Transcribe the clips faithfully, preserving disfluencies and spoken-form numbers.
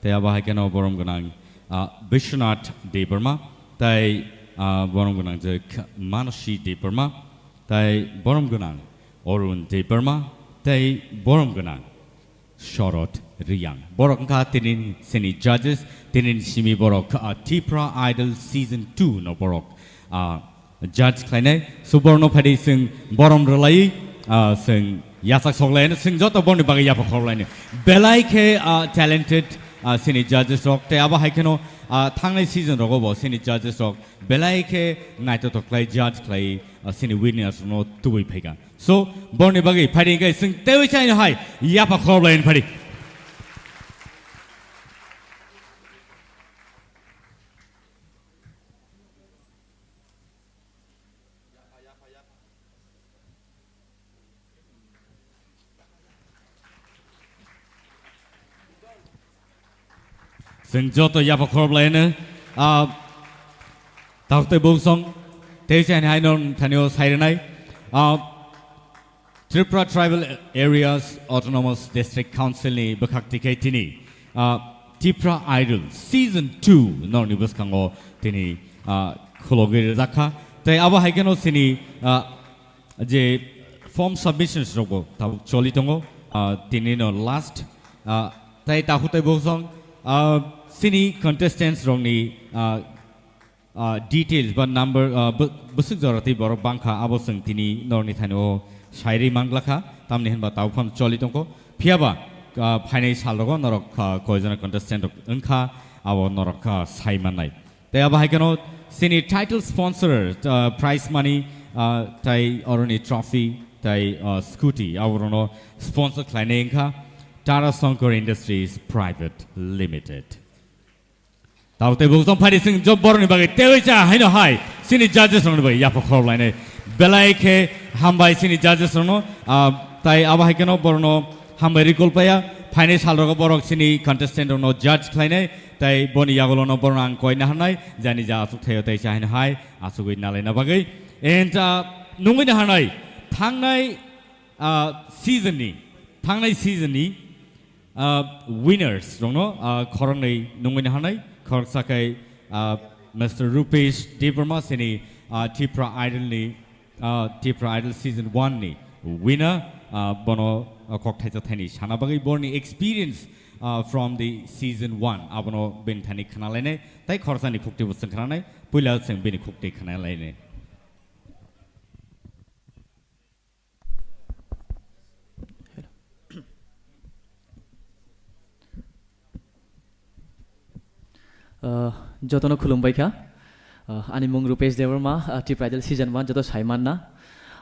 Tei abo hai kheno borom gwnang, ah, Bishwanath Debbarma, tei, ah, borom gwnang je K-, Manasi Debbarma, tei borom gwnang Arun Debbarma, tei borom gwnang Shorod Riyang. Borok wngkha tini sini judges, tini simi borok, ah, Tipra Idol Season two no borok, ah, judge khlainai. So borno phadi sing borom rwlai, ah, sing yasak soklaino sing joto borni bagwi yapha khorlaino. Belai khe, ah, talented, ah, sini judges rok tei abo hai kheno, ah, thangnai season rogo bo sini judges rok belai khe naithothok khlai judge khlai, ah, sini winners no tubui phaikha. So, borni bagwi phadi hingke sing tewi chaino hai yapha khorlaino phadi. Sing joto yapha khorlaino, ah, taktei bungsong, tewi chaino hai non thanio sairinai, ah, Tripura Tribal Areas Autonomous District Council ni bwkhak tikhe tini, ah, Tipra Idol Season two norni bwskango tini, ah, khulogwi rwjakha. Tei abo hai kheno sini, ah, je form submissions rokbo tabuk choli tongo, ah, tini no last, ah, tei takhuk tei bosong, ah, sini contestants rokni, ah, ah, details ba number, ah, bw-, bwswk jora tei borok bangkha, abo chwng tini norni thaino sairwi manglakha, tamni hinba tabuk phano choli tongkho. Phiyaba, ah, phainai salrogo norok, ah, koijona contestant rok wngkha, abo norok, ah, sai mannai. Tei abo hai kheno sini title sponsor, ah, prize money, ah, tei oroni trophy, tei, ah, scooty, aborokno sponsor khlainai wngkha Tara Shankar Industries Private Limited. Tabo tei bukchong phari sing job borokni bagwi tewi cha haino hai sini judges rokni bagwi yapha khorok lainai. Belai khe hambai sini judges rokno, ah, tai abo hai kheno borokno hambai recall paya. Phainai salrogo borok sini contestant rokno judge khlainai, tai boni yagulono borokno ang koi naharnai, jani ja aswk thaio tai cha haino hai aswkwi nalaina bagwi. And, ah, nungwi naharnai thangnai, ah, season ni, thangnai season ni, ah, winners rokno, ah, khoroknwi nungwi naharnai, khoroksa khe, ah, Mister Rupesh Debbarma sini, ah, Tipra Idol ni, ah, Tipra Idol Season one ni winner, ah, bono, ah, kok thaisa thaini sana bagwi borni experience, ah, from the Season one abono bini thani khna lainai, tai khoroksa ni khukti bo chwng khna nai, puila chwng bini khukti khna lainai. Uh, jotono khulumbai kha. Uh, ani mung Rupesh Debbarma, uh, Tipra Idol Season one joto sai manna.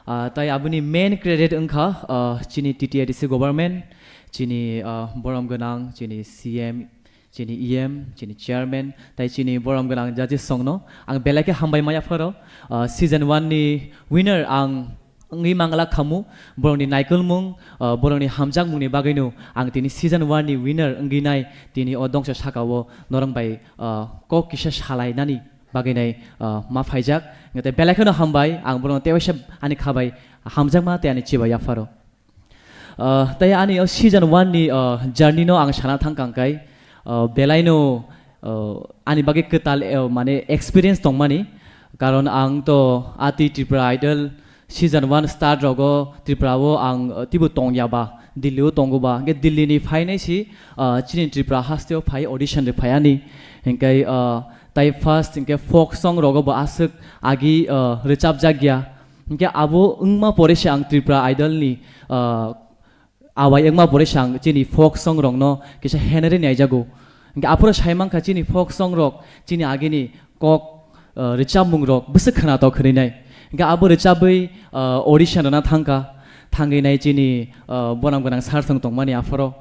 Uh, tai aboni main credit wngkha, uh, chini T T A D C government, chini, uh, borom gwnang, chini C M, chini E M, chini chairman, tai chini borom gwnang judges songno ang belai khe hambai maya pharo. Uh, Season one ni winner ang wngwi mangla khamu, borokni naikolmung, uh, borokni hamjakmungni bagwino ang tini Season one ni winner wngwi nai, tini o dongsa sakao norok bai, uh, kok kisa salainani bagwi nai, uh, ma phaijak. Tei belai kheno hambai, ang borokno tewaisa ani khabai hamjakma tei ani chibai yapharo. Uh, tei ani o Season one ni, uh, journey no ang sana thang kang kai, uh, belai no, uh, ani bagwi kwtal, uh, mane experience tongmani, karon ang to ati Tripura Idol Season one start rogo Tripura o ang, uh, tibo tongya ba, Delhi o tongo ba, hwnkhe Delhi ni phainai si, uh, chini Tripura haste o phai audition ri phai ani, hwnkhe, uh, tai first hwnkhe folk song rogo bo aswk agi, uh, rwchapjak ya. Hingke abo wngma pore se ang Tripura Idol ni, ah, awai wngma pore se ang chini folk song rok no kisa henari naijago. Hingke aphuru sai mankha chini folk song rok chini agini kok, ah, rwchapmung rok bwswk khwnatok khwnwi nai. Hingke abo rwchabwi, ah, audition rwna thangkha, thangwi nai chini, ah, bonam gwnang sir song tongmani aphuru.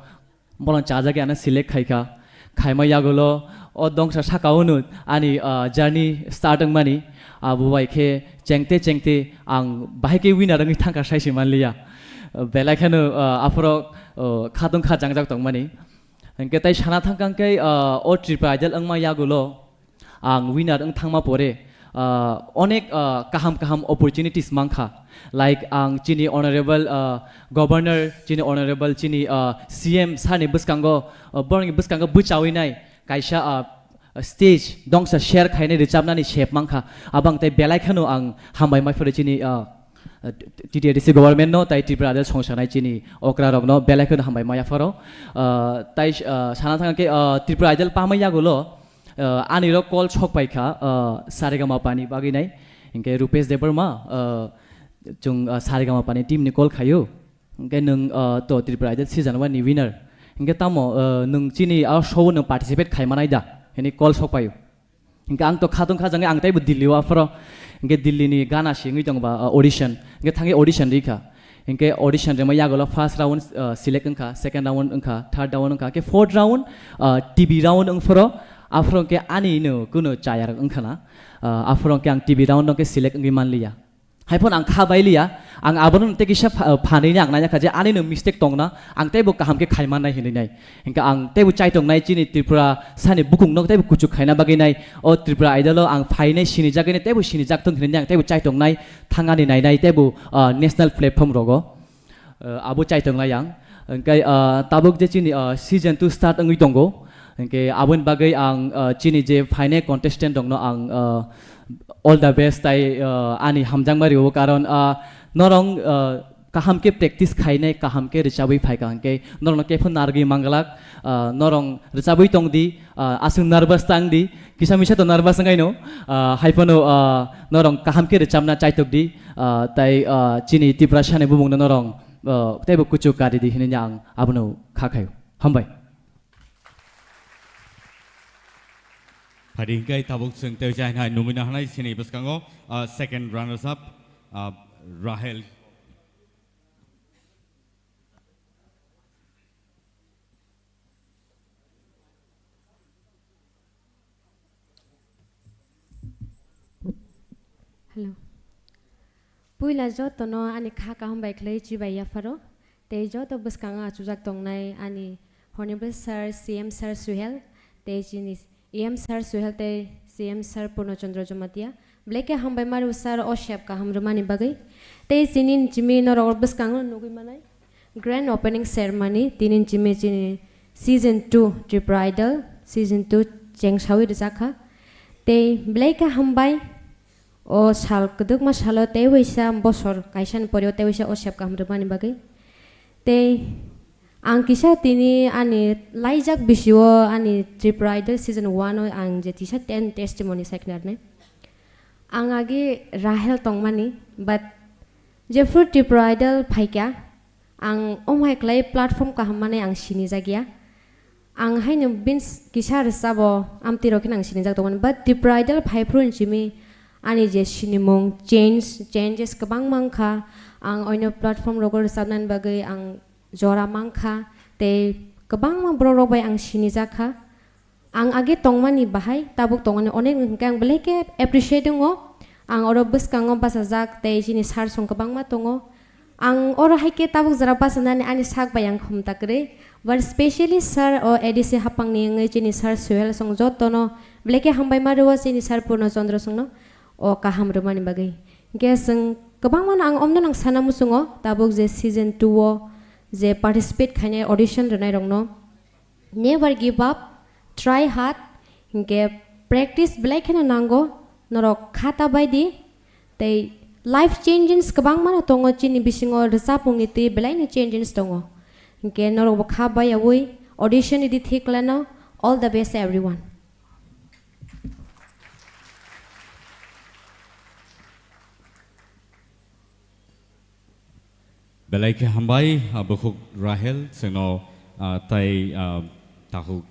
Bono chajagwi ano select khaikha. Khaima yagulo o dongsa saka unu ani, ah, journey start wngmani. Abo bai khe chengte chengte ang bahai khe winner wngwi thangkha saisi manliya. Belai kheno, ah, aphuru, ah, khatung kha jangjak tongmani. Hingke tai sana thangkha hingke, ah, o Tripura Idol wngma yagulo ang winner wng thangma pore, ah, onek, ah, kaham kaham opportunities mankha. Like ang chini honorable, ah, governor, chini honorable, chini, ah, C M sir ni bwskango, ah, borokni bwskango bwchawi nai kaisa, ah, stage dongsa share khainai rwchapnani sep mankha. Abang tei belai kheno ang hambai mai phuru chini, ah, T T A D C government no tai Tripura Idol songsanai chini okra rokno belai kheno hambai maya pharo. Ah, tai, ah, sana thang khe, ah, Tripura Idol pamai yagulo, ah, ani rok call sok pai kha, ah, Saregama pani bagwi nai. Hinkhe Rupesh Debbarma, ah, chung, ah, Saregama pani team ni call khayo. Hinkhe nwng, ah, to Tripura Idol season one ni winner. Hinkhe tamo, ah, nwng chini a show o nwng participate khai manai da? Hini call sok paio. Hinkhe ang to khatung khajangwi ang teibo Delhi o aphoro. Hinkhe Delhi ni gana singwi tongba, ah, audition. Hinkhe thangwi audition rikha. Hinkhe audition rima yagulo first round, ah, select wngkha, second round wngkha, third round wngkha. Hinkhe fourth round, ah, T V round wngphoro. Aphoro hinkhe ani no kuno chayar wngkha na. Ah, aphoro hinkhe ang T V round no hinkhe select wngwi manliya. Haiphano ang kha bailiya, ang abono tei kisa pha-, phanwi ni ang nai kha je ani no mistake tongna, ang teibo kaham khe khai mannai hinwi nai. Hinkhe ang teibo chaitongnai chini Tripura sani bukung no teibo kuchuk khaina bagwi nai. O Tripura Idol o ang phainai sinijagwi nai, teibo sinijak thung hinwi ang teibo chaitongnai, thangani nainai teibo, ah, national platform rogo. Ah, abo chaitongnai ang. Hinkhe, ah, tabuk je chini, ah, season two start wngwi tongo. Hinkhe aboni bagwi ang, ah, chini je phainai contestant rokno ang, ah, all the best tai, ah, ani hamjakma rio, karon, ah, norong, ah, kaham khe practice khainai, kaham khe rwchabwi phaikha hinkhe norokno khe phano narwgwi manglak, ah, norong rwchabwi tongdi, ah, aswk nervous tangdi, kisa misa to nervous wngwi no, ah, haiphano, ah, norong kaham khe rwchabna chaitok di, ah, tai, ah, chini Tiprasa ni bumungno norong, ah, teibo kuchuk kari di hinwi ang abono kha khaio. Hambai. Phadi hinkhe tabuk chwng tei jai hai nungwi no hanai chini bwskango, ah, second runners up, ah, Rahel. Hello. Puila jotono ani kha kaham bai khlai chibai yapharo. Tei joto bwskango achujak tongnai ani Honorable Sir, C M Sir Suhel, tei chini E M Sir Suhel tei C M Sir Purno Chandra Jamatia. Belai khe hambai mario sir o sep kaham rwmani bagwi. Tei chini chimi norok bwskango nugwi manai. Grand opening ceremony tini chimi chini season two Tripura Idol season two chengsawi rwjakha. Tei belai khe hambai o sal kwdwkma salo tei waisa bosor kaisani pore o tei waisa o sep kaham rwmani bagwi. Tei ang kisa tini ani laijak bisio ani Tripura Idol season one o ang je tisa ten testimony saikhnarnai. Ang agi Rahel tongmani, but jephru Tripura Idol phaikha, ang omhai khlai platform kaham manwi ang sinijak ya. Ang haino bini kisa rwchabo amtwi rok kheno ang sinijak tongmani, but Tripura Idol phaiphru hinchimi ani je sinimung change, changes kwbangma wngkha. Ang oino platform rogo rwchabnani bagwi ang jora mankha, tei kwbangma borok rok bai ang sinijak kha. Ang age tongmani bahai tabuk tongmani onek wngkha, ang belai khe appreciate wngo. Ang oro bwskango bachajak tei chini sir song kwbangma tongo. Ang oro hai khe tabuk jora bachanani ani sak bai ang khum ta kwrwi. But specially sir o A D C hapangni wngwi chini sir Suhel song jotono belai khe hambai ma rwo chini sir Purno Chandra songno o kaham rwmani bagwi. Hwnkhe chwng kwbangmano ang omno nang sana muchungo tabuk je season two o je participate khainai audition rwnairokno. Never give up, try hard, hinkhe practice belai kheno nango, norok kha ta bai di, tei life changes kwbangmano tongo chini bisingo rwchapmungni twi belaino changes tongo. Hinkhe norokbo kha baiyawi audition ridi thik lano, all the best everyone. Belai khe hambai, ah, bukhuk Rahel, chwngno, ah, tai, ah, takhuk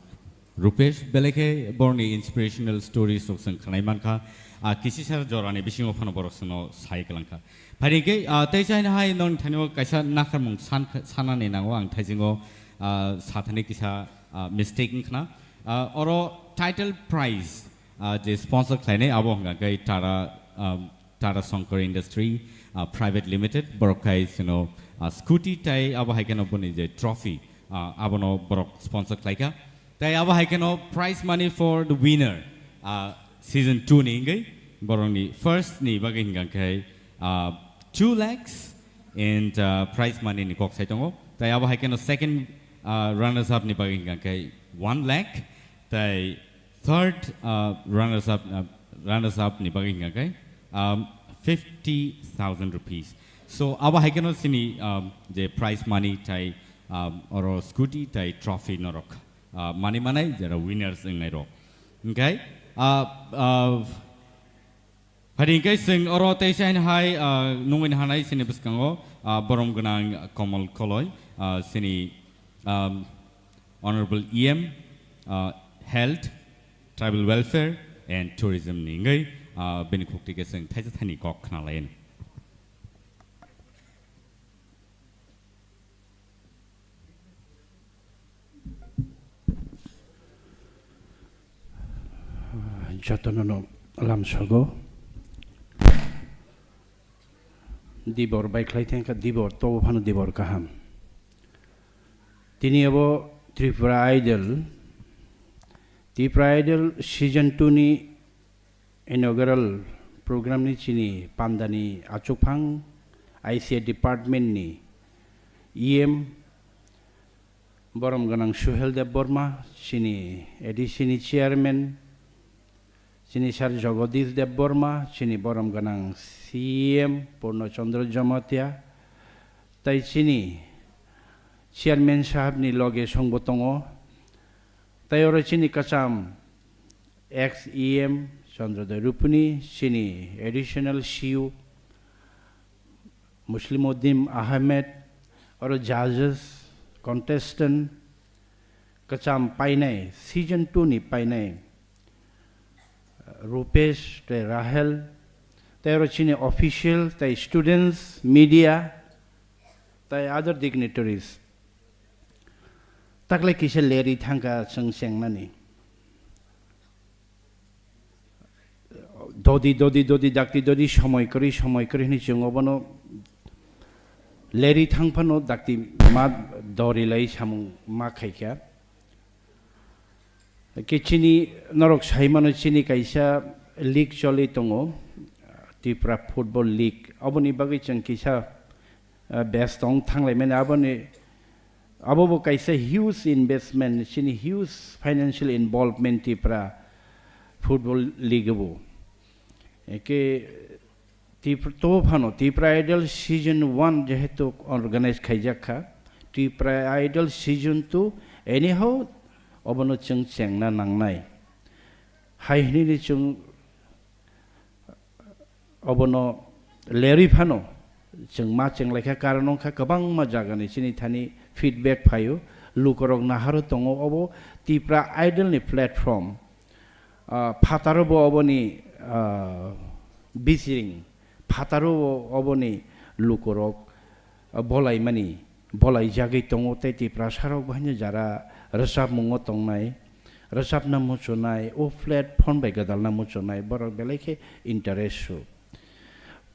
Rupesh, belai khe borni inspirational stories rok chwng khwnai mankha. Ah, kisisa jorani bisingo phano borok chwngno sai kwlangkha. Phai hwnkhe, ah, tei chaina hai nongni thanio kaisa nakharmung san-, sanani nango ang thaisingo, ah, sathani kisa, ah, mistake wngkhna. Ah, oro title prize, ah, je sponsor khlainai abo hwnkha khe Tara, ah, Tara Shankar Industry, ah, Private Limited, borok khai chwngno, ah, scooty tai abo hai kheno boni je trophy, ah, abono borok sponsor khlaikha. Tai abo hai kheno prize money for the winner, ah, season two ni wngwi. Borokni first ni bagwi hingkha khe, ah, two lakhs and, ah, prize money ni kok sai tongo. Tai abo hai kheno second, ah, runners up ni bagwi hingkha khe one lakh. Tai third, ah, runners up, ah, runners up ni bagwi hingkha khe, um, fifty thousand rupees. So abo hai kheno chini, um, je prize money tai, um, oro scooty tai trophy norok, ah, mani manai jera winners wngnai rok. Hingkhe, ah, ah, Hari hingkhe chwng oro teisa hai, ah, nungwi hanai chini bwskango, ah, borom gwnang Komol Koloi, ah, chini, um, Honorable E M, ah, Health, Tribal Welfare and Tourism ni wngwi, ah, bini khukti khe chwng thaisa thani kok khna lai. Jotono no lamsogo. Dibor bai khlai thengkha, dibor tobo phano dibor kaham. Tini abo Tripura Idol, Tripura Idol season two ni inaugural program ni chini pandani achukphang I C A department ni E M borom gwnang Suhel Debbarma, chini A D C ni chairman, chini Sir Jagadish Debbarma, chini borom gwnang C M Purno Chandra Jamatia, tai chini chairman sahab ni loge songbo tongo, tai oro chini kwcham ex E M Chandra Dai Rupuni, chini additional C U Muslimuddin Ahmed, oro judges, contestant, kwcham painai, season two ni painai, Rupesh tei Rahel, tei oro chini official, tei students, media, tei other dignitaries. Takle kisa leri thangka chwng chengnani. Dodi, dodi, dodi, dakti, dodi, somoi kwrwi, somoi kwrwi hwnwi chwng obono leri thang phano dakti ma dori lai samung ma khaikha. Khe chini norok sai mano chini kaisa league choli tongo, Tripura Football League. Oboni bagwi chwng kisa, ah, best tong thanglai mani aboni, abo bo kaisa huge investment, chini huge financial involvement Tripura Football League bo. Eke Tripura, to phano Tripura Idol season one jehetu organize khaijak kha, Tripura Idol season two anyhow obono chwng chengna nangnai. Hai hwnwi chwng obono lerwi phano chwng ma chenglaikha, karon wngkha kwbangma jagani chini thani feedback phaio, lukorok naharo tongo, obo Tripura Idol ni platform, ah, phataro bo oboni, ah, bisiring, phataro bo oboni lukorok, ah, bolaimani, bolaijagwi tongo tei Tiprasarok bo haino jara rwchapmungo tongnai, rwchapna muchunai, o platform bai gwdalna muchunai, borok belai khe interest su.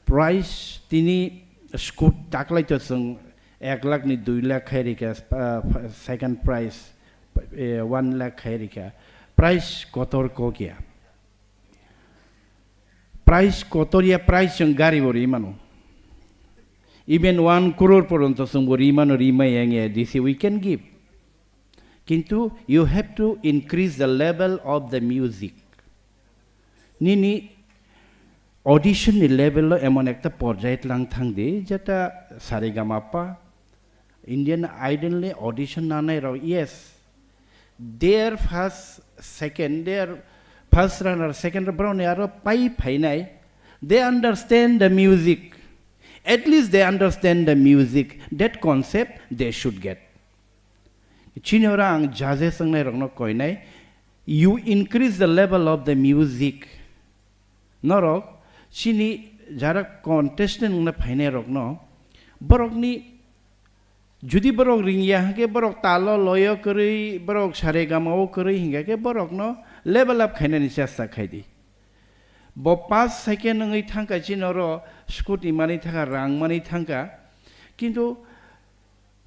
Prize tini scoot taklai to chwng ek lakh ni dui lakh khai rikha, ah, second prize, eh, one lakh khai rikha. Prize kotor kok ya. Prize kotor ya, prize chwng gari bo ri mano. Even one crore poronto chwng bo ri mano, ri maya wngya, this we can give. Kintu you have to increase the level of the music. Nini audition ni level lo emon ekta porjai tlang thang di, jeta saregamapa, Indian Idol ni audition nanai rok, yes, their first, second, their first runner, second runner, borok ni aro pai phainai, they understand the music. At least they understand the music. That concept they should get. Chini oro ang judges wngnai rokno koinai, you increase the level of the music. Norok chini jara contestant wngna phainai rokno, borokni judi borok ringya hwnkhe borok talo loyo kwrwi, borok saregamao kwrwi hingkha khe borokno level up khainani chesta khai di. Bo pass second wngwi thangkha chini oro scooty manwi thangkha, rang manwi thangkha. Kintu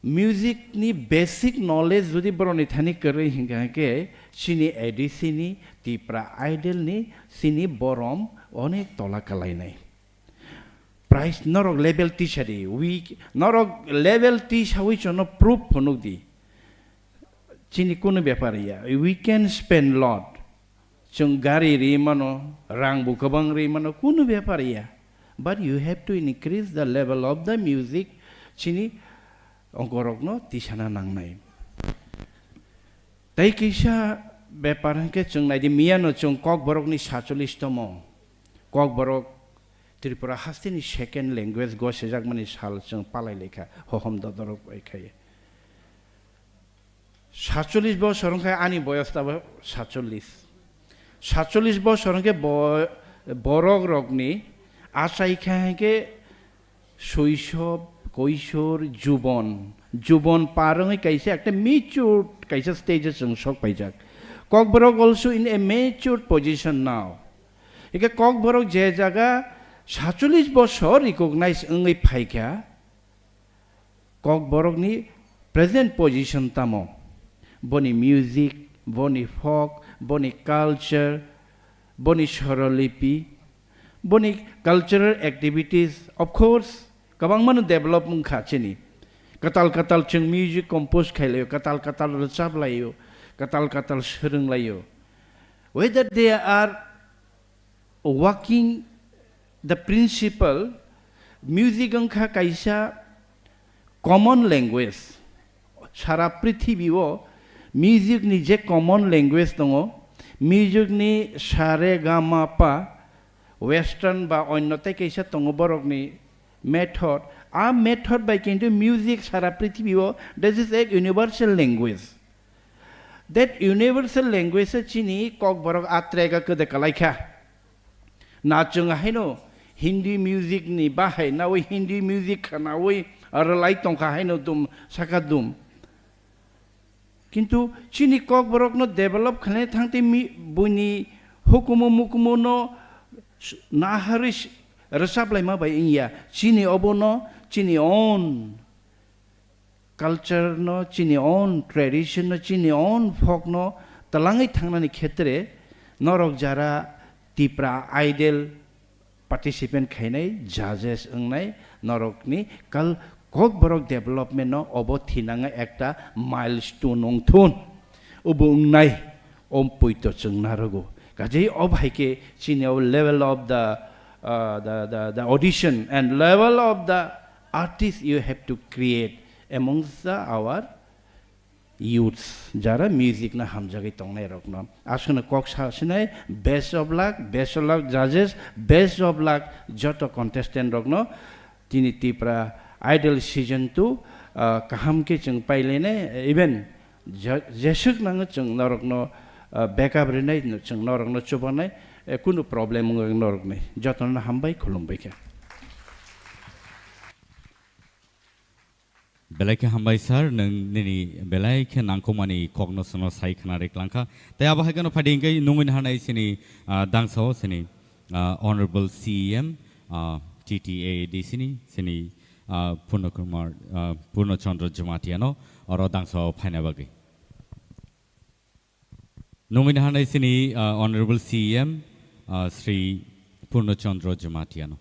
music ni basic knowledge jodi borok ni thani kwrwi hingkha khe chini A D C ni, Tipra Idol ni, chini borom Onek tola kalainai. Price norok level tisa di, weak, norok level tisawi chono proof phunuk di. Chini kunu bepar ya, we can spend lot. Chwng gari ri mano, rang bo kwbang ri mano, kunu bepar ya. But you have to increase the level of the music, chini ongkorokno tisana nangnai. Tei kisa bepar hwnkhe chwng naidi, miyano chwng Kokborokni sachulis tomo. Kokborok Tripura hasteni second language gosijakmani sal chwng palai laikha, hohom dodorok bai khai. Sachulis bosor hwnkhe ani boyos tabo sachulis. Sachulis bosor hwnkhe bo-, borok rokni achai kha hwnkhe soisob, koisor, jubon. Jubon par wngwi kaisa ekta matured kaisa stage o chwng sok paijak. Kokborok also in a matured position now. Hwnkhe Kokborok je jaga sachulis bosor recognize wngwi phaikha, Kokborokni present position tamo? Boni music, boni folk, boni culture, boni sorolipi, boni cultural activities, of course, kwbangmano develop wngkha chini. Kwtal kwtal chwng music compose khailaio, kwtal kwtal rwchap laio, kwtal kwtal swrwng laio. Whether they are working the principle, music wngkha kaisa common language. Sara prithibi o music ni je common language tongo, music ni sa re ga ma pa, western ba onno tei kaisa tongo borok ni method. A method bai kintu music sara prithibi o, this is a universal language. That universal language o chini Kokborok a track o kwde kalaikha. Na chwng haino Hindi music ni bahai nawi Hindi music khanawi rwlai tongkha haino dum saka dum. Kintu chini Kokborokno develop khlaina thangtwi mi-, buini hukumu mukumu no s-, naharwi s-, rwchap laima bai wngya. Chini obono chini own culture no, chini own tradition no, chini own folk no twlangwi thangnani khetre norok jara Tipra Idol participant khainai, judges wngnai, norokni kal Kokborok development no obo thinango ekta milestone wngthun. Obo wngnai, om poito chwng narogo. Kajei ob hai khe chini o level of the, uh, the, the, the audition and level of the artist you have to create amongst the our youths, jara music no hamjagwi tongnai rokno. Aswkno kok sa sinai, best of luck, best of luck judges, best of luck joto contestant rokno. Tini Tipra Idol season two, ah, kaham khe chwng pailainai, even je-, jeswk nango chwng norokno, ah, backup rinai, chwng norokno chubanai, eh, kunu problem wngwi norokni. Jotono hambai, khulumbai khe. Belai khe hambai sir, nwng nini belai khe nangkukmani kokno chwngno sai khna rwi klangkha. Tei abo hai kheno phaidi hwnkhe nungwi naharnai chini, ah, dangsao chini, ah, Honorable C E M, ah, T T A A D C ni chini, ah, Purno Kumar, ah, Purno Chandra Jamatia no oro dangsao phaina bagwi. Nungwi naharnai chini, ah, Honorable C E M, ah, Shri Purno Chandra Jamatia no.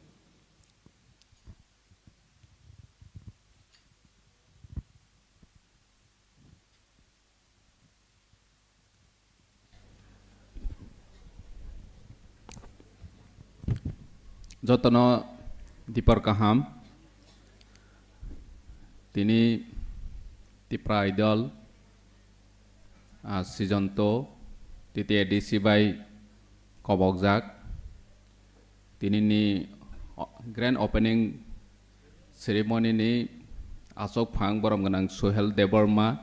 Jotono dipor kaham. Tini Tipra Idol, ah, season two, T T A D C bai kobokjak. Tinini o-, grand opening ceremony ni aswk phang borom gwnang Suhel Debbarma,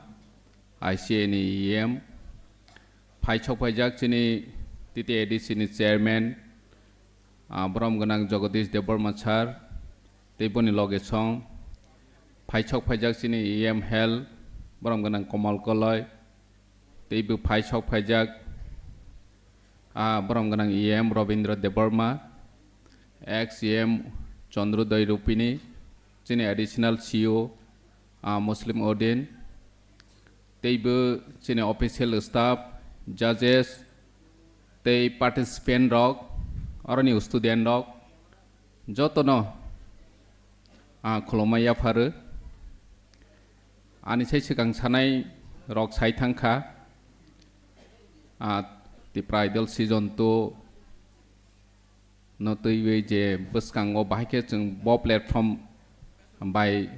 I C A ni E M, phai sok phaijak chini T T A D C ni chairman, ah, borom gwnang Jagadish Debbarma sir, tei boni loge song phai sok phaijak chini E M Health, borom gwnang Komal Koloi, tei bo phai sok phaijak, ah, borom gwnang E M Robindra Debbarma, ex E M Chandrodoi Rupini, chini additional C E O, ah, Muslim Odin, tei bo chini official staff, judges, tei participant rok, Oroni student rok jotono, ah, khulumma yapharu. Ani sai swkang sanai rok sai thangkha, ah, Tipra Idol season two no twiwi je bwskango bahai khe chwng bo platform bai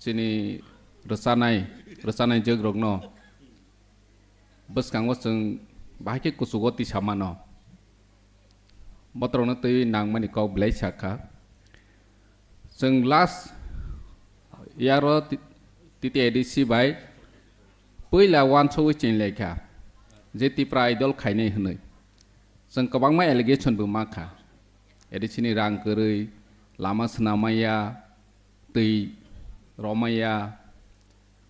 chini rwchanai, rwchanai jwk rokno bwskango chwng bahai khe kuchugo tisa mano. Botorokno twiwi nangmani kok belai sakha. Chwng last year o T-, T T A D C bai puila uansugwi chenglai kha je Tipra Idol khainai hwnwi. Chwng kwbangma allegation bo ma kha. A D C ni rang kwrwi, lama swnamaya, twi romaya,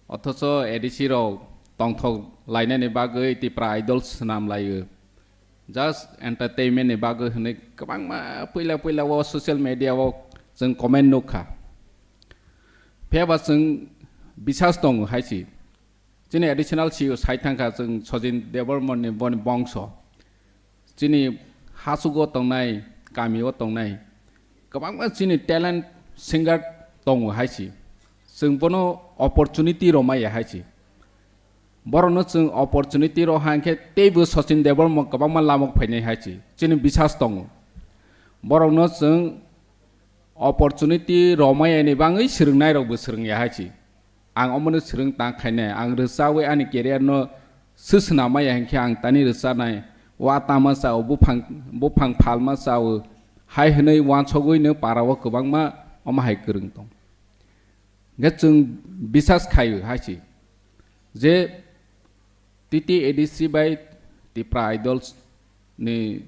othocho A D C rok tongthok lainani bagwi Tipra Idol swnam laio. Just entertainment ni bagwi hwnwi kwbangma puila puila o social media o chwng comment nukha. Phiyaba chwng bisas tongo hai si. Chini additional C E O sai thangkha chwng Sachin Debbarma ni boni bongso. Chini hasugo tongnai, kamio tongnai, kwbangma chini talent singer tongo hai si. Chwng bono opportunity romaya hai si. Borokno chwng opportunity ro hang khe teibo Sachin Debbarma kwbangma lamok phainai hai si. Chini bisas tongo. Borokno chwng opportunity romaya ni bangwi swrwngnai rokbo swrwngya hai si. Ang omono swrwng tang khainai, ang rwchawi ani career no swswnamaya hinkhe ang tani rwchanai, wa tama chao, buphang, buphang phalma chao, hai hwnwi uansugwi no para o kwbangma omo hai kwrwng tong. Hwnkhe chwng bisas khaio hai si je T T A D C bai Tipra Idols ni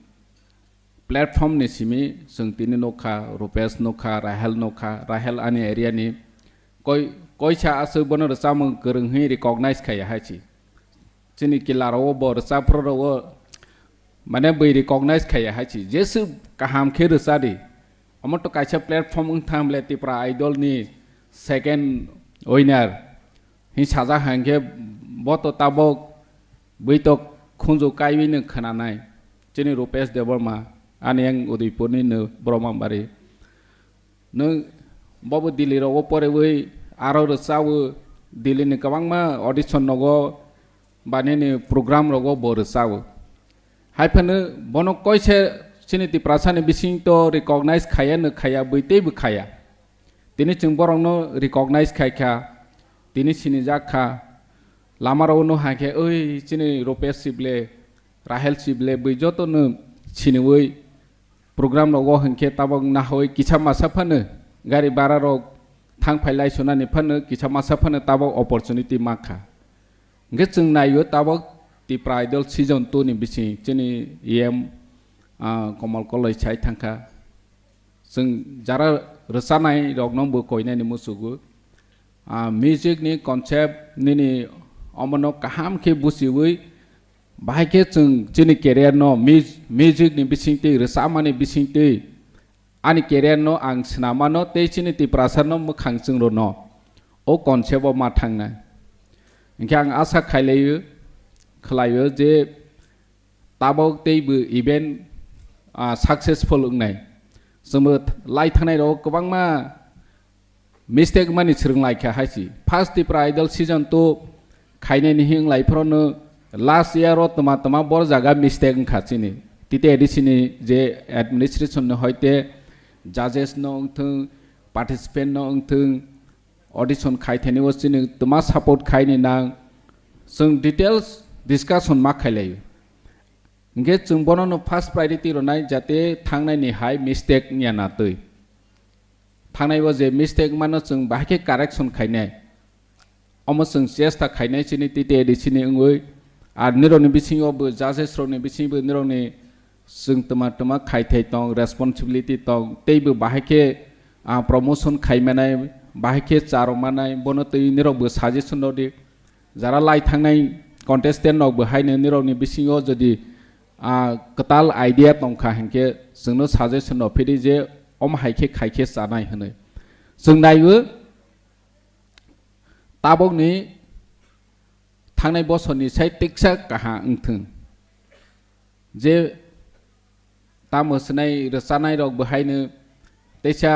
platform ni simi chwng tini nukha, Rupesh nukha, Rahel nukha, Rahel ani area ni koi, koisa aswk bono rwchapmung kwrwng hwnwi recognize khaiya hai si. Chini kila rok o bo rwchapra rok o mane bwi recognize khaiya hai si. Jeswk kaham khe rwcha di. Omo to kaisa platform wng thang ble Tipra Idol ni second winner. Hing sajak hang khe bo to tabok bwi to khunju kaiwi no khwnanai. Chini Rupesh Debbarma, ani yang Udaipur ni no Brahmabari. Nwng bobo Delhi rogo porewi aro rwchawo, Delhi ni kwbangma audition rogo ba nini program rogo bo rwchawo. Hai phano bono koise chini Tiprasa ni bising to recognize khaya no khaya, bwi teibo khaya. Tini chwng borokno recognize khai kha, tini sinijak kha. Lama rogo no hai khe, "Oi, chini Rupesh Sible, Rahel Sible," bwi joto no siniwi program rogo hinkhe tabok nahoi kisa masa phano gari bara rok thang phai lai sunani phano kisa masa phano tabok opportunity ma kha. Hinkhe chwng naio tabok Tipra Idol season two ni bising chini E M, ah, Komal Koloi sai thangkha. Chwng jara rwchanai rokno bo koinani muchugo. Ah, music ni concept nini omono kaham khe buchiwi, bahai khe chwng chini career no mu-, music ni bisingtwi, rwchapmani bisingtwi ani career no ang swnamano tei chini Tiprasa no mwkhang chwng rwno o concept o ma thangnai. Hinkhe ang asa khailaio, khlaio je tabok teibo event, ah, successful wngnai. Chwngbo lai thangnai rok kwbangma mistake mani swrwng lai kha hai si. First Tipra Idol season two khainai ni hing lai phoro no last year o tma tma bor jaga mistake wng kha chini. T T A D C ni je administration no hoite judges no wng thung, participant no wng thung, audition khai thani o chini tma support khai ni nang. Chwng details discussion ma khailai. Hinkhe chwng bono no first priority rwnai jate thangnai ni hai mistake wngya na twi. Thangnai o je mistake mano chwng bahai khe correction khainai. Omo chwng chesta khainai chini T T A D C ni wngwi. Ar nirokni bisingo bo judges rokni bisingo nirokni chwng tma tma khai thai tong, responsibility tong, teibo bahai khe, ah, promotion khai manai, bahai khe cha rw manai, bono twi nirok bo suggestion rw di. Jara lai thangnai contestant rok bo haino nirokni bisingo jodi, ah, kwtal idea tongkha hinkhe chwngno suggestion rw phidi je omo hai khe khai khe chanai hwnwi. Chwng naiwi tabokni thangnai bosorni sai tiksa kaha wngthwng. Je tamo swnai rwchanai rok bo haino teisa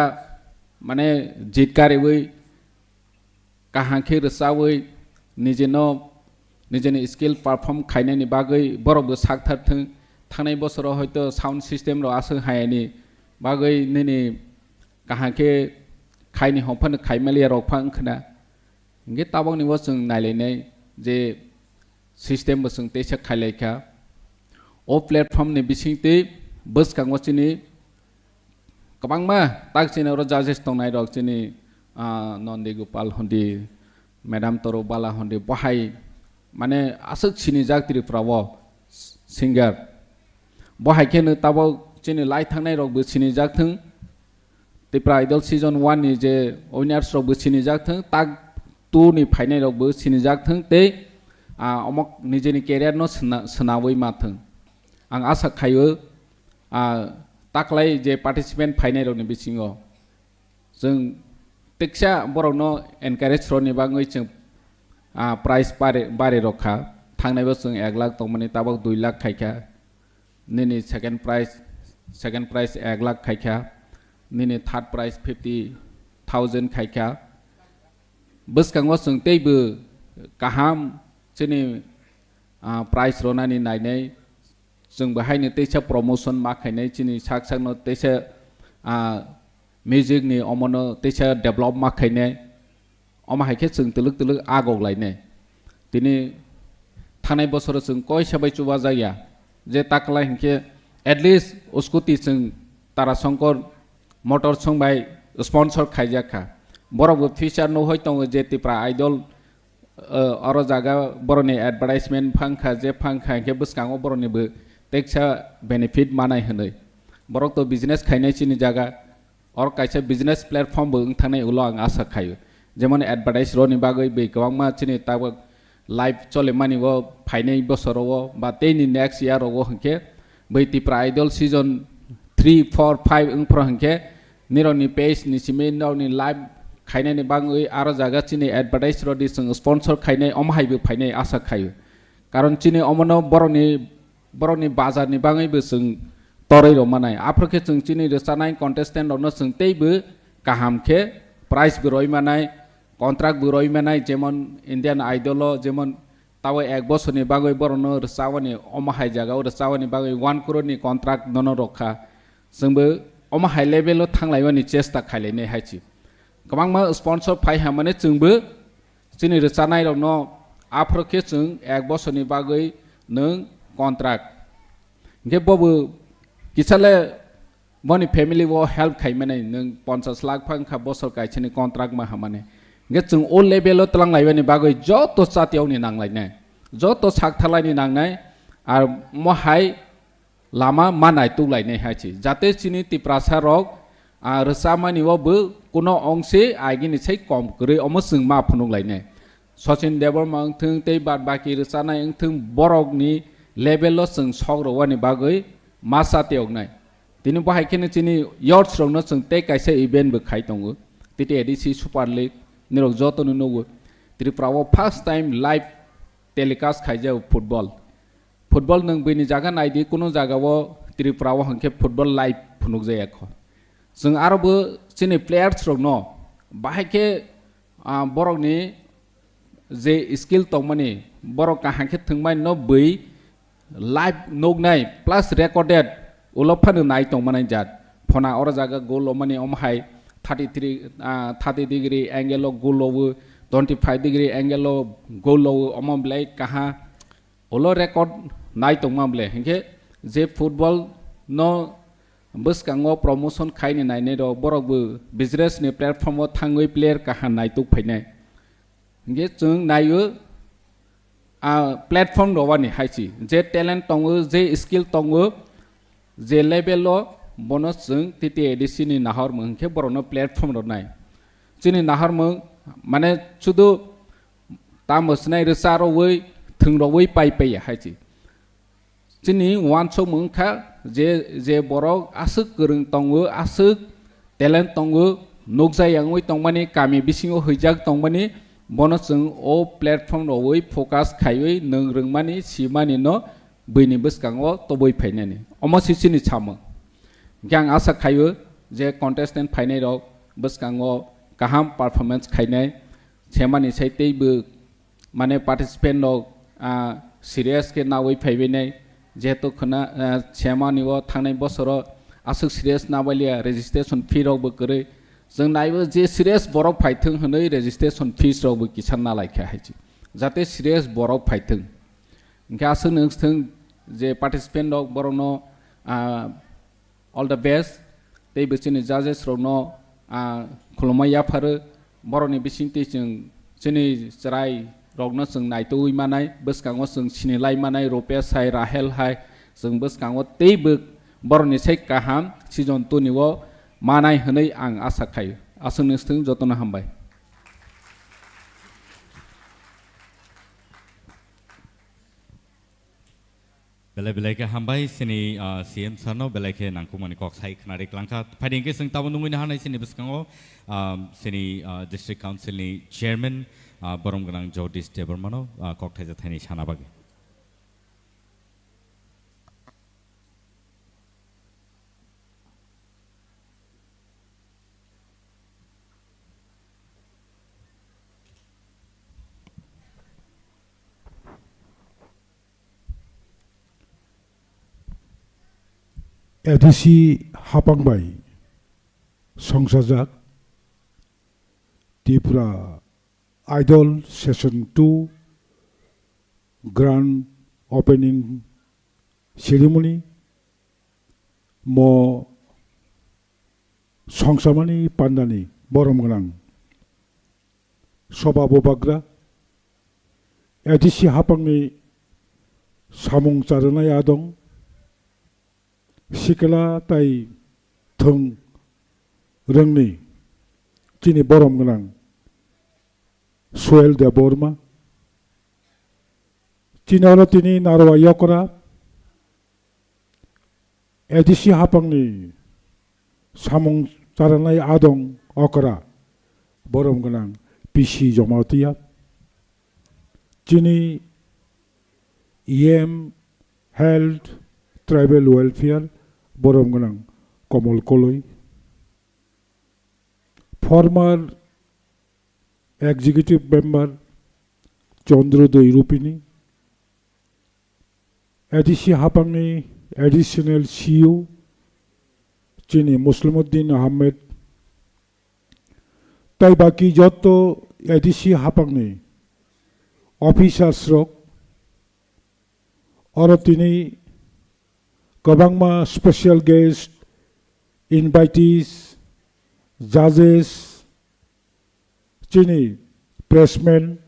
mane jit kariwi kaham khe rwchawi nijino nijini skill perform khainani bagwi borok bo sakthar thung. Thangnai bosoro hoito sound system rok aswk hayani bagwi nini kaham khe khaini hongphano khaimaliya rok pha wngkhna. Hingke tabokni bo chwng nailainai je system bo chwng teisa khailaikha. O platform ni bisingtwi bwskango chini kwbangma tak chini oro judges tongnai rok chini, ah, Nondi Gopal hondi, Madam Toro Bala hondi, bohai mane aswk sinijak Tripura o singer. Bohai kheno tabok chini lai thangnai rok bo sinijak thung. Tipra Idol season one ni je winners rok bo sinijak thung, tak two ni phainai rok bo sinijak thung tei, ah, omo nijeni career no sna-, swnawi ma thung. Ang asa khaio, ah, taklai je participant phainai rok ni bisingo chwng teksa borok no encourage rwni bagwi chwng, ah, prize bari, bari rok kha. Thangnai bo chwng ek lakh tongmani tabok dui lakh khaikha. Nini second prize, second prize ek lakh khaikha, nini third prize fifty thousand khaikha. Bwskango chwng teibo kaham chini, ah, prize ronani nainai, chwng bo haino teisa promotion ma khainai, chini sak sakno teisa, ah, music ni omono teisa develop ma khainai. Omo hai khe chwng twlwk twlwk agok lainai. Tini thanai bosoro chwng koisa bai chubajakya. Je taklai hinkhe at least scooty chwng Tarasongkor Motors song bai sponsor khaijak kha. Borok bo future no hoi tongo je Tipra Idol, eh, oro jaga boroni advertisement phang kha, je phang kha hinkhe bwskango boroni bo teksa benefit manai hinwi. Borok to business khainai chini jaga. Or kaisa business platform bo wng thangnai ulo ang asa khaio. Jemon advertise roni bagwi bai kwbangma chini tabuk live cholimani o phainai bosoro o ba teini next year o hinkhe bai Tipra Idol season three, four, five wng phro hinkhe nirokni page ni simi nirokni live khainani bagwi aro jaga chini advertise rodi chwng sponsor khainai omo hai bo phainai asa khaio. Karon chini omono borokni borokni bazarni bagwi bo chwng torwi rw manai. Aphuru khe chwng chini rwchanai contestant rokno chwng teibo kaham khe prize bo roi manai, contract bo roi manai, jemon Indian Idol o jemon tabo ek bosorni bagwi borokno rwchabani omo hai jagao rwchabani bagwi one crore ni contract nono rok kha. Chwngbo omo hai level o thanglaimani chesta khailainai hai se. Kwbangma sponsor phai hamani chwngbo chini rwchanai rokno aphuru khe chwng ek bosorni bagwi nwng contract. Hinkhe bobo kisale boni family o help khaimani nwng ponchas lakh phang kha bosor kaisani contract ma hamani. Hinkhe chwng o level o twlang laibani bagwi joto chatiyokni nanglainai, joto sak thalaini nangnai, ar mo hai lama ma naituk lainai hai se. Jate chini Tiprasa rok, ah, rwchamani o bo kuno ongse agini sai kom kwrwi omo chwng ma phunuk lainai. Sachin Debbarma wngthwng tei bad baki rwchanai wngthwng borokni level o chwng sok rwani bagwi ma chatiyoknai. Tini bo hai kheno chini youths rokno chwng tei kaisa event bo khai tongo. T T A D C Super League nirok jotono nugo. Tripura o first time live telecast khaijak football. Football nwng bini jaga naidi, kuno jaga o Tripura o hinkhe football live phunukjaya kho. Chwng aro bo chini players rokno bahai khe, ah, borokni je skill tongmani borok kaham khe thwngmani no bui live nuknai plus recorded ulo phano nai tongmani jat. Phona oro jaga goal lomani omo hai thirty three, ah, thirty degree angle o goal lowo, twenty five degree angle o goal lowo, omo belai kaham. Ulo record nai tongma bole, hinkhe je football no bwskango promotion khaini nainai rok, borok bo business ni platform o thangwi player kaham naituk phainai. Hinkhe chwng naio, a platform rowani hai se, je talent tongo, je skill tongo, je level o, bono chwng T T A D C ni nahormung hinkhe borokno platform rwnai. Chini nahormung mane sudu tamo swnai rwcha rwwi, thwng rwwi pai paiya hai se. Chini uansukmung wngkha je, je borok aswk kwrwng tongo, aswk talent tongo, nukjai wngwi tongmani, kami bisingo huijak tongmani, bono chwng o platform rwwi focus khaiwi nwng rwngmani, simani no buini bwskango tobwi phainani. Omo se chini samung. Hingke ang asa khaio je contestant phainai rok bwskango kaham performance khainai, semani sai teibo mane participant rok, ah, serious khe nawi phaibainai, jehetu khwna, ah, semani o thangnai bosoro aswk serious nabailiya, registration fee rok bo kwrwi. Chwng naibo je serious borok phaithwng hwnwi registration fees rok bo kisa nalaikha hai se. Jate serious borok phaithwng. Hingke aswk nung thung je participant rok borokno, ah, all the best. Tei bo chini judges rokno, ah, khulumma yapharo. Borokni bisingtwi chwng chini chwrai rokno chwng naitugwi manai, bwskango chwng sinilai manai, Rupesh hai, Rahel hai, chwng bwskango teibo borokni sai kaham season two ni o manai hwnwi ang asa khaio. Aswk nung thung jotono hambai. Belai belai khe hambai chini, ah, C M sir no belai khe nangkukmani kok sai khwnari klangkha. Phaidi hwnkhe chwng tabuk nungwi naharnai chini bwskango, ah, chini, ah, District Council ni Chairman, ah, borom gwnang Jagdish Debbarma no, ah, kok thaisa thaini sana bagwi. A D C hapang bai songsajak Tripura Idol Session two Grand Opening Ceremony mo songsamani pandani borom gwnang soba bubagra, A D C hapangni samung charwnai adong, sikla tai thwng rwngni chini borom gwnang Suel Debbarma, chini oro tini Narwa Yokra, A D C hapangni samung charwnai adong okra borom gwnang P C Jamatia, chini E M Health Tribal Welfare borom gwnang Komol Koloi, former Executive Member Chandrodoi Rupini, A D C hapangni Additional C E O chini Muslimuddin Ahmed, tai baki joto A D C hapangni officers rok, oro tini kwbangma special guest, invitees, judges, chini pressmen,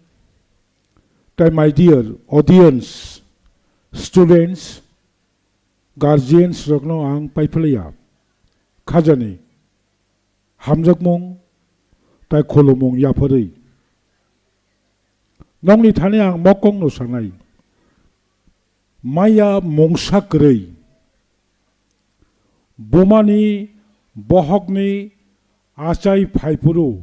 tai my dear audience, students, guardians rokno ang paiphlaiya khajani hamjakmung tai khulumung yapharwi. Nokni thani ang mokongno sanai, maya mungsa kwrwi, bumani bohokni achai phaiphuru,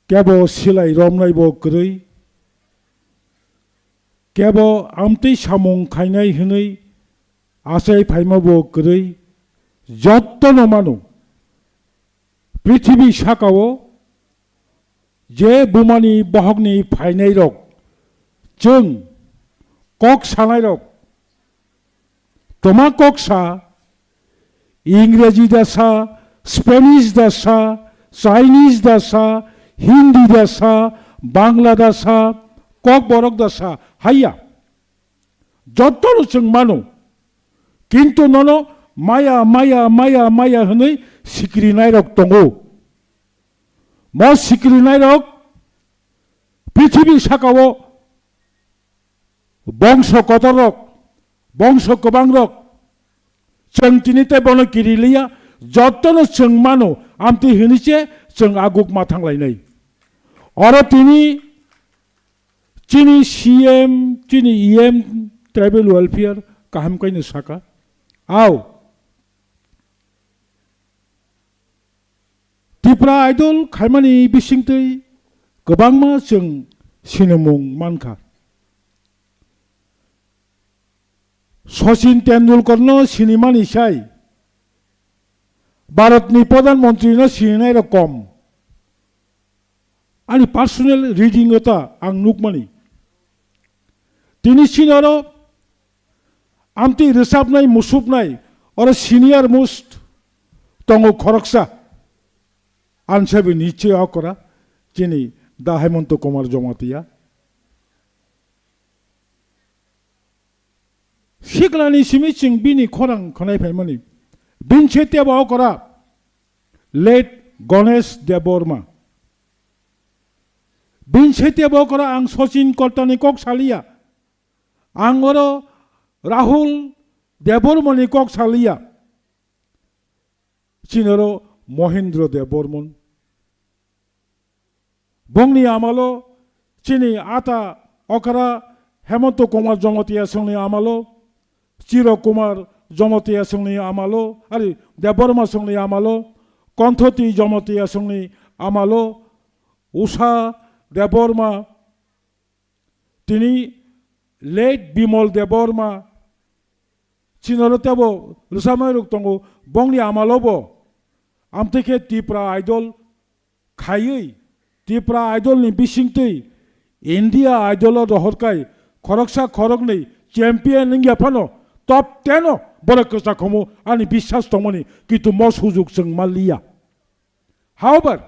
kebo silai romnaibo kwrwi, kebo amtwi samung khainai hwnwi achai phaimabo kwrwi, jottono mano. Prithibi sakao je bumani bohokni phainairok, chwng kok sanairok, toma kok sa, Ingreji da sa, Spanish da sa, Chinese da sa, Hindi da sa, Bangla da sa, Kokborok da sa, haiya. Jotono chwng mano. Kintu nono maya, maya, maya, maya hwnwi sikrinairok tongo. Mo sikrinairok prithibi sakao bongso kotorrok, bongso kwbangrok, chwng tini tei bono kiriliya, jotono chwng mano, amtwi hwnwi se chwng aguk ma thanglainai. Oro tini chini C M, chini E M, Tribal Welfare kaham kaino saka. Ao, Tripura Idol khaimani bisingtwi kwbangma chwng sinimung mankha. Sachin Tendulkarno sinimani sai Bharatni Pradhan Mantri no sininai rok kom. Ani personal reading o ta ang nukmani. Tini sinaro amtwi rwchapnai, musupnai, oro senior most tongo khoroksa. Ansabi niche okora chini da Hemanta Kumar Jamatia. Siklani simi chwng bini khorang khwnai phaimani. Bini se tebo okora late Ganesh Debbarma. Bini se tebo okora ang Sachin Koltani kok saliya. Ang oro Rahul Debbarmani kok saliya. Chini oro Mohindra Debbarman. Bongni amalo chini ata okra Hemanta Kumar Jamatia songni amalo, Chiro Kumar Jamatia songni amalo, ari Debbarma songni amalo, Konthoti Jamatia songni amalo, Usha Debbarma, tini late Bimal Debbarma, chinaro tebo rwchapnai rok tongo, bongni amalo bo amtwi khe Tipra Idol khaiwi, Tipra Idol ni bisingtwi India Idol o rohorkai khoroksa khoroknwi champion wngya phano top ten o borok kwchakhomo ani biswas tongmani, kintu mo sujuk chwng manliya. However,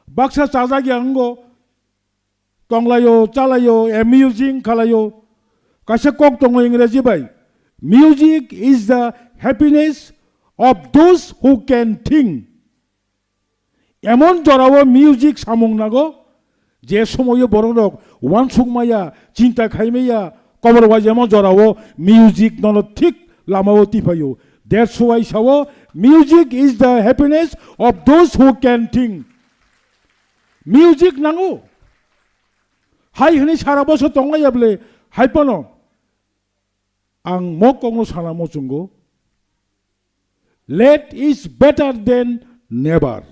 baksa chajakya wngo, tonglaio, chalaio, amusing khalaio. Kaisa kok tongo Ingreji bai, "Music is the happiness of those who can think." Emon jorao music samung nago, je somoio borok rok uansuk maya, chinta khai maya, kobor bai emon jorao music nono thik lamao tiphaio. That's why sao, "Music is the happiness of those who can think." Music nango. Hai hwnwi sara bosor tongmaya bwle, hai phano ang mo kokno sana muchungo, "Late is better than never."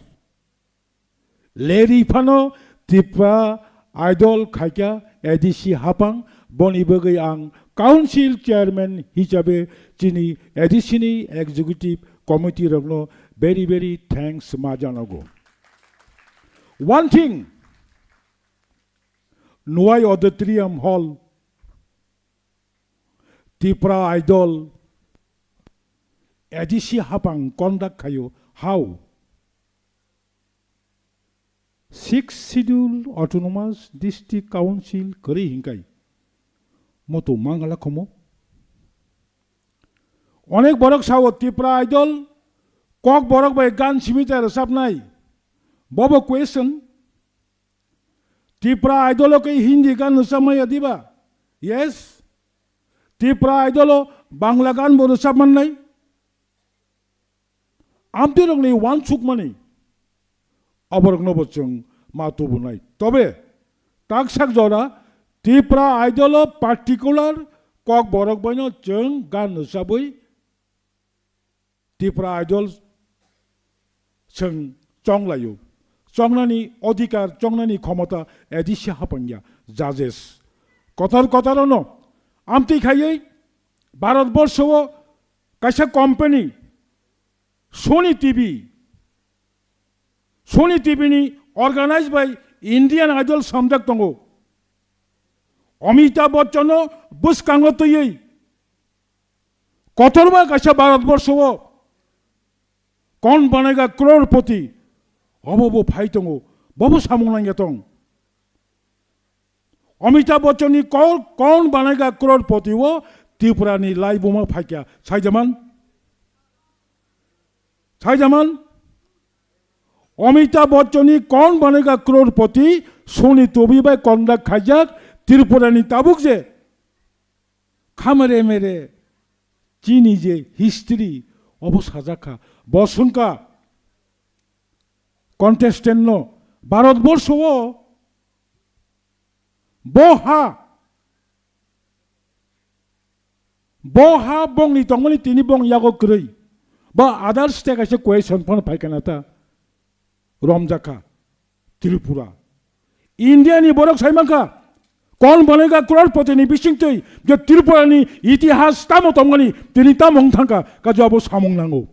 Leri phano Tipra Idol khaikha A D C hapang, boni bagwi ang council chairman hisabe chini A D C ni executive committee rokno very, very thanks ma janago. One thing, Nuai Auditorium Hall, Tipra Idol, A D C hapang conduct khaio, how? Sixth Schedule Autonomous District Council kwrwi hinkai. Moto mangala khomo. Onek borok sao Tipra Idol, kok borok bai gan simi ta rwchapnai. Bobo question. Tipra Idol o khe Hindi gan rwchapmaya diba? Yes. Tipra Idol o Bangla gan bo rwchap mannai. Amtwi rokni uansukmani aborokno bo chwng ma tubunai. Tobe taksak jora Tipra Idol o particular kok borok baino chwng gan rwchabwi Tipra Idol chwng chonglaio. Chongnani odhikar, chongnani khomota A D C hapangya, judges. Kotor kotor ono amtwi khaiwi Bharat borsho o kaisa company Sony T V, Sony T V ni organized by Indian Idol samjak tongo. Amitabh Bachchan no bwskango twiwi kotorma kaisa Bharat borsho o "Kaun Banega Crorepati" obo bo phai tongo, bobo samung nangya tong. Amitabh Bachchan ni Kaun, Kaun Banega Crorepati o Tripura ni laibuma phaikya, saijaman? Saijaman? Amitabh Bachchan ni Kaun Banega Crorepati Sony T V bai conduct khaijak, Tripura ni tabuk je khamere mere chini je history obo sajak kha. Bo sungkha contestant no Bharat borsho o bo ha, bo ha bongni tongmani tini bong yago kwrwi. Ba others te kaisa question phano phaikha na ta romjakha Tripura. India ni borok sai mankha, Kaun Banega Crorepati ni bisingtwi je Tripura ni itihas tamo tongmani tini tamo wng thangkha, kajo abo samung nango.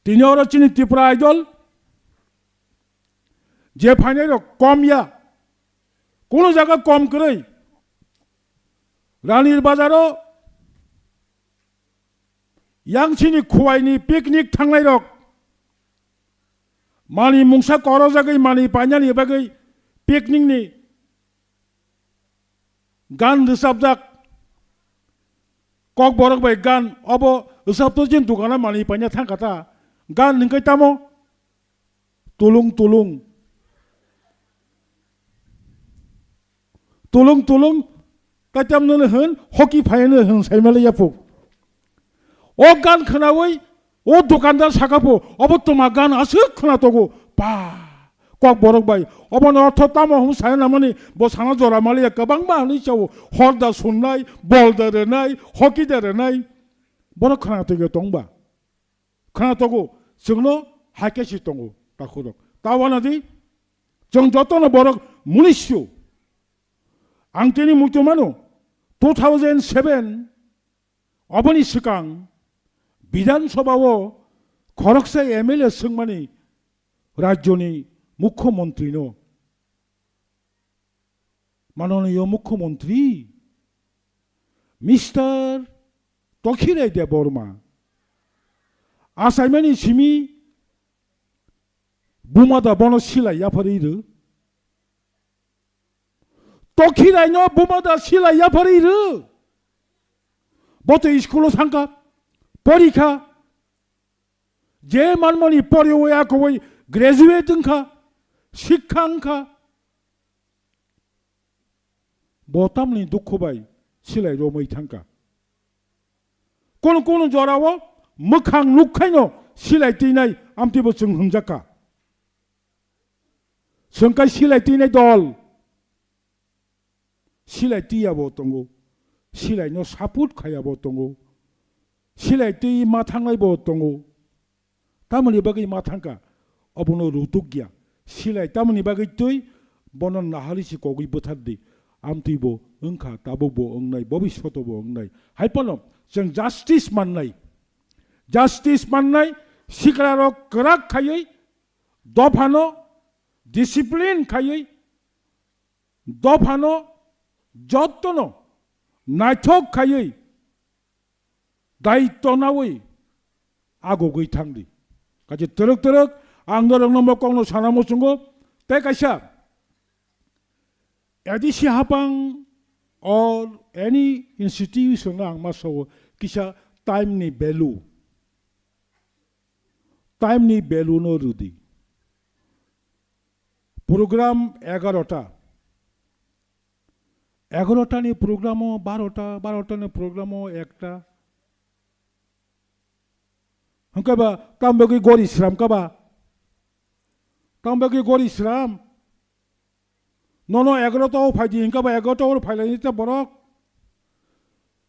Tini oro chini Tripura Idol je phainai rok kom ya, kuno jaga kom kwrwi. Ranir Bazaro yang chini Khowai ni picnic thangnai rok mani mungsa korojagwi mani painani bagwi picnic ni gan rwchapjak, Kokborok bai gan obo rwchapto jin dukana mani paina thangkha ta. Gan hwnkhe tamo tulung tulung. Tulung tulung, taitam nono hwn, hoki phaino hwn saimali yapuk. O gan khwnawi, o dukandar sakapo, obo tuma gan aswk khwna togo, pa, Kokborok bai, obono ortho tamo hwn saya namani, bo sana jora maliya kwbangma hwnwi chao, hor da sunnai, bol da rwnai, hoki da rwnai, borok khwna togo tongba. Khwna togo, chwngno hai khe si tongo, takhurok. Ta wana di, chwng jotono borok munisyo. Ang tini muitu mano, two thousand seven, oboni swkang Bidhan Sabha o khoroksa M L A swngmani rajyoni mukhyamantri no. Manoniyo Mukhyamantri, Mister Tokhirai Debbarma, achaimani simi buma da bono silai yapharwi rw. Tokhirai no buma da silai yapharwi rw. Bo to school o thangkha, porikha, je manmani poriwi akowai graduate wngkha, sikha wngkha. Bo tamni dukhu bai silai romwi thangkha. Kono kono jorao mwkhang nukhaino silai twinai amtwibo chwng hwnjakha. Chwng kai silai twinai dol. Silai twiya bo tongo. Silai no support khaya bo tongo. Silai twi ma thangnai bo tongo. Tamoni bagwi ma thangkha, obono rutuk ya. Silai tamoni bagwi twi bono nahali si kogwi bwthar di. Amtwi bo wngkha, tabuk bo wngnai, bobishoto bo wngnai. Hai phano chwng justice mannai. Justice mannai, sikla rok kwrak khaiwi, dophano discipline khaiwi, dophano jottono naithok khaiwi, daitto nawi agugwi thangdi. Kaisa twrwk twrwk ang norokno mo kokno sana muchungo, tei kaisa A D C hapang or any institution ang ma sao kisa time ni value, time ni value no rwdi. Program egarota, egarota ni program o barota, barota ni program o ekta. Hwnkhe ba, tamo bagwi gori sram kha ba? Tamo bagwi gori sram? Nono egarota o phaidi hwnkhe ba, egarota o phailai ni ta borok.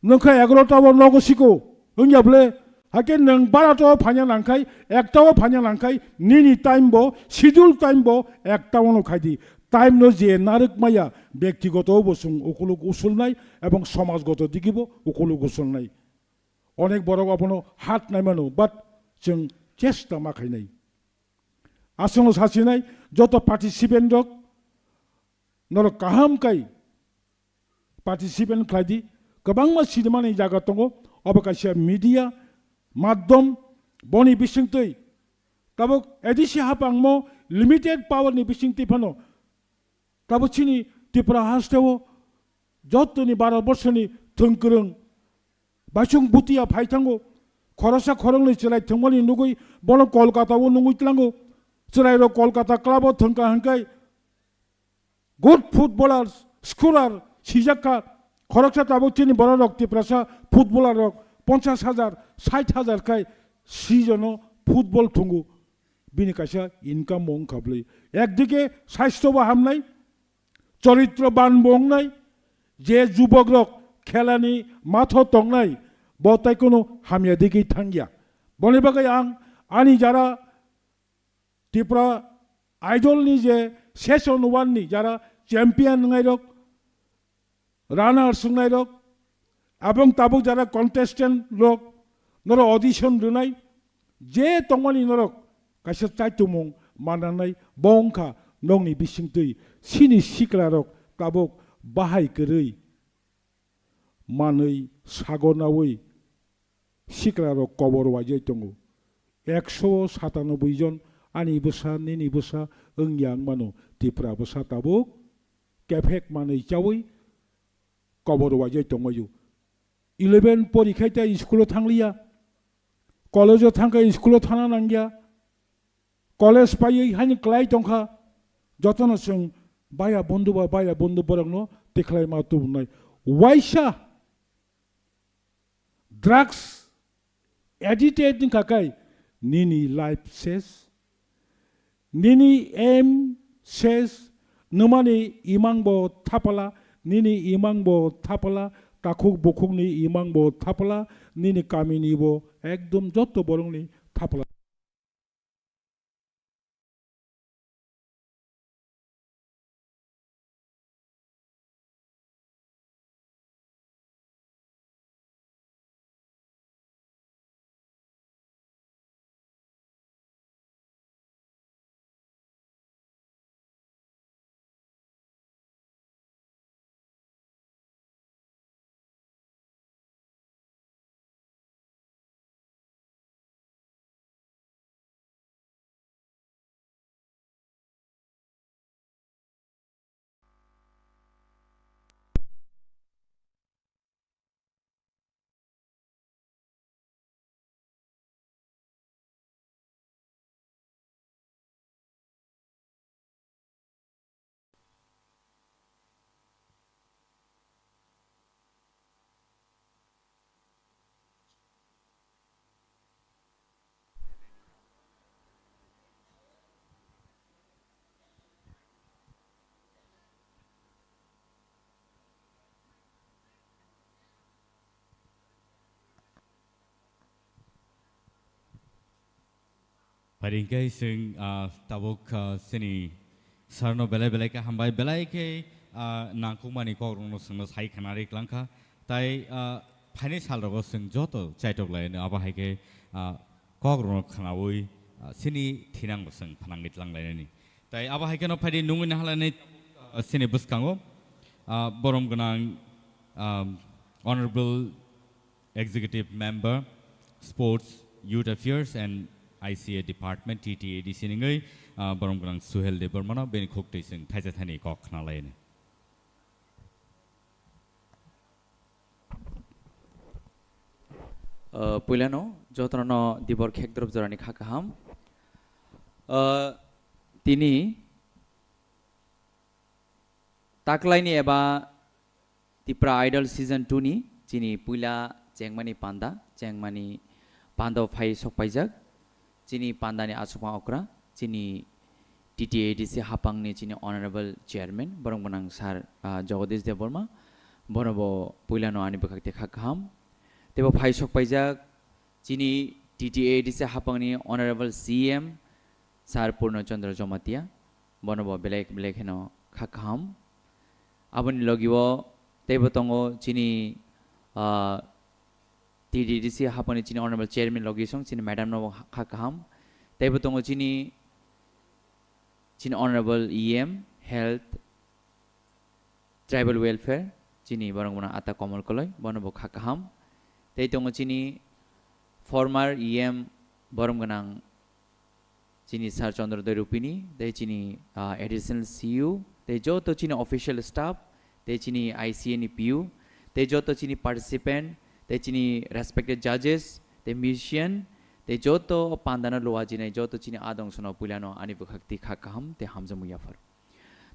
Nwng khe egarota o nogo siko, wngya bwle? Hakhe nwng barota o phaina nangkhai, ekta o phaina nangkhai, nini time bo, schedule time bo, ekta o no khaidi. Time no je narwk maya, byaktigoto bo chwng ukuluk usulnai, ebong somajgoto digi bo ukuluk usulnai. Onek borok abono hat naimano, but chwng chesta ma khainai. Aswkno sachinai, joto participant rok, norok kaham kai participant khlai di. Kwbangma sinimani jaga tongo, obo kaisa media madhyam, boni bisingtwi tabuk A D C hapangmo limited power ni bisingtwi phano tabuk chini Tripura hasteo jotoni Bharat borshoni thwngkwrwng baisong butiya phai thango. Khoroksa khoroknwi chwrai thwngmani nugwi bono Kolkata o nungwi tlango. Chwrairok Kolkata club o thwngkha hwnkhe good footballer, scorer sijak kha. Khoroksa tabuk chini bororok Tiprasa footballer rok ponchash hajar, sait hajar khai season o football thwngo. Bini kaisa income bo wngkha bwlwi. Ekdike sastho bo hamnai, choritro ban bo wngnai, je jubok rok khelani matho tongnai, bo tai kono hamya digwi thangya. Boni bagwi ang ani jara Tripura Idol ni je session one ni jara champion wngnai rok, runners wngnai rok, abong tabuk jara contestant rok, noro audition rwnai, Je tongmani norok kaisa chaitumung mananai bo wngkha nokni bisingtwi. Chini siklarok tabuk bahai kwrwi manwi sago naui siklarok kobor waijai tongo. Ekso satanoboi jon ani bwsa, nini bwsa wngya wngmano. Tipra bwsa tabuk kephek manwi chaui kobor waijai tongmaio. Eleven porikhai tei school-o thangliya, college-o thangkha, school-o thana nangya, college paiwi haino klai tongkha. Jotono chwng baya bondhu ba baya bondhu borokno tikhlai ma tubunai. Waisa drugs addicted wngkha khe nini life ses, nini aim ses, nwmani imang bo thapala, nini imang bo thapala, takhuk bukhukni imang bo thapala, nini kamini bo ekdom jotto borokni thapala. Phaidi hwnkhe chwng, ah, tabuk, ah, chini sir no belai belai khe hambai, belai khe, ah, nangkukmani kokrokno chwngno sai khna ri kwlangkha. Tai, ah, phaini salrogo chwng joto chaitok lai abo hai khe, ah, kokrokno khnaui, ah, chini thinangbo chwng phnangwi tlang lainani. Tai abo hai kheno phaidi nungwi nahalani, ah, chini bwskango, ah, borom gwnang, ah, Honorable Executive Member, Sports, Youth Affairs and I C A Department, T T A D C ningwi, ah, borom gwnang Suhel Debbarmano bini khuk twi chwng thaisa thani kok khna lainani. Uh, puilano jotono dibor khekdrop jorani kha kaham. Uh, tini taklaini eba Tipra Idol Season two ni chini puila chengmani panda, chengmani panda phai sokpaijak. Chini pandani asukma okra, chini T T A D C hapangni chini Honorable Chairman, borok gwnang Sir, ah, Jagadish Debbarma, bono bo puilano ani bwkhak tei kha kaham. Tei bo phai sok paijak, chini T T A D C hapangni Honorable C M, Sir Purno Chandra Jamatia, bono bo belai belai kheno kha kaham. Aboni logi o teibo tongo chini, ah, T T D C hapani chini Honorable Chairman logi song chini madam no kha kaham. Teibo tongo chini, chini Honorable E M Health Tribal Welfare chini borok gwnang Ata Komol Koloi, bono bo kha kaham. Tei tongo chini former E M borom gwnang chini Sir Chandra Doi Rupini, tei chini, ah, additional C U, tei joto chini official staff, tei chini I C A ni P U, tei joto chini participant, tei chini respected judges, tei musician, tei joto pandano luajinai joto chini adong sono puilano ani bwkhak twi kha kaham tei hamjakmung yaphar.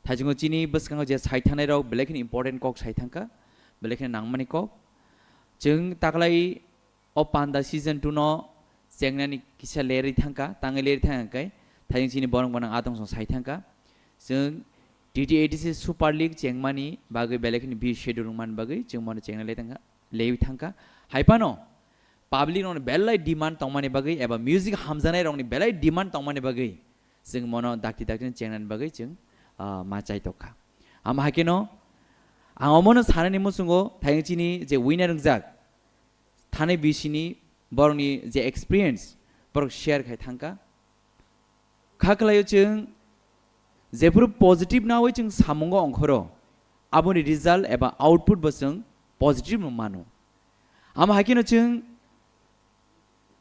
Thaichungo chini bwskango je sai thangnai rok belai kheno important kok sai thangkha, belai kheno nangmani kok. Chwng taklai o panda season two no chengnani kisa lerwi thangkha, tangwi lerwi thangkha khe, thaichung chini borok gwnang atong song sai thangkha. Chwng T T A D C Super League chengmani bagwi belai kheno bi schedule wngmani bagwi chwng bono chengna le thangkha, lewi thangkha. Hai phano public rokni belai demand tongmani bagwi eba music hamjaknai rokni belai demand tongmani bagwi chwng mono dakti dakti chengnani bagwi chwng, ah, ma chai tokha. Ama hakeno ang omono sanani muchungo thayung chini je winner wngjak, thani bisini borokni je experience, borok share khai thangkha. Kha khlaio chwng jephuru positive nawi chwng samungo ongkhoro, aboni result eba output bo chwng positive no mano. Amo hai kheno chwng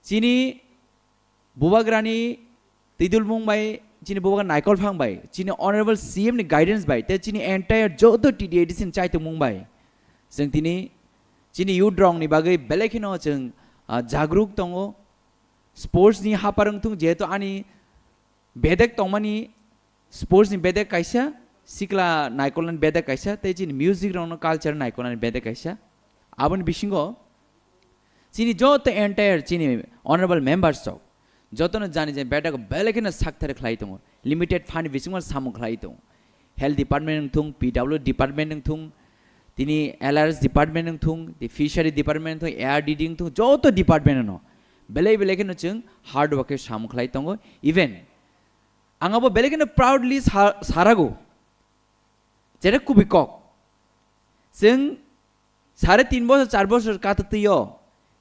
chini bubagrani twidulmung bai, chini bubagra Naikol Phang bai, chini honorable C M ni guidance bai, tei chini entire joto T T A D C ni chaitongmung bai, chwng tini chini youth rok ni bagwi belai kheno chwng, ah, jagruk tongo. Sports ni hapar wng thung, jehetu ani bedek tongmani sports ni bedek kaisa, sikla naikolnani bedek kaisa, tei chini music rokno culture naikolnani bedek kaisa. Aboni bisingo chini joto entire chini honorable members rok jotono jani jani bedek belai kheno sakthar khlai tongo, limited fund bisingo samung khlai tongo. Health department wng thung, P W department wng thung, tini L R S department wng thung, the fishery department wng thung, A R D D wng thung, joto department no belai belai kheno chwng hard work khe samung khlai tongo. Even ang abo belai kheno proudly sa-, sarago. Jere kubui kok. Chwng sare tin bosor, char bosor kata twiyo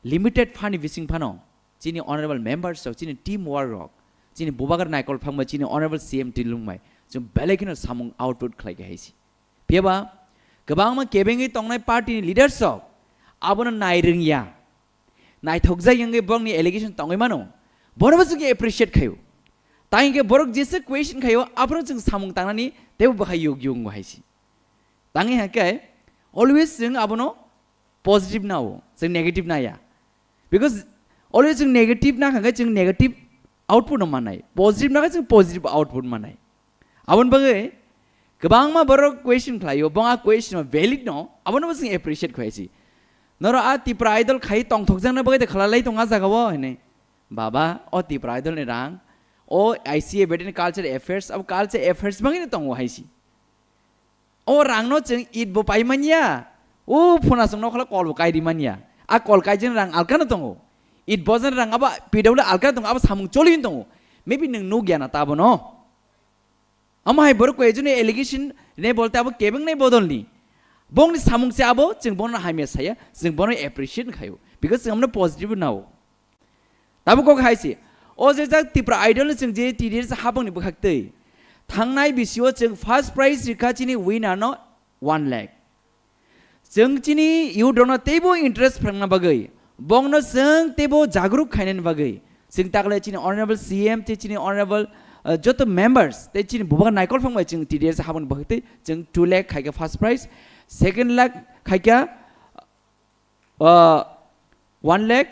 limited fund ni bising phano chini honorable members rok, chini team work rok, chini bubagra Naikol Phang bai, chini honorable C M Tilung bai, chwng belai kheno samung output khlai khe hai si. Phiya ba kwbangma kebengwi tongnai party ni leaders rok abono nai rwngya, naithokjak wngwi borokni allegation tongwi mano, bono bo chwng appreciate khaio. Tang hwnkhe borok jesa question khaio, abono chwng samung tangnani teibo bwkhai yug yungo hai si. Tang hwnkhe always chwng abono positive nao, chwng negative naya. Because always chwng negative na kha khe chwng negative output no manai, positive na khe chwng positive output manai. Aboni bagwi kwbangma borok question khlaio, bo a question valid no, abono bo chwng appreciate khlai si. Noro a Tipra Idol khai tongthokjakna bagwi de khalalai tong a jaga o hwnwi. Baba, o Tipra Idol ni rang, o I C A Veteran Culture Affairs, abo Culture Affairs bagwi no tongo hai si. O rangno chwng it bo pai manya. O phunasong nokhola kol bo kai ri manya. A kol kaijani rang alkano tongo. It bojani rang abo P W alkano tongo, abo samung choli tongo. Maybe nwng nukya na ta abono. Amo hai borok koi joni allegation ne bolte abo kebeng nai bodol ni. Bongni samung se abo chwng bono hamya saya, chwng bono appreciate khayo. Because chwng amno positive nao. Tabuk kok hai se. O je jak Tipra Idol ni chwng je T D S habang ni bwkhak twi. Thangnai bisio chwng first prize rikha chini winner no one lakh. Chwng chini youth rokno teibo interest phrangna bagwi, bongno chwng teibo jagruk khainani bagwi, chwng takle chini honorable C M tei chini honorable, uh, joto members tei chini bubagra Naikol Phang bai chwng T D S habang ni bwkhak twi chwng two lakh khaikha first prize, second lakh khaikha, uh, one lakh,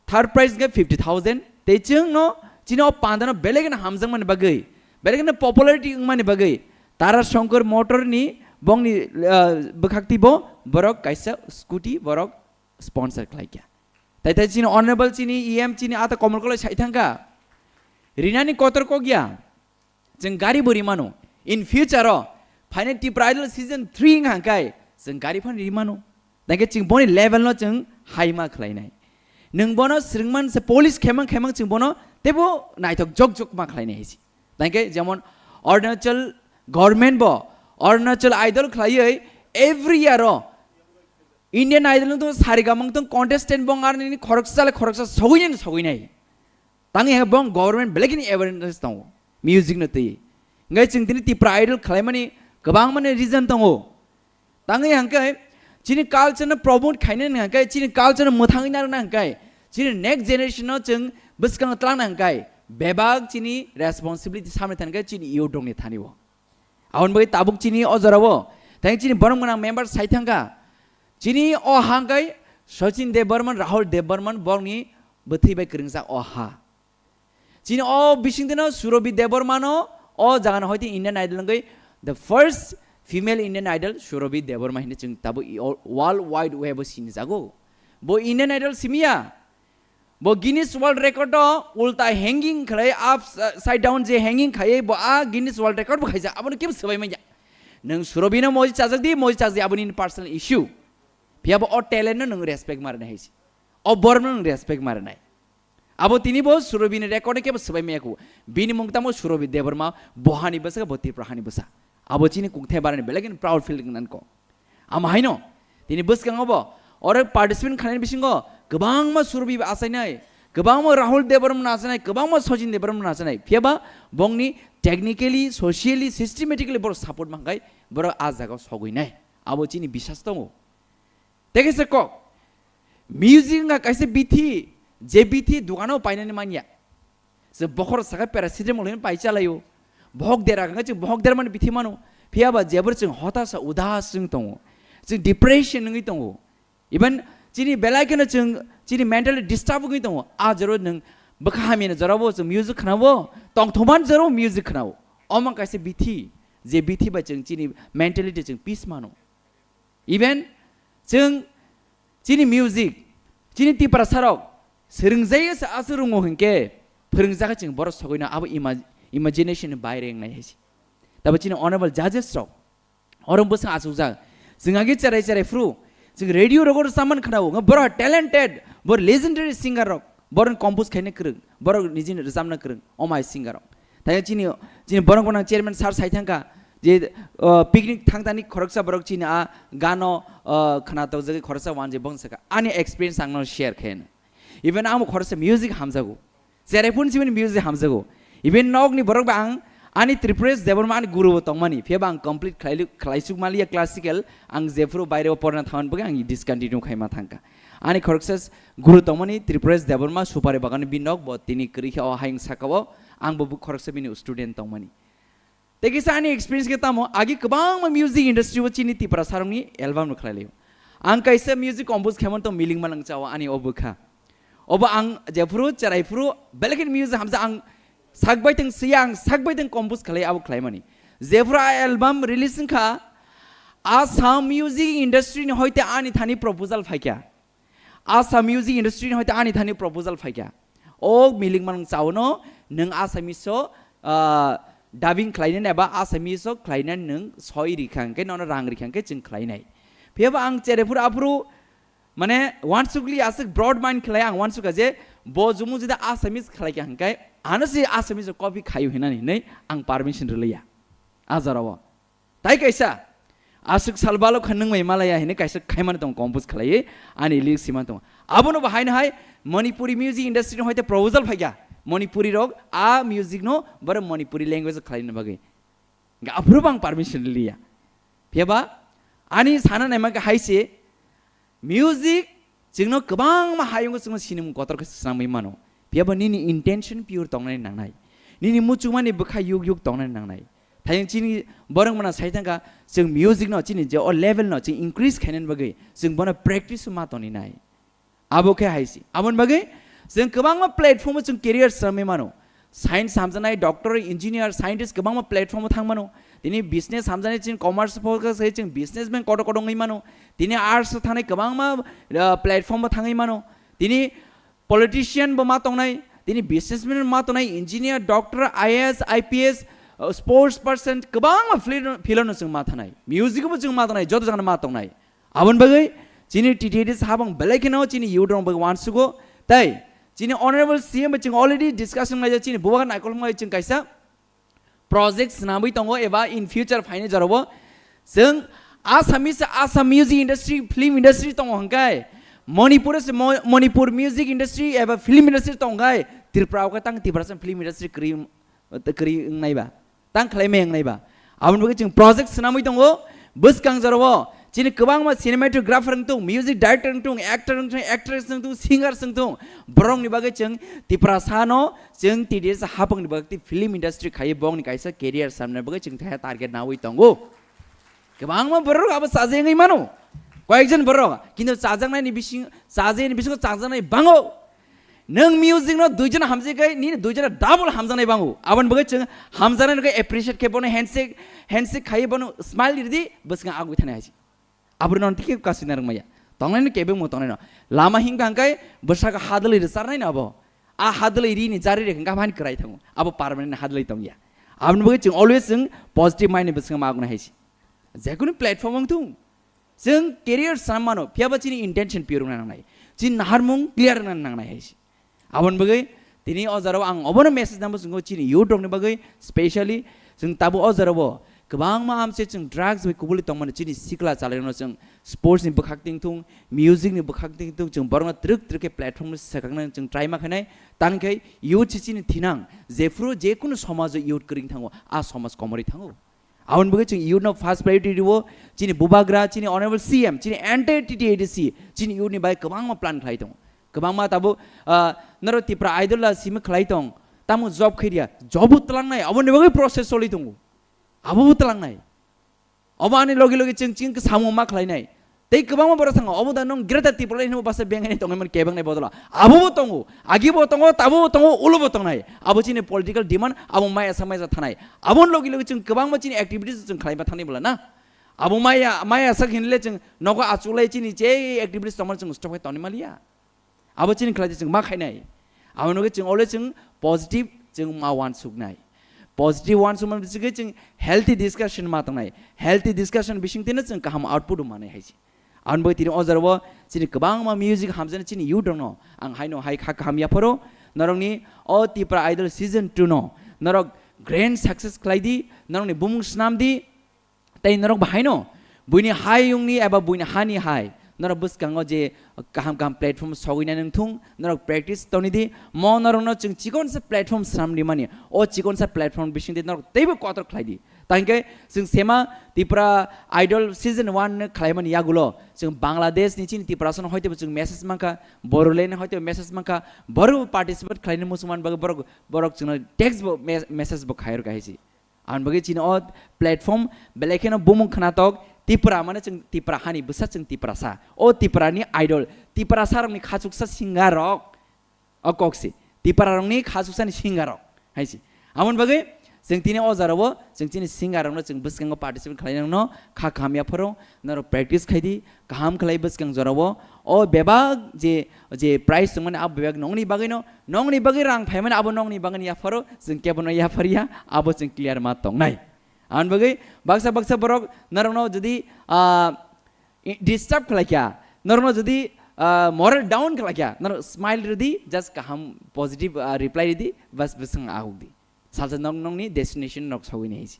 third prize hwnkhe fifty thousand. Tei chwngno chini o pandano belai kheno hamjakmani bagwi, belai kheno popularity wngmani bagwi Tara Shankar Motor ni bongni, uh, bwkhak twi bo borok kaisa scooty borok sponsor khlaikha. Tai tai chini honorable chini E M chini ata Komol Kolai sai thangkha. Rinani kotor kokya. Chwng gari bo rimano. In future o, phainai Tipra Idol season three wng hangkai, chwng gari phan rimano. Tangkhe chwng boni level no chwng high ma khlainai. Nwng bono swrwngman se polish khemang khemang chwng bono teibo naithok jok jok ma khlainai hai si. Tangkhe jemon Arunachal government bo Arunachal Idol khlaiwi every year o Indian Idol wngtong, Saregama wngtong, contestant bong aroni khoroksa le khoroksa sogwi nai sogwi nai. Tangwi hwnba bong government belai kheno awareness tongo music no twi. Hwnkhai chwng tini Tipra Idol khlaimani kwbangmani reason tongo. Tangwi hwnkhai chini culture no promote khainani hwnkhai, chini culture no mwthangwi narwkna hwnkhai, chini next generation no chwng bwskango tlangna hwnkhai bebak chini responsibility samni thani khe chini youth rokni thani o. Aboni bagwi tabuk chini o jorao tei chini borok gwnang member sai thangkha. Chini o ha hwnkhai Sachin Debbarman, Rahul Debbarman borokni bwthwi bai kwrwngjak o ha. Chini o bisingtwino Surabhi Debbarmano o jagano hoite Indian Idol wngwi the first female Indian Idol Surabhi Debbarma hinwi chwng tabuk i-, o-, world wide web o sinijago. Bo Indian Idol simiya. Bo Guinness World Record o ulta hanging khlai upside down je hanging khaiwi bo a Guinness World Record bo khaijak, abono kebo swbai manya. Nwng Surabhino moji chajak di, moji chajak di, aboni nini personal issue. Phiya bo o talent no nwng respect ma rwnai hai se. O borok no nwng respect ma rwnai. Abo tini bo Surabhini record no kebo swbai maya kho. Bini mung tamo Surabhi Debbarma, bo hani bwsa, bo Tripura hani bwsa. Abo chini kungthai barani belai kheno proud feel wngnani kok. Amo haino, tini bwskango bo, oro participant khlainani bisingo kwbangma Surabhi achainai, Kwbangma Rahul Debbarma nasinai, kwbangma Sachin Debbarma nasinai. Phiyaba bongni technically, socially, systematically borok support mankhai borok a jagao sogwinai. Abo chini bisas tongo. Tei kaisa kok, music wngkha kaisa bithi, je bithi dukano painani manya. Je bokhorok sakha paracetamol hinwi pai chalaio. Bohok dera wngkha chwng bohok dermani bithi mano. Phiyaba jebor chwng hotasa udas wng tongo. Chwng depression wngwi tongo. Even chini belai kheno chwng chini mentally disturb wngwi tongo. A joro nwng bwkha hamyani jorabo chwng music khnabo, tongthokmani jorabo music khnabo. Omo kaisa bithi, je bithi bai chwng chini mentality chwng peace mano. Even chwng chini music, chini Tiprasarok swrwngjaio se aswk rwngo hinkhe phwrwngjak chwng borok sogwino abo ima-, imagination ni baire wngnai hai se. Tabo chini honorable judges rok oro bwswng achukjak. Chwng agi cherai cherai phuru chwng radio rogo rwchapmani khwnao, wngkha borok talented, bor legendary singer rok, borok compose khaina kwrwng, borok nijini rwchapna kwrwng, omai singer rok. Thai chini, chini borok gwnang chairman sir sai thangkha je, uh, picnic thangtani khoroksa borok chini a gano, uh, khwnatok jagwi khoroksa wanjwi bong sakha. Ani experience ang no share khaino. Even ang khoroksa music hamjago. Cherai phuru chini music hamjago. Even nokni borok ba ang ani Tripuresh Debbarma ani guru bo tongmani. Phiya ba ang complete khlai, khlaisuk maliya classical. Ang jephuru baire o porna thangan bagwi ang discontinue khaima thangkha. Ani khoroksa guru tongmani Tripuresh Debbarma Supari Bagan ni binok bo tini kwrwi khe o hayung saka o ang bo khoroksa bini student tongmani. Tei kisa ani experience khe tamo, agi kwbangma music industry o chini Tiprasa rokni album rok khlai laio. Ang kaisa music compose khaimani tong Miling Malang Chao ani o bwkha. Obo ang jephuru cherai phuru belai kheno music hamsa ang sak bai tong siya ang sak bai tong compose khlai abo khlaimani. Jephuru a album release wngkha, Assam music industry ni hoite ani thani proposal phaikha. Assam music industry ni hoite ani thani proposal phaikha. O Miling Malang Chao no nwng Assamese o, ah, dubbing khlainai eba Assamese o khlainai nwng soi rikha hwnkhe nono rang rikha hwnkhe chwng khlainai. Phiyaba ang cherai phuru aphuru mane wansukli aswk broad mind khlai ang wansukha je bo jumu jeda Assamese khlaikha hwnkhe ano se Assamese o copy khaio hinani hinwi ang permission rwliya. A jorao. Tai kaisa, aswk sal balo kha nwng mai malaya hinwi kaisa khaimani tongo compose khlaiwi ani lyrics simani tongo. Abono bo haino hai Manipuri music industry ni hoite proposal phaikha. Manipuri rok a music no boro Manipuri language o khlaina bagwi. Hwnkhe aphuru bo ang permission liya. Phiyaba ani sana naima khe hai se music chwngno kwbangma hayungo chwngno sinimung kotor khe swnamwi mano. Phiyaba nini intention pure tongnani nangnai. Nini muchungmani bwkha yuk yuk tongnani nangnai. Thayung chini borok mano sai thangkha, chwng music no chini je o level no chwng increase khainani bagwi chwng bono practice ma toni nai. Abo khe hai se. Aboni bagwi chwng kwbangma platform o chwng career swnamwi mano. Science hamjaknai, doctor, engineer, scientist kwbangma platform o thang mano. Tini business hamjaknai chini commerce focus khe chwng businessman kotor kotor wngwi mano. Tini arts o thangnai kwbangma, ah, platform o thangwi mano. Tini politician bo ma tongnai, tini businessman ma tongnai, engineer, doctor, I A S, I P S, uh, sports person, kwbangma field, field no chwng ma thanai. Music bo chwng ma tongnai, joto jagano ma tongnai. Aboni bagwi chini T T A D habang belai kheno chini youth rok bagwi wansugo. Tai chini honorable C M bai chwng already discussion laijak chini bubagra naikol wngmai chwng kaisa project swnamwi tongo eba in future phainai jorabo chwng Assamese, Assam music industry, film industry tongo hwnkhe Manipur se Mo-, Manipur music industry eba film industry tongo hwnkhe Tripura o khe tang Tiprasa film industry kwrwi, kwrwi wngnai ba tang khlai mai wngnai ba. Aboni bagwi chwng project swnamwi tongo bwskang jorabo chini kwbangma cinematographer wngtung, music director wngtung, actor wngtung, actress wngtung, singer wngtung, borokni bagwi chwng Tiprasa no chwng T D S hapangni bagwi film industry khaiwi bongni kaisa career samna bagwi chwng thaya target nawi tongo. Kwbangma borok abo chajai wngwi mano, koyekjon borok, kintu chajaknaini bising, chajaini bisingo chajaknai bango. Nwng music no duijon hamjai kai nini duijon double hamjaknai bango, aboni bagwi chwng hamjaknai no khe appreciate khe bono handshake, handshake khaiwi bono smile ridi bwskango agwi thani hai se. Aboni no tike kasina rwngmaya. Tongnai no kebengmo tongnai no. Lama himkha hwnkhe bwsakhe hadwlwi rwcharnai no abo. A hadwlwi rini jari rikha hwnkhe aphani kwrai thango. Abo permanent hadwlwi tongya. Aboni bagwi chwng always chwng positive mind ni bwskango ma agwi hai se. Jekunu platform wng thung. Chwng career sam mano, phiyaba chini intention pure wngna nangnai. Chini naharmung clear wngna nangnai hai se. Aboni bagwi tini o jorao ang obono message nangbo chwngkho chini youth rokni bagwi, specially chwng tabuk o jorao Kwbangma amse chwng drugs bai kubuli tongmani chini sikla chalairokno chwng sports ni bwkhak tingthung, music ni bwkhak tingthung, chwng borokno twrwk twrwk khe platform no swkaknani chwng try ma khainai. Tangkhe youth se chini thinang, jephuru jekunu somajo youth kwrwng thango, a somaj komorwi thango. Aboni bagwi chwng youth no first priority rwo, chini bubagra, chini honorable C M, chini entire T T A D C, chini youth ni bai kwbangma plan khlai tongo. Kwbangma tabuk, ah, norok Tipra Idol la simi khlai tong, tamo job khairiya, job bo twlangnai, aboni bagwi process choli tongo. Abo bo twlangnai. Obo ani logi logi chwng chini samung ma khlainai. Tei kwbangma borok thango, obo da nwng Greater Tipraland hinwi basa bengaini tongwi mani kebengni bodolo. Abo bo tongo, agi bo tongo, tabo bo tongo, ulo bo tongnai. Abo chini political demand, abo maya sa maya thanai. Aboni logi logi chwng kwbangma chini activities chwng khlaima thangni bwla na. Abo maya, maya sak hinle chwng nogo achuklai chini je activities tongmani chwng stop khai tongni maliya. Abo chini khlai chwng ma khainai. Abo nugwi chwng always chwng positive chwng ma wansuknai. Positive wansukmani bisingtwi chwng healthy discussion ma tongnai. Healthy discussion bisingtwino chwng kaham output manai hai se. Aboni bagwi tini o jora o chini kwbangma music hamjaknai chini youth rokno ang haino hai kha kaham yapharo norokni o Tipra Idol season two no norok grand success khlai di, norokni bumung snam di. Tei norok bahaino buini hayungni eba buini hani hai norok bwskango je kaham kaham platform sogwina nung thung, norok practice toni di, mo norokno chwng chikonsa platform swnam rimani, o chikonsa platform bisingtwi norok teibo kotor khlai di. Tangkhe chwng sema Tipra Idol season one no khlaimani yagulo chwng Bangladesh ni chini Tiprasano hoitebo chwng message mankha, Bodoland ni hoitebo message mankha, borok participate khlaina muchungmani bagwi borok, borok chwngno text bo me-, message bo khairok hai se. Aboni bagwi chini o platform belai kheno bumung khnatok Tipra, mane chwng Tipra hani bwsa, chwng Tiprasa. O Tiprani idol, Tiprasarokni khachuksa singer rok. O kok se. Tiprarokni khachuksani singer rok. Hai se. Aboni bagwi chwng tini o jora o chwng chini singer rokno chwng bwskango participate khlainai no kha kaham yapharo norok practice khai di, kaham khlai bwskang jora o. O bebak je, je prize tongmani abo bebak nongni bagwi no, nongni bagwi rang phaimani abo nongni bagwi yapharo, chwng kebono yaphar ya, abo chwng clear ma tongnai. Aboni bagwi baksa baksa borok norokno jodi, ah, i-, disturb khlai kha, norokno jodi, ah, moral down khlai kha, norok smile rwdi, just kaham positive, ah, reply rwdi, bas bwswng ahuk di. Salsa nong nongni destination nok sogwi nai se.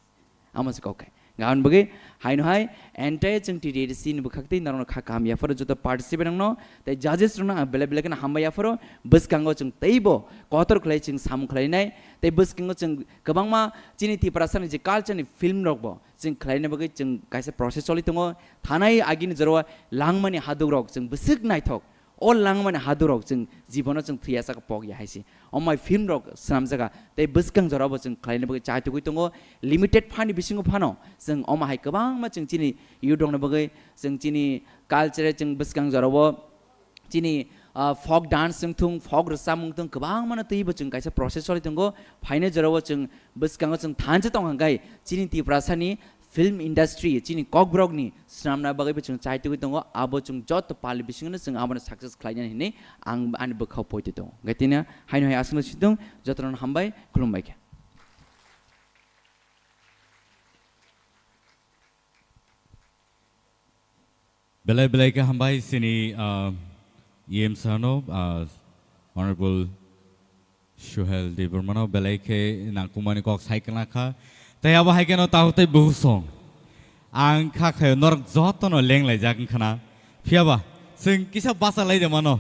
Amo se kok khai. Gabon bagwi haino hai entire chwng T T A D C ni bwkhak tei norokno kha kaham yapharo joto participant rokno tei judges rokno ang belai belai kheno hambai yapharo bwskango chwng teibo kotor khlai chwng samung khlainai tei bwskango chwng kwbangma chini Tiprasani je culture ni film rokbo chwng khlaina bagwi chwng kaisa process choli tongo. Thanai agini jora o langmani haduk rok chwng bwswk naithok. O langmani hadurok chwng jibono chwng thwiya saka pok ya hai se. O mai film rok swnamjaka tei bwskang jorabo chwng khlaina bagwi chai tugwi tongo. Limited phani bisingo phano chwng omo hai kwbangma chwng chini youth rokni bagwi chwng chini culture chwng bwskang jorabo chini, ah, folk dance wng thung, folk rwchapmung thung kwbangmano twibo chwng kaisa process choli tongo. Phainai jorabo chwng bwskango chwng thansa tong hwnkhe chini Tiprasani film industry chini kokborokni swnamna bagwi bo chwng chai tugwi tongo, abo chwng joto pali bisingono chwng abono success khlainani hinwi ang ani bwkhao poito tongo. Hwnkhe tini haino hai aswkno situng, jotono hambai, khulumbai khe. Belai belai khe hambai chini, ah, E M sano, ah, Honorable Suhel Debbarmano belai khe nangkukmani kok sai khna kha. Tei abo hai kheno takhuk tei bukhuk song. Ang kha khaio norok jotono lenglaijak wngkha na. Phiya ba, chwng kisa basa lai de mano.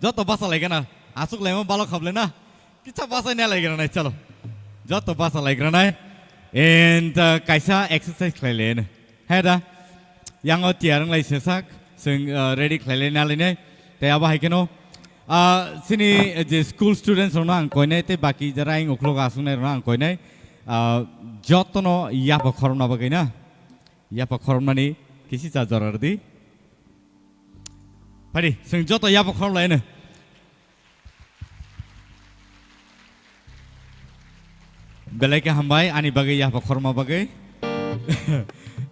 Joto basa lai gana. Aswk laima balok khablai na. Kisa basa nya lai gana nai, chalo. Joto basa lai gana nai. And, uh, kaisa exercise khlai le. He da, yango tiyar wng lai se sak, chwng, uh, ready khlai lai na lai nai. Tei abo hai kheno, uh, chini je school students rokno ang koinai tei baki jara ayang ukhulok aswk nai rokno ang koinai, uh, jotono yapha khorokna bagwi na, yapha khoroknani kisi cha jora rwdi. Phadi, chwng joto yapha khorok lai no. Belai khe hambai ani bagwi yapha khorma bagwi.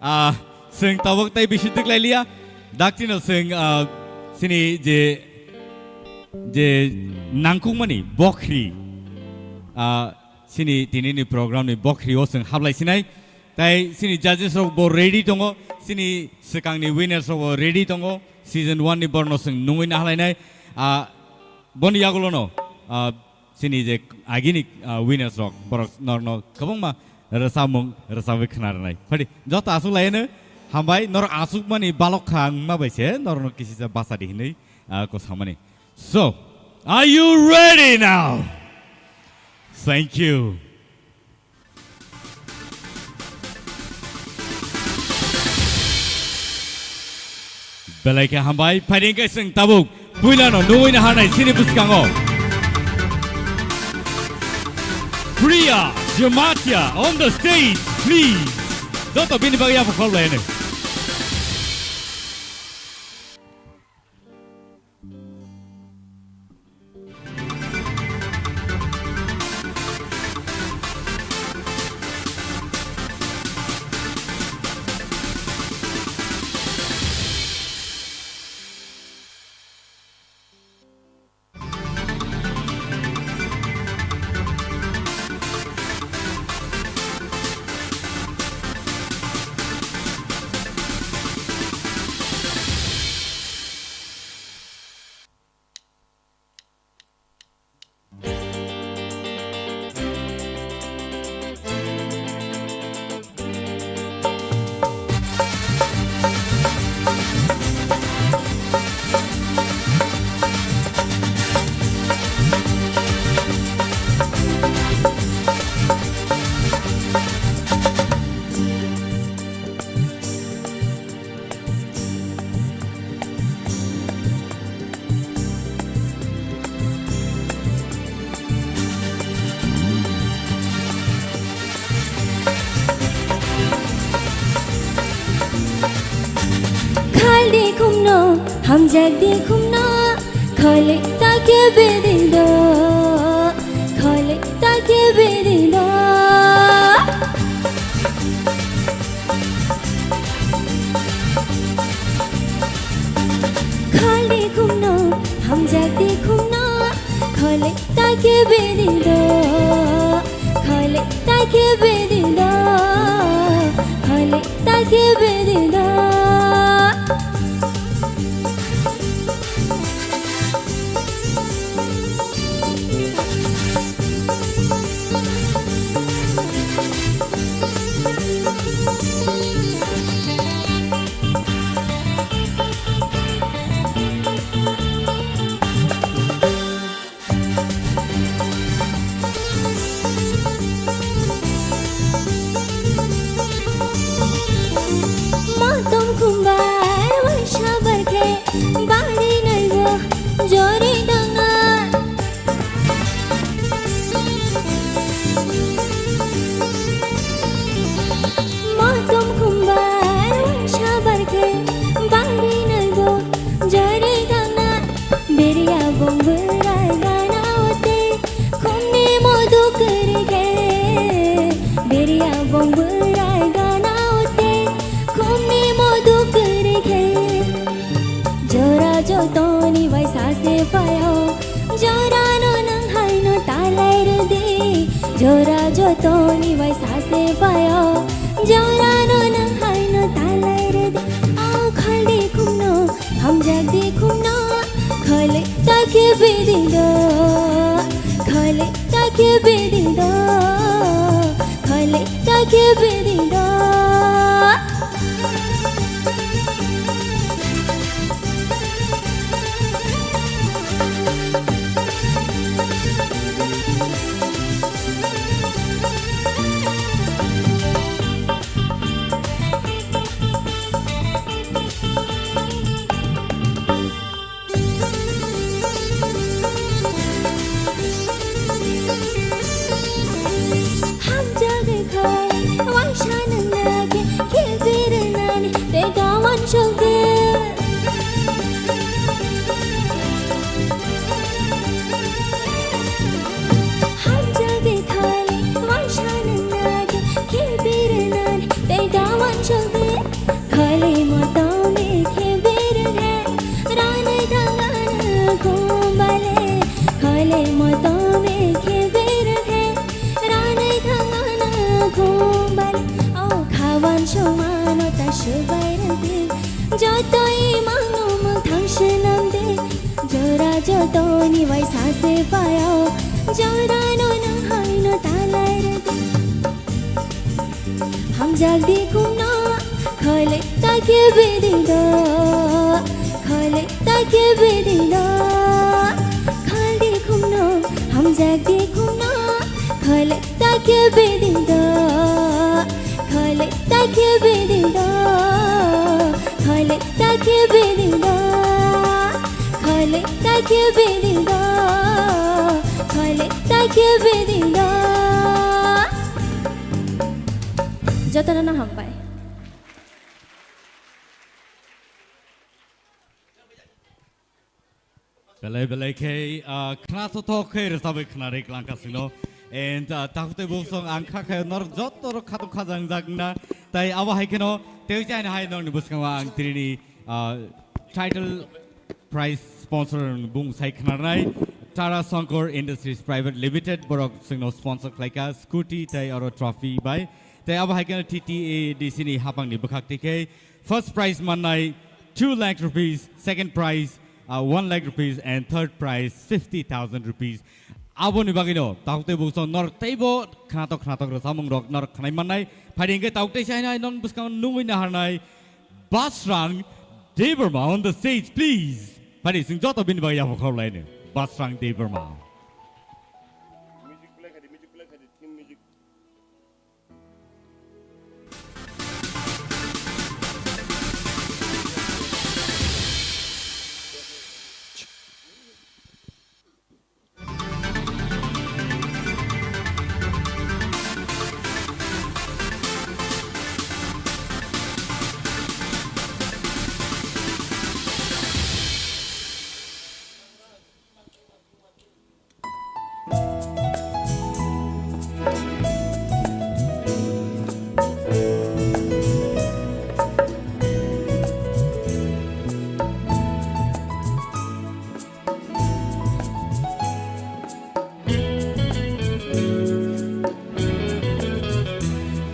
Ah, chwng tabuk tei bisi twk lai liya. Daktino chwng, ah, chini je, je nangkukmani bokhri, ah, chini tinini program ni bokhri o chwng hablai sinai. Tai chini judges rok bo ready tongo, chini swkangni winners rok bo ready tongo, season one ni borno chwng nungwi nahalainai. Ah, boni yagulono, ah, chini je agini, ah, winners rok, borok norno kwbangma rwchapmung rwchapwi khna rwnai. Phadi, joto aswk laiyano hambai, norok aswkmani balok kha wngma bai se norokno kisisa basa di hinwi, ah, ko samani. So, are you ready now? Thank you. Belai khe hambai, phaidi hwnkhe chwng tabuk puilano nugwi naharnai chini bwskango. Priya Jamatia on the stage, please. Joto bini bagwi yapha khorlaino. Khaldi khumno, hamjakdi khumno, khale ta khe bedi do, khale ta khe bedi do. Khaldi khumno, hamjakdi khumno, khale ta khe bedi do, khale ta khe bedi do, khale ta khe bedi do. Motom khumbai waisa barkhe bari naibo jori danga. Motom khumbai waisa barkhe bari naibo jori danga. Beriya bong bwrai gana ote, khumni modu kwrwi khe. Beriya bong bwrai gana ote, khumni modu kwrwi khe. Jora jotoni bai sase phaio, jorano nwng haino talai rwdi. Jora jotoni bai sase phaio, jorano nwng haino talai rwdi. O khaldi khumno, hamjakdi khumno, khale ta khe bedi do, khale ta khe bedi do, khale ta khe bedi do. Hamjagwi khai waisa nangna khe, khe biri nani tei gawan sokdi. Hamjagwi khai waisa nangna khe, khe biri nani tei gawan sokdi. Khale motom khe biri khe, ranai thangana khumbale. Khale motom khe biri khe, ranai thangana khumbale. O khawan somano ta swbai rwdi, joto imangno mwthang swnamdi. Jora jotoni bai sase phaio, jorano nwng haino talai rwdi. Hamjak di khumno, khole ta khe bidi do, khole ta khe bidi do. Khal di khumno, hamjak di khumno, khole ta khe bidi do, khole ta khe bidi do, khole ta khe bidi do, khole ta khe bidi do, khole ta khe bidi do. Jotono no hambai. Belai belai khe, ah, khna thothok khe rwchapwi khna rwklang kha chwngno. And, ah, takhuk tei bukhuk song ang kha khe norok joto rok khatung khajang jak wngna. Tai abo hai kheno tei chaina hai norokni bwskango ang tini, ah, title prize sponsor bung sai khnarnai Tara Sankar Industries Private Limited borok chwngno sponsor khlaikha scooty tei oro trophy bai. Tei abo hai kheno T T A D C ni hapangni bwkhak twi khe first prize mannai two lakh rupees, second prize, uh, one lakh rupees, and third prize fifty thousand rupees. Aboni bagwino takhuk tei bukhuk song norok teibo khnatok khnatok rwchapmung rok norok khnai mannai. Phaidi hwnkhe takhuk tei sainai non bwskango nungwi naharnai Basrang Debbarma on the stage, please. Phaidi chwng joto bini bagwi yapha khorlaino. Basrang Debbarma.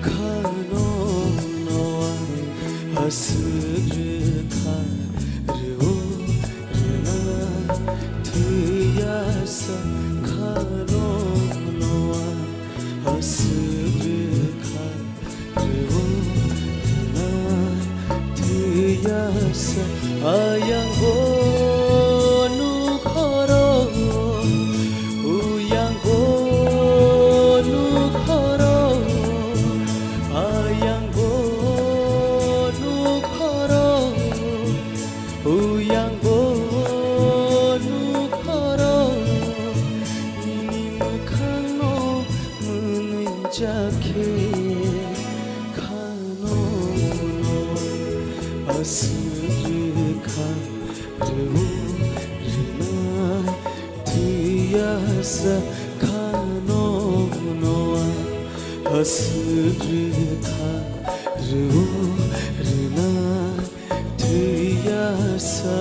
Khano noa aswk rwkha rwo rwna thwiya sa. Khano noa aswk rwkha rwo rwna thwiya sa. Ayang bo nukhoro, uyang bo nukhoro, ayang bo nukhoro, uyang bo nukhoro, nini mwkhangno mwnwi jakhe khano aswk rwkha rwo rwna thwiya sa. Khano noa aswk rwkha rwo rwna thwiya sa.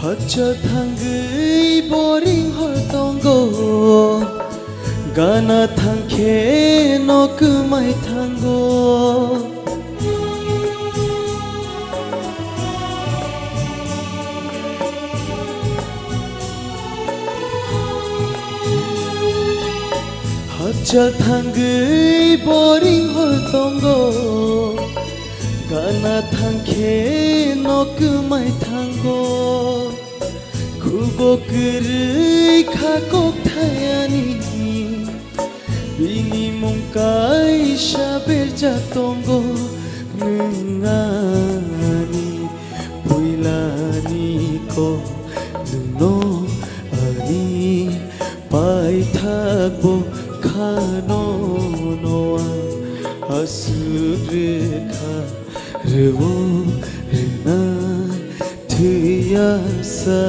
Hachal thangwi boring hor tongo, gana thangkhe no kwmai thango. Hachal thangwi boring hor tongo, gana thangkhe no kwmai thango. Khubo kwrwi kha kokthai ani, bini mung kaisa berjak tongo. Nwng ani puilani kok, nwngno ani paithakbo khano noa aswk rwkha rwo rwna thwiya sa.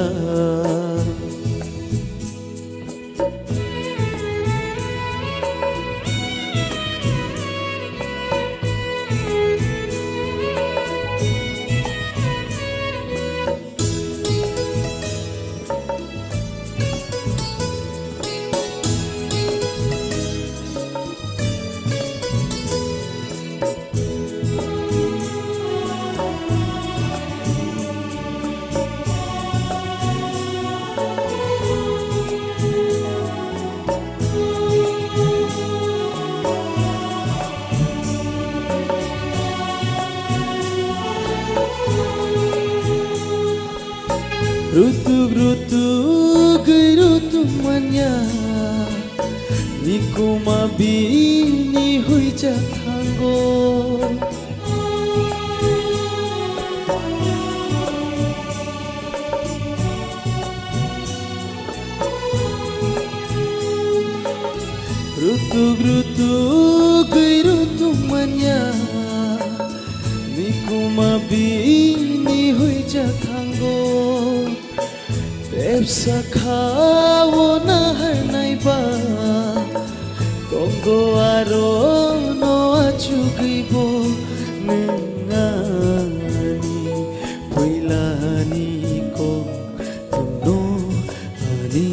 Tugwi rw tongmanya, nikuma bini huija thango. Rutuk rutuk gwi rutuk manya, nikuma bini huija thango. Tepsa khao naharnai ba, tongo aro no achugwi bo nwng ani puilani kok. Tongno ani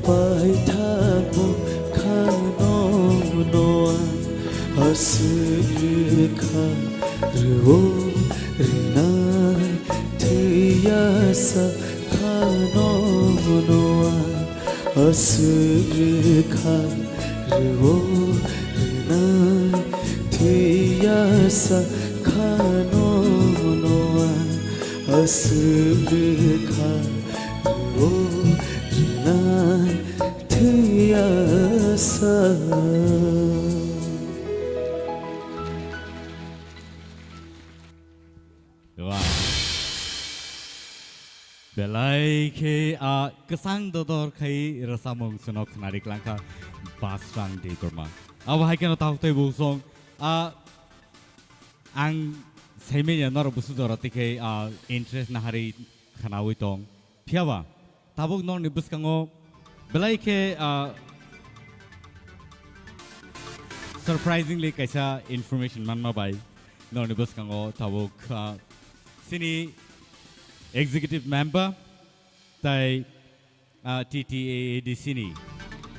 paithakbo khano noa aswk rwkha rwo rwnai thwiya sa khano noa aswk rwkha rwo rwnai thwiya sa khano noa aswk rwkha rwo rwnai thwiya sa. Wow. Belai khe a kwchang dodor khai rwchapmung chwngno khwnari klangkha Basrang Debbarma. Abo hai kheno tabuk tei buk song a ang saimanya norok busu jora tikhe a interest naharwi khwnawi tong. Phiyaba tabuk norokni bwskango belai khe a surprisingly kaisa information manma bai norokni bwskango tabuk a chini executive member tai ah, T T A A D C ni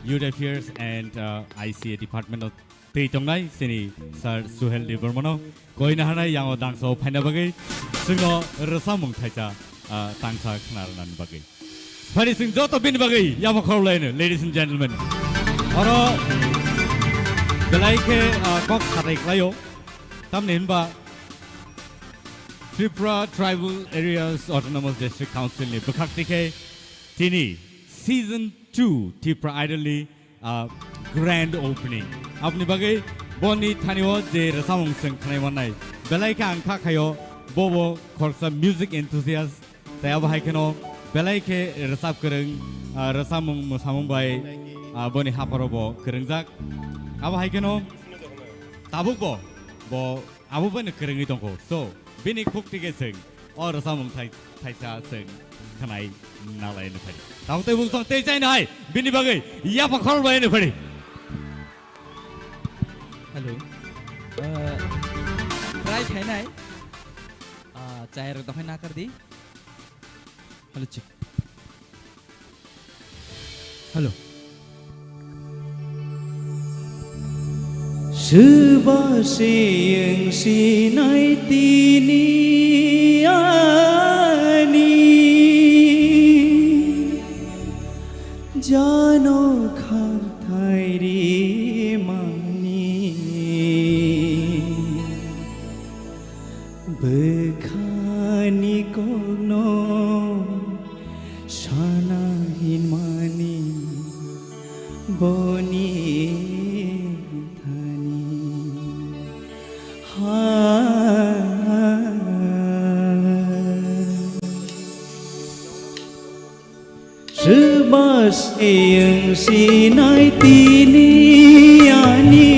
Youth Affairs and ah, I C A department o twi tongnai chini Sir Suhel Debbarmano koina hanai yango dangso phaina bagwi chwngno rwchapmung thaisa ah, tangsa khna rwnani bagwi. Phari chwng joto bini bagwi yama khorlaino, ladies and gentlemen. Oro belai khe ah, kok satai khlaio. Tamni hinba Tripura Tribal Areas Autonomous District Council ni bwkhak tikhe tini season two Tripura Idol ni ah, grand opening. Aboni bagwi boni thani o je rwchapmung chwng khnai mannai. Belai khe ang kha khaio bobo khoroksa music enthusiast. Tai abo hai kheno belai khe rwchap kwrwng, ah, rwchapmung mwsamung bai, ah, boni hapharo bo kwrwngjak. Abo hai kheno tabuk bo, bo abo bai no kwrwngwi tongkho. So, bini khuk tike chwng o rwchapmung thai-, thaisa chwng khnai nalai no phari. Tabuk tei bung song tei chai nai bini bagwi yapha khor bai no phari. Hello. Uh, try khainai. Ah, chai rok dokhai nakar di. Hello, check. Hello. Swba se wng sinai tini ani jano khathai ri mani. Bwkhani kokno sana hinmani boni thani ha. Swba se wng sinai tini ani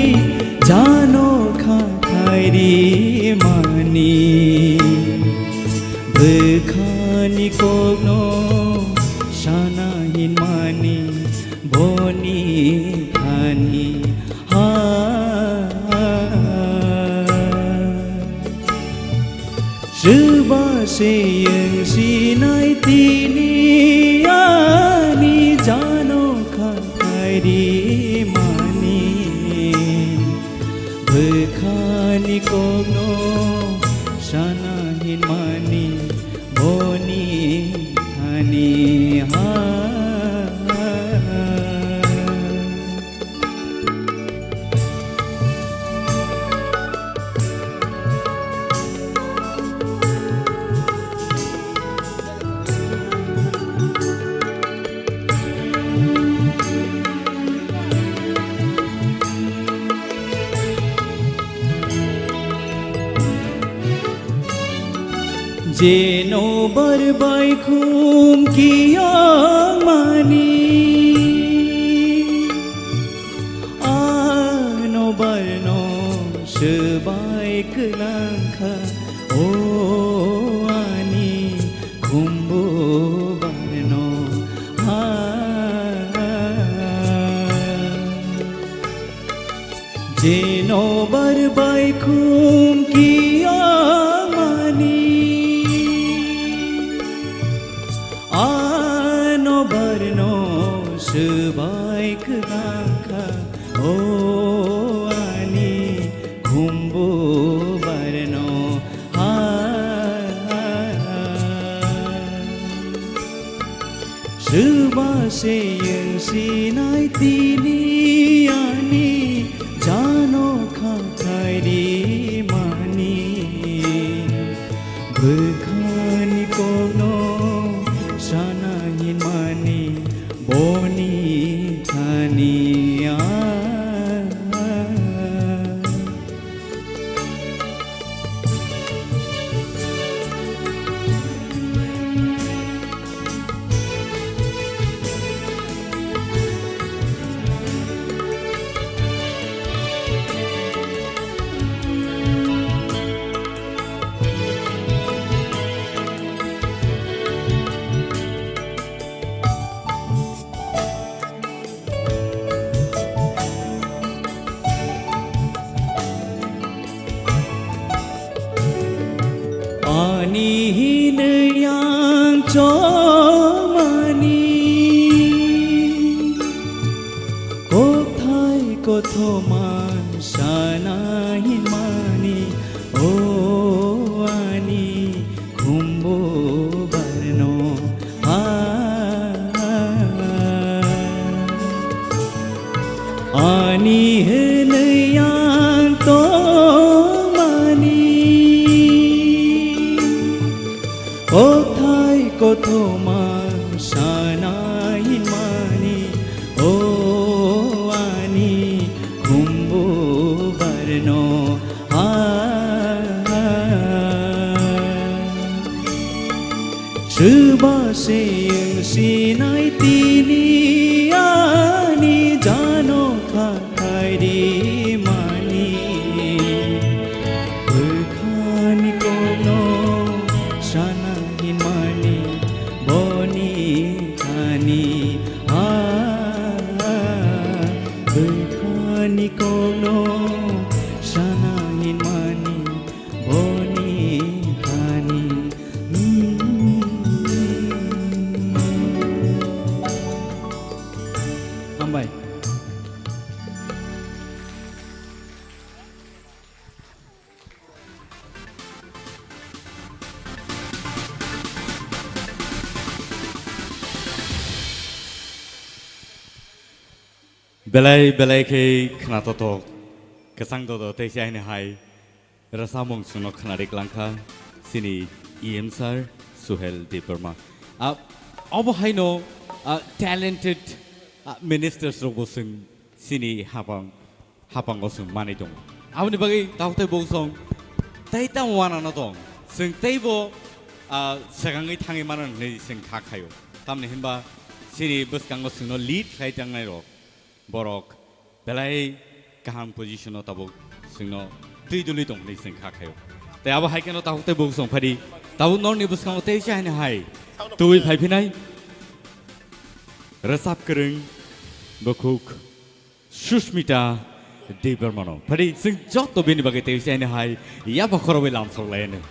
jano khathai ri mani. Bwkhani kokno sana hinmani boni thani ha. Swba se wng sinai tini ani jano khathai ri mani. Bwkhani kokno sa Jeno bar bai khum kiya mani, ano barno swbai kwlangkha, o ani khumbu barno ha. Jeno bar bai khum kiya mani, ano barno swbai kwlangkha, o ani khumbu barno ha. Swba se wng sinai tini ani jano khathai ri mani. Bwkhani kokno sana hinmani boni thani a. Ani hinwi ang chomani, kothai kothoma sana hinmani, o ani khumbu barno ha. Ani hinwi ang tongmani, kothai kothoma sana hinmani, o ani khumbu barno ha. Swba se wng sinai tini ani jano khathai ri mani. Bwkhani kokno sana hinmani boni thani a. Bwkhani kokno sana hinmani boni thani. Hambai. Belai belai khe khwnatotok, kwchang dodo tei chaini hai rwchapmung chwngno khwnari klangkha chini E M sir Suhel Debbarma. Ah, obo haino, ah, talented, ah, ministers rokbo chwng chini hapang, hapango chwng manwi tongo. Aboni bagwi tabuk tei bosong tei tamo wanano tong. Chwng teibo, ah, swkangwi thangwi mano hwnwi chwng kha khaio. Tamni hwnba chini bwskango chwngno lead khlai tangnai rok. Borok belai kaham position o tabuk chwngno twi dulwi tong hwnwi chwng kha khaio. Tei abo hai kheno tabuk tei bosong phadi. Tabuk norni bwskango tei chaini hai twi phaiphinai rwchap kwrwng bukhuk Sushmita Debbarmano. Phadi chwng joto bini bagwi tei chaini hai yapha khorobwi lamsok lai hwnwi.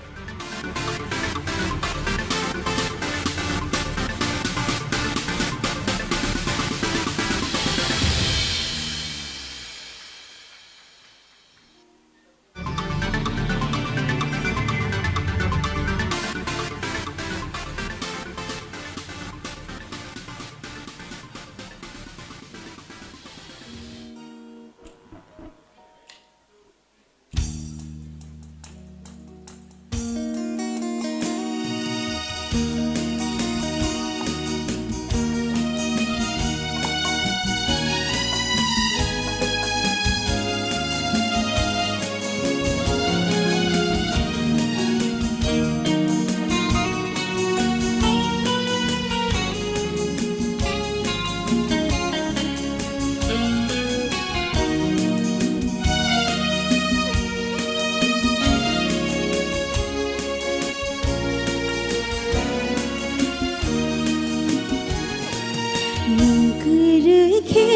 Nwng kwrwi khe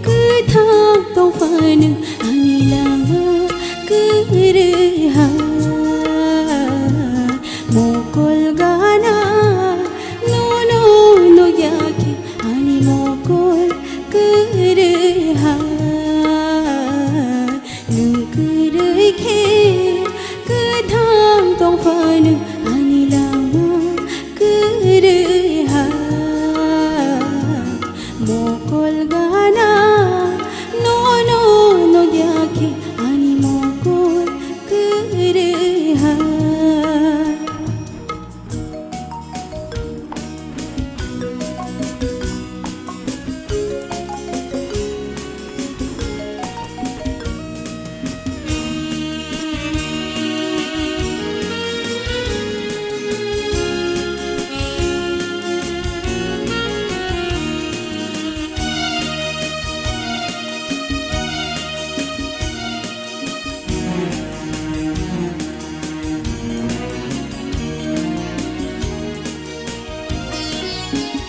kwthang tongphano ani lama kwrwi ha. Mokol gana nono nukya khe ani mokol kwrwi ha. Nwng kwrwi khe kwthang tongphano ani lama kwrwi ha. Mokol gana nono nukya khe ani mokol kwrwi ha.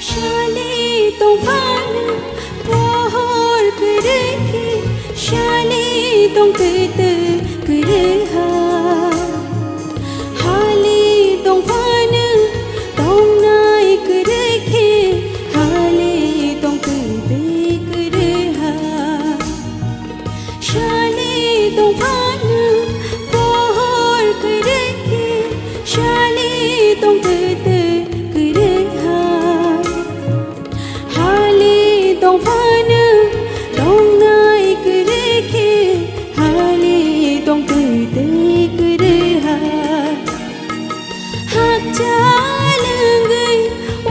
Shali tongphano pohor kwrwi khe, shali tongtwi twi kwrwi ha. Hali tongphano tongnai kwrwi khe, hali tongtwi twi kwrwi ha. Shali tongphano pohor kwrwi khe, shali tongtwi twi kwrwi ha. Hali tongphano tongnai kwrwi khe, hali tongtwi twi kwrwi ha. Hakchal wngwi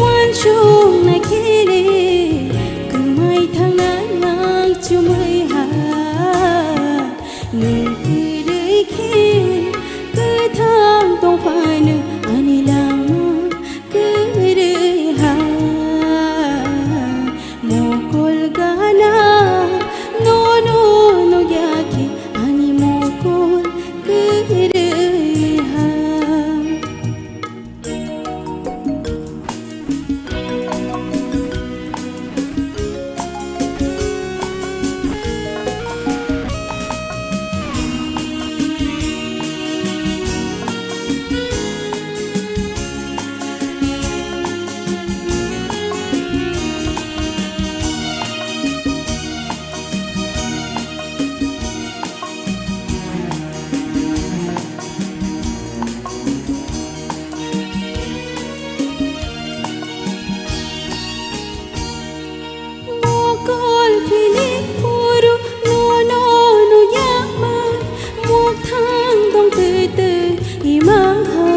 uansukna khe le, kwmai thangna ang chumui ha. Nwng kwrwi khe kwthang tongphano ani lama kwrwi ha. Mokol gana nono nukya khe ani mokol kwrwi ha. Mokol philip phuru nono nuyama, mokthang tongtwi twi ima ha.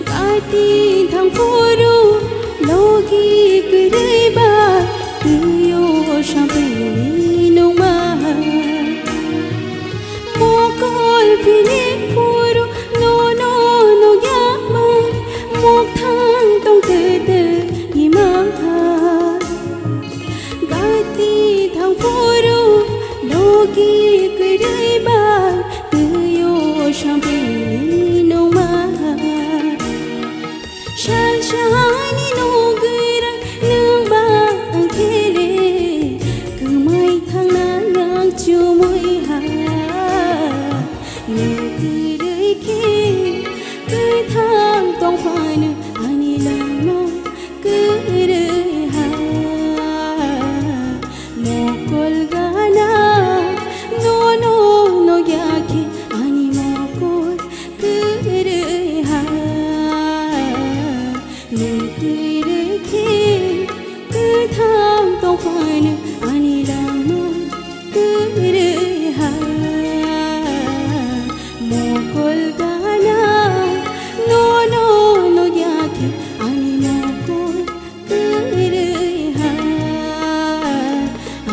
Gati thang phuru logi kwrwi ba, twiyo sampini nungma ha. Mokol philip phuru nono nuyama, mokthang tongtwi twi ima ha. Gati thang phuru logi kwrwi ba, twiyo sampini nungma ha. Sal sani nugwira nwng ba ang khe le, kwmai thangna ang chumui ha. Nwng kwrwi khe kwthang tongphano ani lama kwrwi ha. Mokol gana nono nugya khe ani mokol kwrwi ha. Nwng kwrwi khe kwthang tongphano ani lama kwrwi ha. Mokol gana nono nugya khe ani mokol kwrwi ha.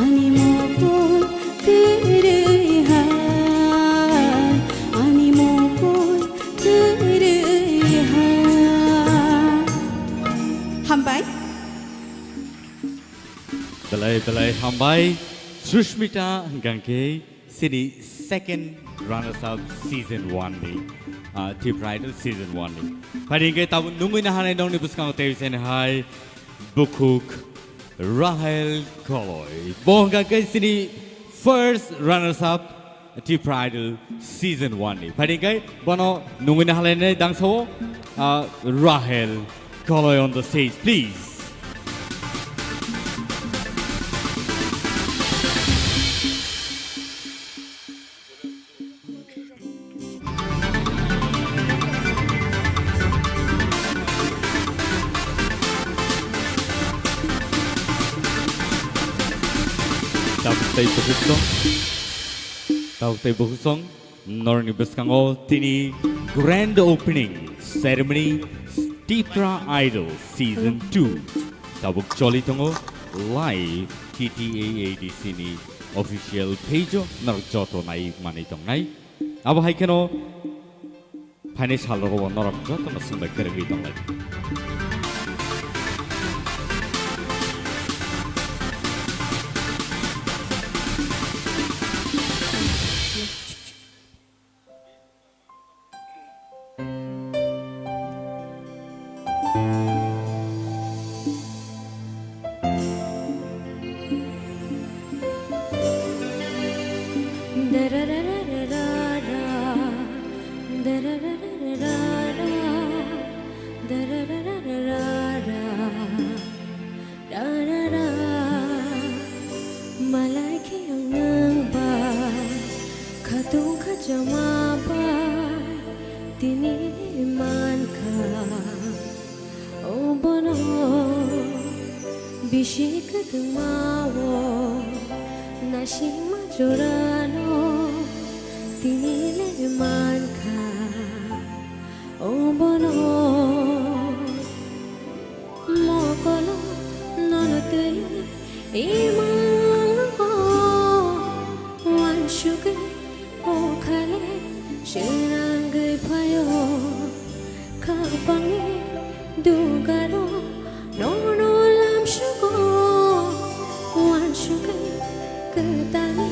Ani mokol kwrwi ha. Ani mokol kwrwi ha. Hambai. Belai belai hambai Sushmita hwnkhe sini second runners up season one ni, ah, Tipra Idol season one ni. Phai hwnkhe tabuk nungwi nahanai nongni bwskango tei sen hai Bukhuk Rahel Koloi. Bo hwnkha khe chini first runners up Tipra Idol season one ni. Phaidi khe bono nungwi nahalainai dangsao, ah, Rahel Koloi on the stage, please. Tabuk tei bukhuk song, tabuk tei bukhuk song, norokni bwskango tini grand opening ceremony Tipra Idol season two tabuk choli tongo live T T A A D C ni official page o norok joto nai manwi tongnai. Abo hai kheno phaini sal rogo bo norok jotono swngbai kwrwngwi tonglai. Malai khe ang nwng bai, khatung khachama bai, tini mankha. O bono bisi kwtwma o naisingma jorano tini le mankha. O bono mokolo nono twi imang o wansugwi o khale swnangwi phaio. Khapangni dugaro nono lamsugo, wansugwi kwtangwi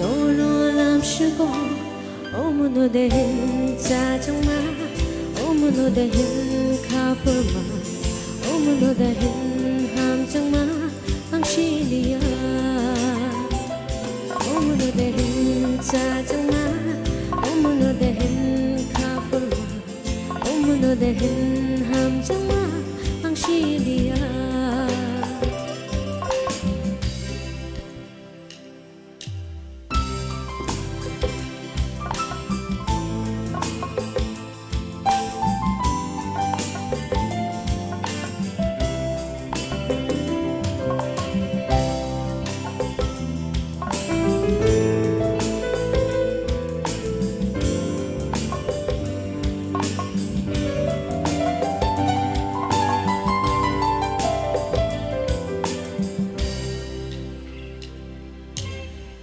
nono lamsugo. Omono de hin chajangma, omono de hin khapurma, omono de hin hamjangma. Ang siliya, omono de hin chajangma, omono de hin khapurma, omono de hin hamjangma, ang siliya.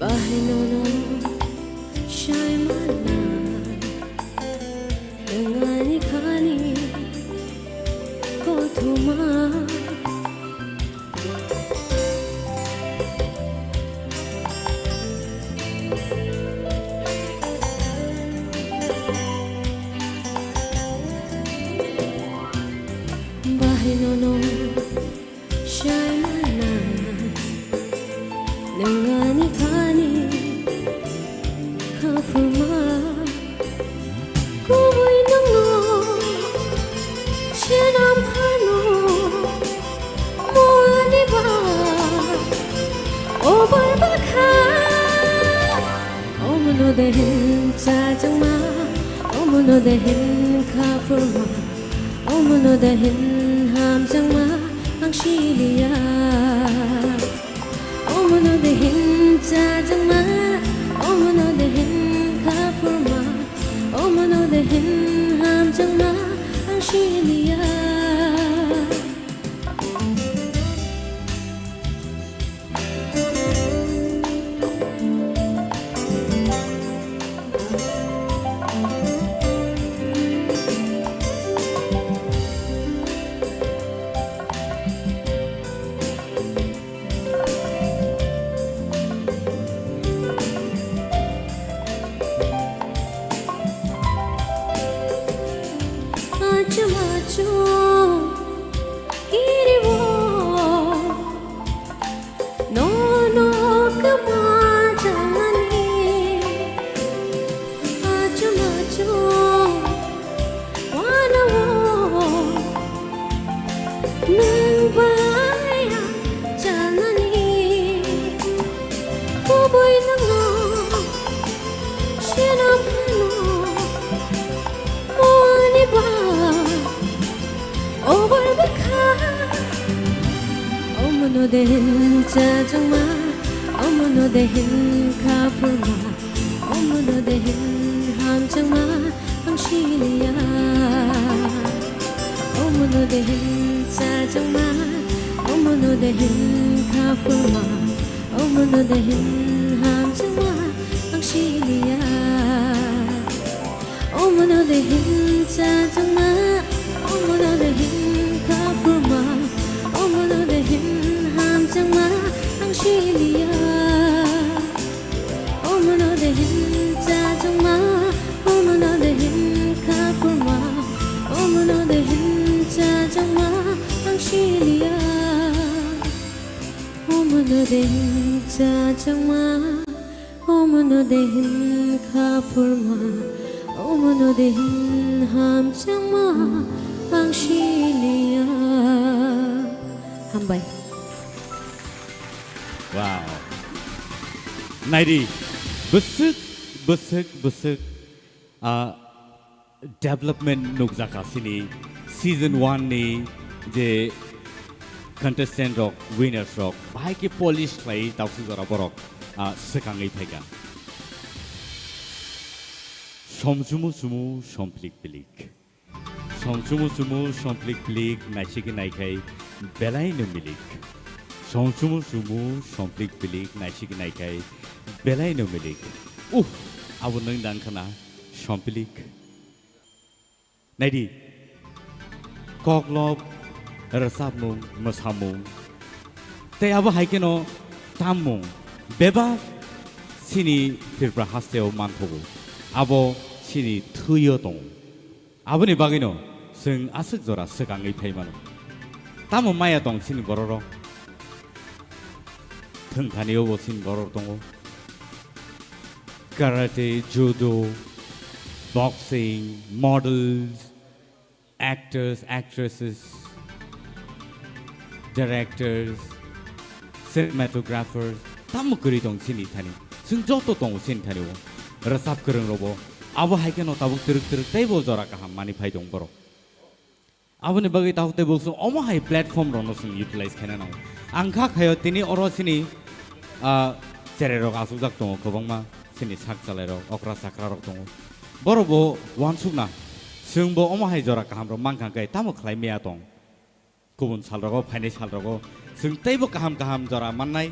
Bahai nono sai mana, nwng ani khani kothoma. Bahai nono sai mana, nwng ani khani khapuma. Kubui nwngno swnam khano, muani ba obar bakha. Omono de hin chajangma, omono de hin khapurma, omono de hin hamjangma ang siliya. Omono de hin chajangma, omono de hin khapurma, omono de hin hamjangma ang siliya. Achu achu Omono de hin chajangma, omono de hin kha phurma, omono de hin hamjangma, ang siliya. Omono de hin chajangma, omono de hin kha phurma, omono de hin hamjangma, ang siliya. Omono de hin chajangma, omono de hin kha phurma, omono de hin hamjangma, ang siliya. Omono de hin chajangma, omono de hin kha phurma, omono de hin chajangma, ang siliya. Omono de hin chajangma, omono de hin kha phurma, omono de hin hamjangma, ang siliya. Hambai. Wow. Naidi, bwswk, bwswk, bwswk. Ah, development nukjakha chini season one ni je contestant rok, winners rok, bahai khe polish khlai tausuk jora borok, ah, swkangwi phaikha. Somchumu chumu, somplik pilik. Somchumu chumu, somplik pilik, naisik naikhai belai no milik. Somchumu chumu, somplik pilik, naisik naikhai belai no milik. Uh, abo nwng dang khna, somplik. Naidi, koklop, rwchapmung, mwsamung, tei abo hai kheno tammung bebak chini Tripura hasteo manthogo. Abo chini thwio tongo. Aboni bagwino chwng aswk jora swkangwi phai mano. Tamo maya tong chini bororok? Thwngthani obo chini borok tongo. Karate, judo, boxing, models, actors, actresses, directors, cinematographers, tamo kwrwi tong chini thani. Chwng joto tongo chini thani o. Rwchap kwrwng robo. Abo hai kheno tabuk twrwk twrwk teibo jora kaham mani phai tong borok. Aboni bagwi tabuk tei bo chwng omo hai platform rokno chwng utilize khaina nango. Ang kha khaio tini oro chini, ah, cherai rok achukjak tongo kwbangma, chini sak chalai rok, okra chakra rok tongo. Borok bo uansukna chwng bo omo hai jora kaham rok mankha khe tamo khlai maya tong. Kubun sal rogo, phainai sal rogo chwng teibo kaham kaham jora mannai.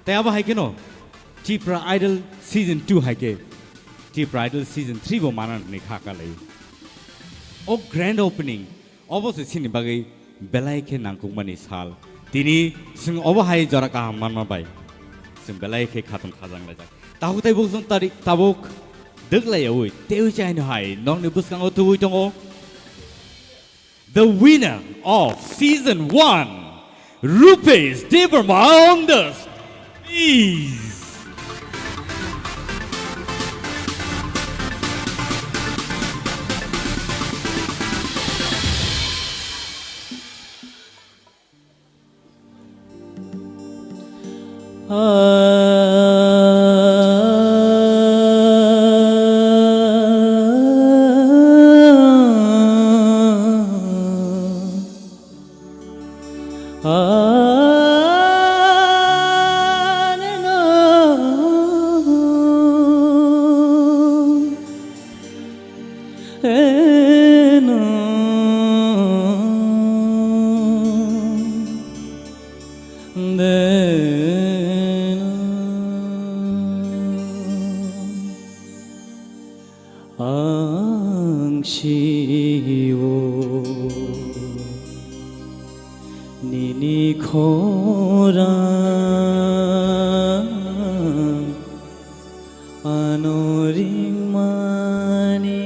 Tei abo hai kheno Tipra Idol Season two hai khe Tipra Idol Season three bo mana hwnwi kha kalai. O grand opening, obo se chini bagwi belai khe nangkukmani sal. Tini chwng obo hai jora kaham manma bai chwng belai khe khatung khajang laijak. Tabuk tei bukchung tarik tabuk dwklai yaui teiwi chaino hai nokni bwskango tubui tongo. The winner of season one, Rupesh Debbarma on the stage. Ang sio nini khorang ano ringmani.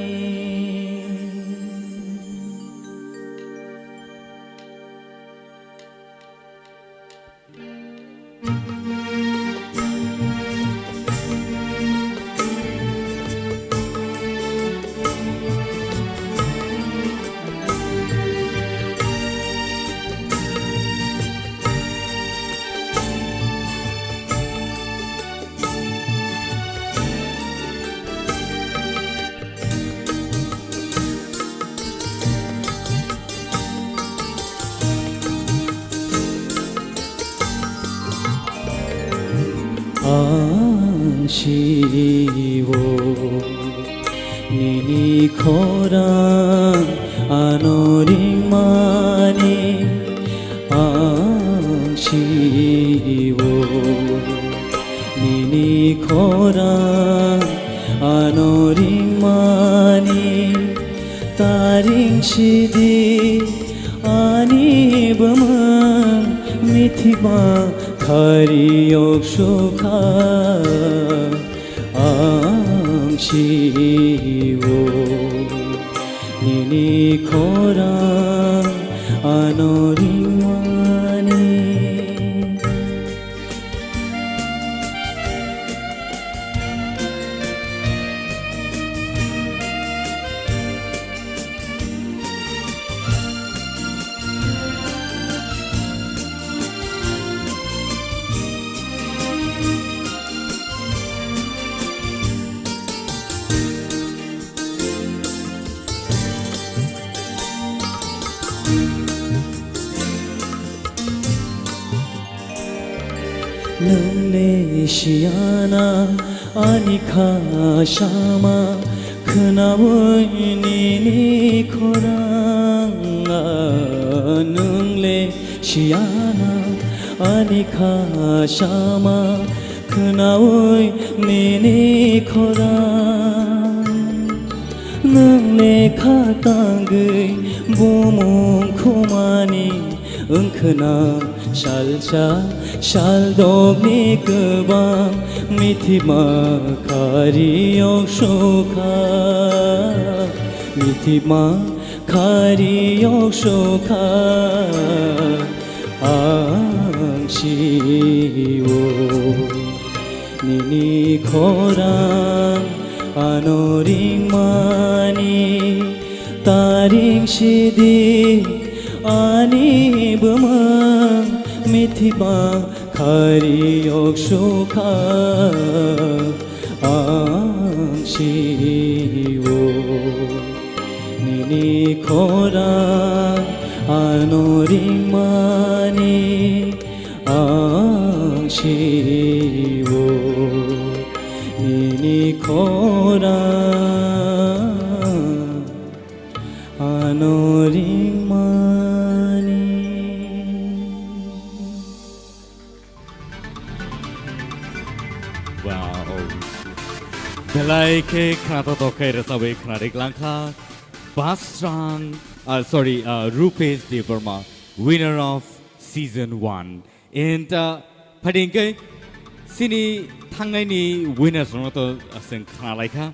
Ang si-o nini khorang ano ringmani. Ang si-o nini khorang ano ringmani. Taring sidi ani bwmwng mithima khari yok sukha. Ang si-o nini khorang ano ringmani. Nwng le siyana ani kha sama khwnaui nini khorang. Nwng le siyana ani kha sama khwnaui nini khorang. Nwng le kha tangwi bumung khumani wngkhwna salsa saldokni kwbang mithima khari yok sukha. Mithima khari yok sukha. Ang si-o nini khorang ano ringmani. Taring sidi ani bwmwng mithima khari yok sukha. Ang si-o nini khorang ano ringmani. Ang si-o nini khorang ano ringmani. Wow. Belai khe khwnathok khe rwchabwi khwnarwk langkha. Basrang, uh, sorry, uh, Rupesh Debbarma, winner of season one. And, uh, phaidi hwnkhe chini thangnaini winners rokno to chwng khna laikha.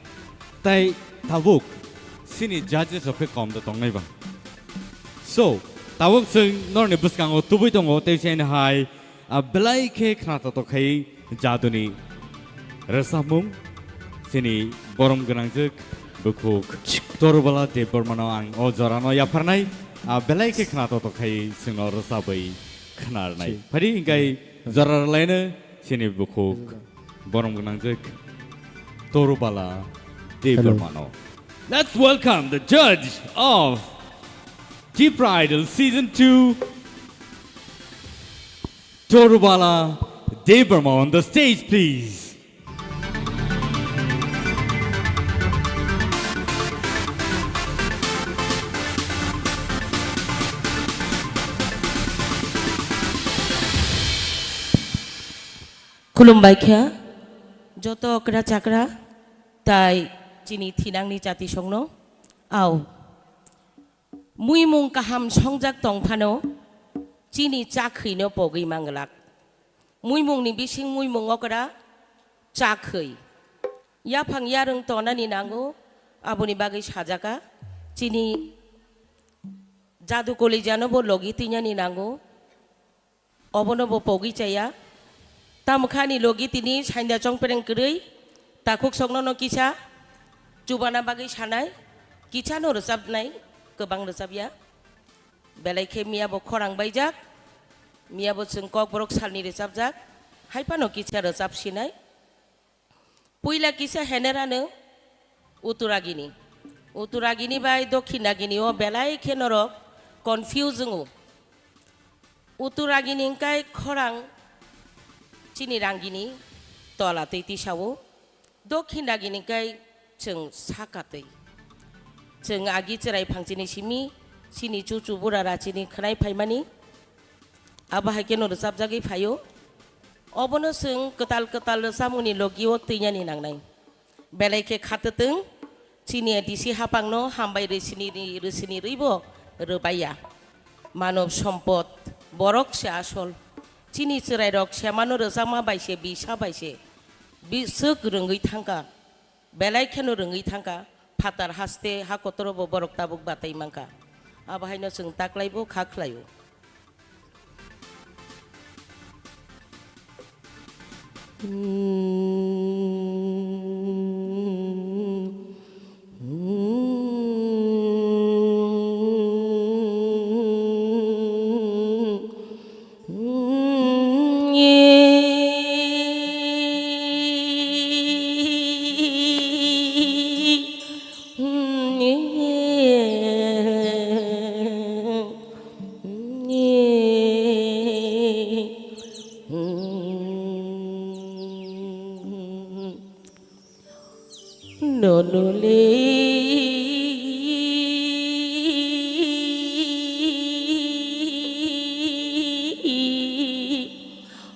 Tai tabuk chini judges rok khe kom da tongnai ba. So, tabuk chwng norokni bwskango tubui tongo, tei chini hai, ah, belai khe khna totok khai jaduni rwchapmung chini borom gwnangjwk bukhuk Torubala Debbarmano ang o jorano yapharnai, ah, belai khe khna totok khai chwngno rwchabwi khnarnai. Phaidi hwnkhe jora rwlaino chini bukhuk borom gwnangjwk Torubala Debbarmano. Let's welcome the judge of Tipra Idol Season two, Torubala Debbarma on the stage, please. Khulumbai kha, joto okra chakra, tai chini thinangni chatisongno, au. Muimung kaham songjak tong phano, chini chakhwino pogwi manglak. Muimungni bising muimung okra chakhwi. Yaphang yarwng tonani nango, aboni bagwi sajaka. Chini jadu kolijano bo logi twinani nango. Obono bo pogwi chaya. Tamo kha ani logi tini sainda chongpereng kwrwi, takhuk sokno no kisa chubana bagwi sanai, kisa no rwchapnai, kwbang rwchapya. Belai khe miya bo khorang baijak, miya bo chwng Kokborok salni rwchapjak, hai phano kisa rwchap sinai. Puila kisa henerano Uttaragini. Uttaragini bai Dokhinagini o belai khe norok confuse wngo. Uttaragini hwnkhe khorang chini rangini, Tola twi tisao, dokhin dagini kai chwng saka twi. Chwng agi chwrai phangchini simi, chini chuchu bura rachini khwnai phaimani, abo hai kheno rwchapjagwi phaio. Obono chwng kwtal kwtal rwchapmungni logio twinani nangnai. Belai khe khatwtwng, chini A D C hapangno hambai rwsini ri-, rwsini rwibo rwbaiya. Manob sompod, borok se asol. Chini chwrairok semano rwchapma bai se, bisa bai se, biswk rwngwi thangkha, belai kheno rwngwi thangkha, phatar haste ha kotorobo borok tabuk batai mankha. Abo haino chwng taklaibo kha khlaio. Nonole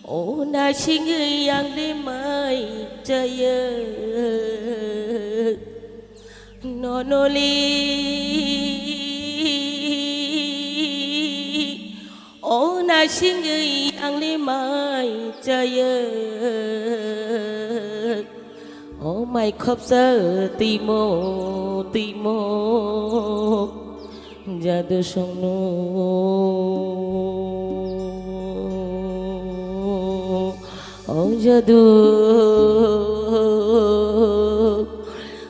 o nasingwi ang le mai chaya. Nonoli o nasingwi ang le mai chaya. O mai khopsa timo timo. Jadu songno, o jadu,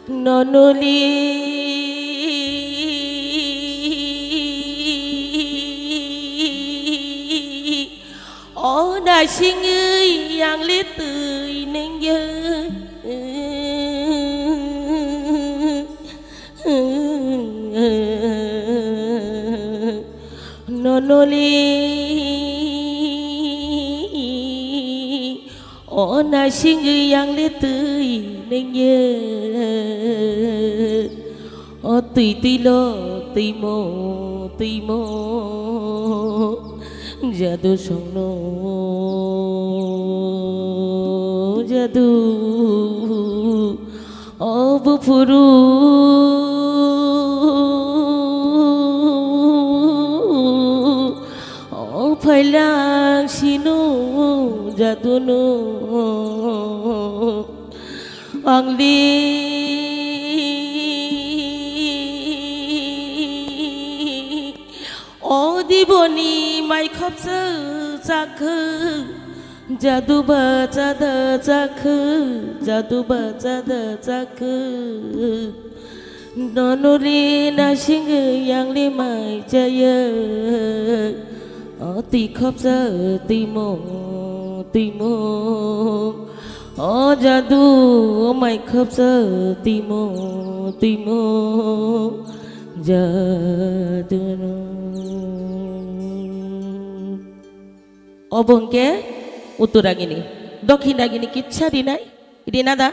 nonoli, o nasingwi ang le twi nengya. Nonoli o nasingwi ang le twi nengya. O twi twi lo twimo twimo jadu songno jadu. O buphuru, o phailang sino jadunu, ang li. O diboni mai khopsa chakhu, jadu ba chada chakhu, jadu ba chada chakhu. Nonoli nasingwi ang le mai chaya. O twi khopsa timo timo. O jadu, o mai khopsa timo timo jadu no. Obo hwnkhe uttoragini, dokhinagini kitsa rinai, rina da?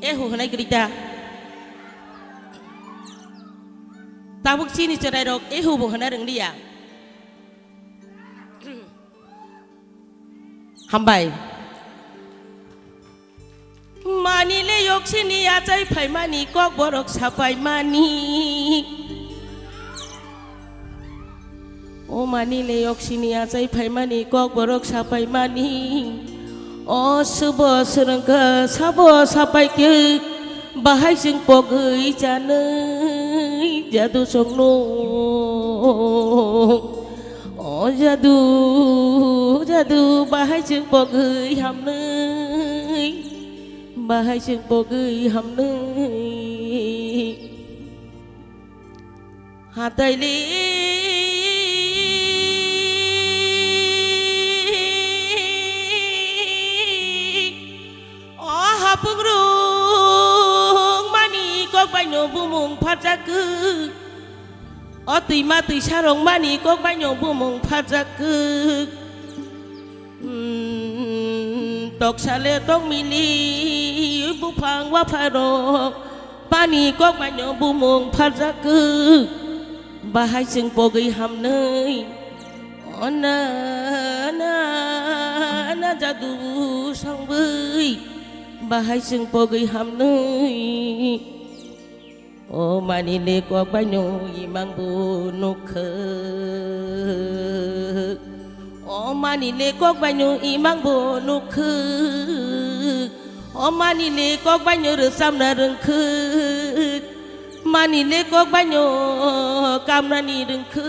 Ehu hwnai kwrwi ta. Tabuk chini chwrairok ehu bo hwnna rwngli ya. Hambai. Mani le yoksini achai phaimani kokborok sapaimani. O mani le yoksini achai phaimani kokborok sapaimani. O subo swrwngkha sabo sapaikhe bahai chwng pogwi chanwi jadu songno. O jadu, jadu, bahai chwng pogwi hamnwi, bahai chwng pogwi hamnwi. Hatai li Pungrung mani kok baino bumung pharjak kwk. O twima twisa rong mani kok baino bumung pharjak kwk. Hmm, toksale tokmili buphang wapharok mani kok baino bumung pharjak kwk. Bahai chwng pogwi hamnwi. O na, na, na jadu songwi. Bahai chwng pogwi hamnwi. O mani le kok baino imang bo nukha. O mani le kok baino imang bo nukha. O mani le kok baino rwchapna rwngkha. Mani le kok baino kamnani rwngkha.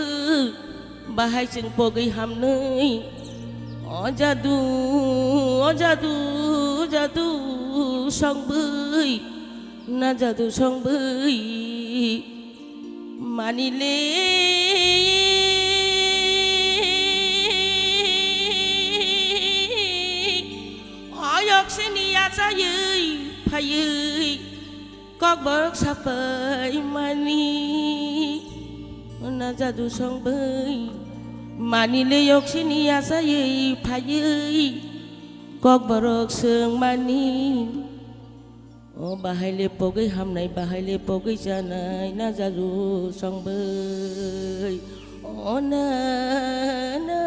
Bahai chwng pogwi hamnwi. O jadu, o jadu, jadu songwi. Na jadu songwi mani le. Oyok sini achaiwi phaiwi kokborok sapai mani. Na jadu songwi mani le yok sini achaiwi phaiwi kokborok swng mani. O bahai le pogwi hamnai, bahai le pogwi chanai, na jadu songwi. O na, na,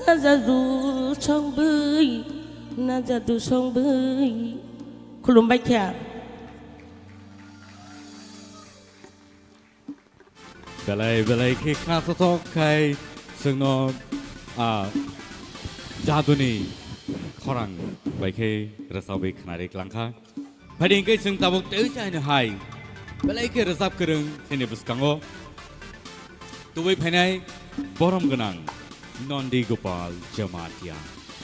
na jadu songwi, na jadu songwi. Khulumbai kha. Belai belai khe khnasothok khai chwngno, a, jaduni khorang bai khe rwchapwi khnari klangkha. Phaidi hwnkhe chwng tabuk tei chaino hai belai khe rwchap kwrwng chini bwskango tubui phainai borom gwnang Nondi Gopal Jamatia.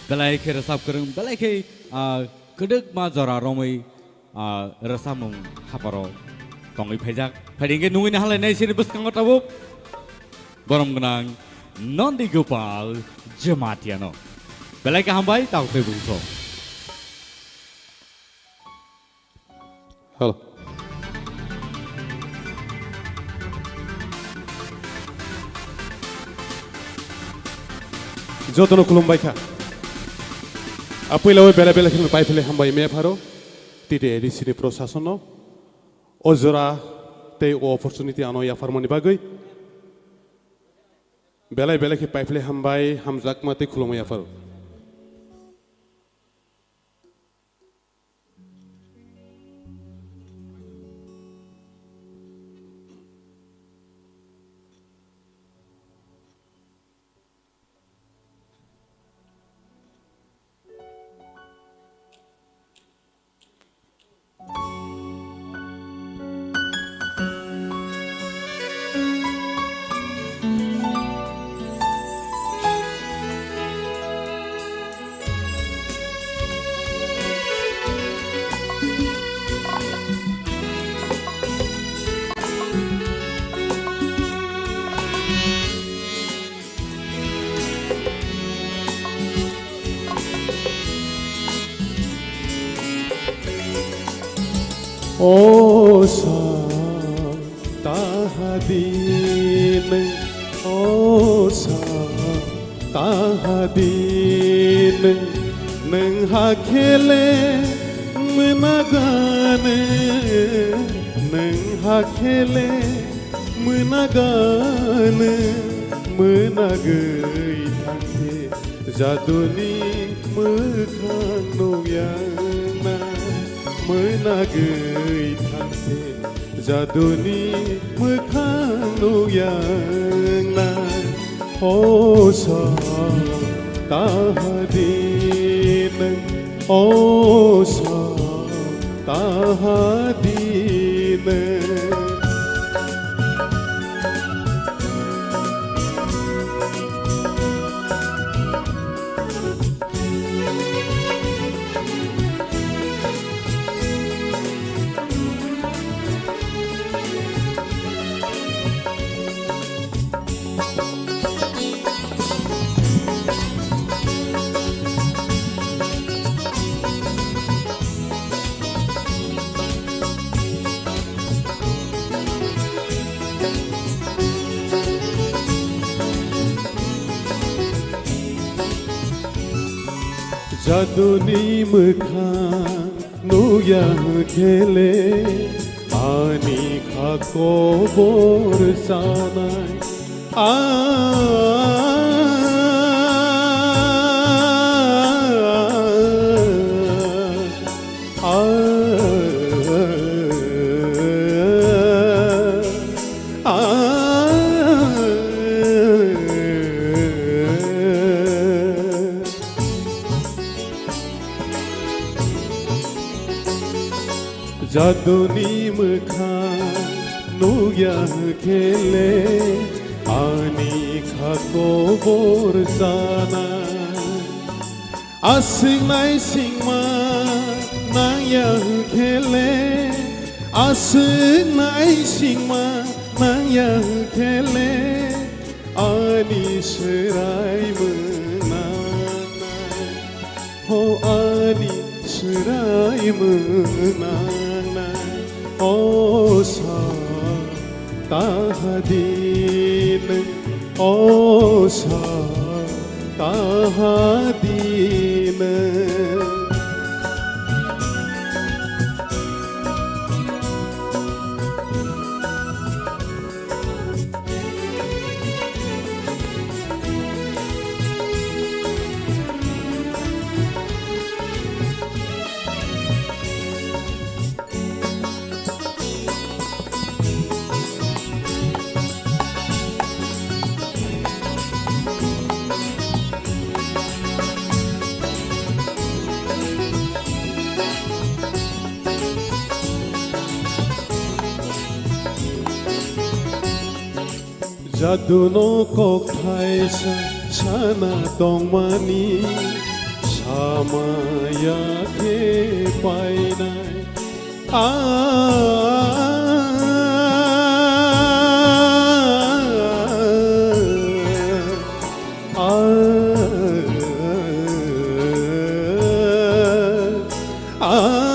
Belai khe rwchap kwrwng, belai khe, a, kwdwkma jora romwi ah, rwchapmung haparo tongwi phaijak. Phaidi hwnkhe nungwi naharlainai chini bwskango tabuk borom gwnang Nondi Gopal Jamatia no. Belai khe hambai, tabuk tei bungso. Hello. Jotono khulumbai kha. A puila o belai belai kheno pai philai hambai me pharo. T T A D C ni prosason no. O jora tei o opportunity ano yapharmani bagwi belai belai khe paiphle hambai, hamjakma tei khulumma yapharo. O sa taha din, o sa taha din, nwng hakhe le mwnaganw, nwng hakhe le mwnaganw, mwnagwi thangkhe jaduni mwkhang nukya na, mwnagwi thangkhe jaduni mwkhang nukya na. O sa taha din, o sa taha din. Jaduni mwkhang nukya khe le ani kha kobor chanai. Ah, ah, ah, ah. Jaduni mwkhang nukya khe le ani kha kobor chanai. Aswk naisingma nangya khe le, aswk naisingma nangya khe le, ani swrai mwnanai. Ho ani swrai mwnanai, o sa taha din, o sa taha din. Jaduno kokthai sa-, sana tongmani samaya khe painai. Ah, ah, ah, ah.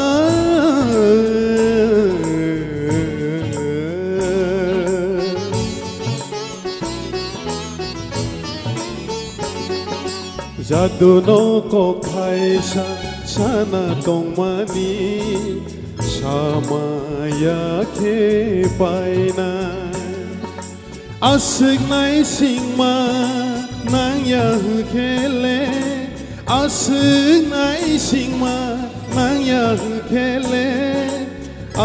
Jaduno kokthai sa-, sana tongmani samaya khe painai. Aswk naisingma nangya khe le, aswk naisingma nangya khe le,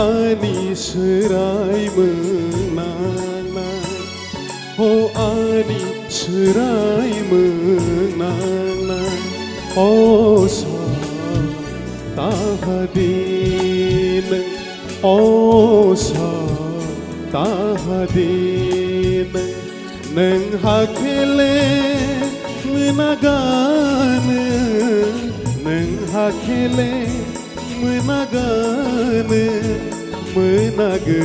ani swrai mwnanai, o ani swrai mwnanai, o sa taha din. O sa taha din, nwng hakhe le mwnaganw, nwng hakhe le mwnaganw, mwnagwi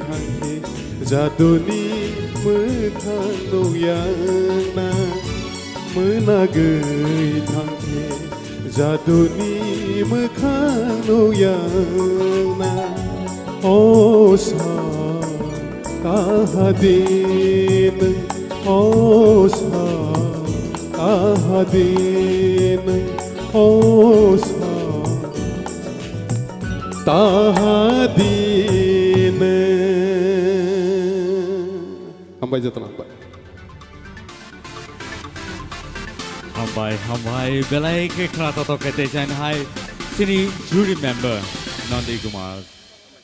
thangkhe jaduni mwkhang nukya wngna, mwnagwi thangkhe. Jaduni mwkhang nukya wngna, o sa taha din, o sa taha din, o sa taha din. Hambai jotono, hambai. Hambai, hambai, belai khe khna totok khe tei chaini hai chini jury member Nandi Kumar,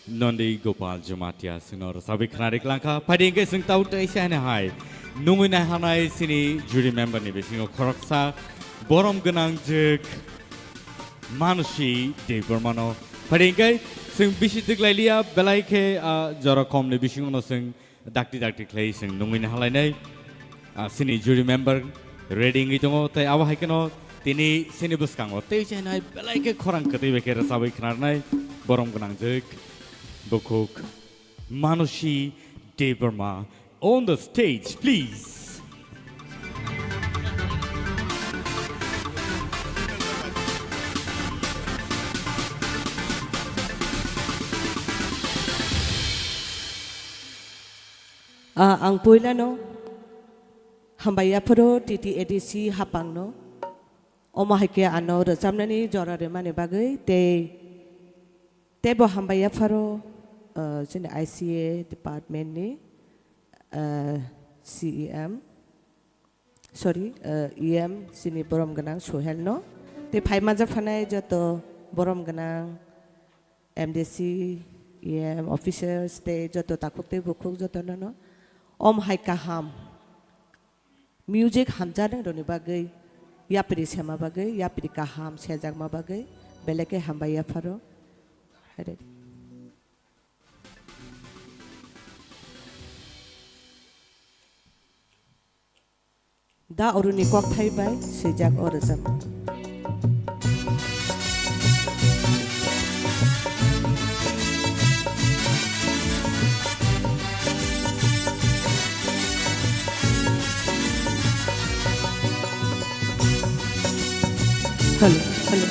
Nandi Gopal Jamatia chwngno rwchapwi khna rik langkha. Phaidi hwnkhe chwng tau tei chaini hai nungwi naihanai chini jury member ni bisingo khoroksa borom gwnang jwk Manusi Debbarmano. Phaidi hwnkhe chwng bisi twklailiya, belai khe, ah, jora komni bisingono chwng dakti dakti khlai chwng nungwi nahalainai, ah, chini jury member ready wngwi tongo, tei abo hai kheno tini chini bwskango tei chainai belai khe khorang kwtwi bai khe rwchabwi khnarnai borom gwnang jwk bukhuk Manusi Debbarma on the stage, please. Ah, ang puilano hambai yaphuru T T A D C hapangno. Omo hai khe ano rwchapnani jora rwmani bagwi tei, teibo hambai yapharo, ah, chini I C A department ni, ah, C E M, sorry, ah, E M chini borom gwnang Sohel no, tei phai manjak phanai joto borom gwnang M D C, E M officers tei joto takhuk tei bukhuk joto no no om hai kaham. Music hamjaknai rokni bagwi, yapri sema bagwi, yapri kaham sejakma bagwi, belai khe hambai yapharo. Haire. Da Aruni kokthai bai swijak o rwchapmung. Hello, hello.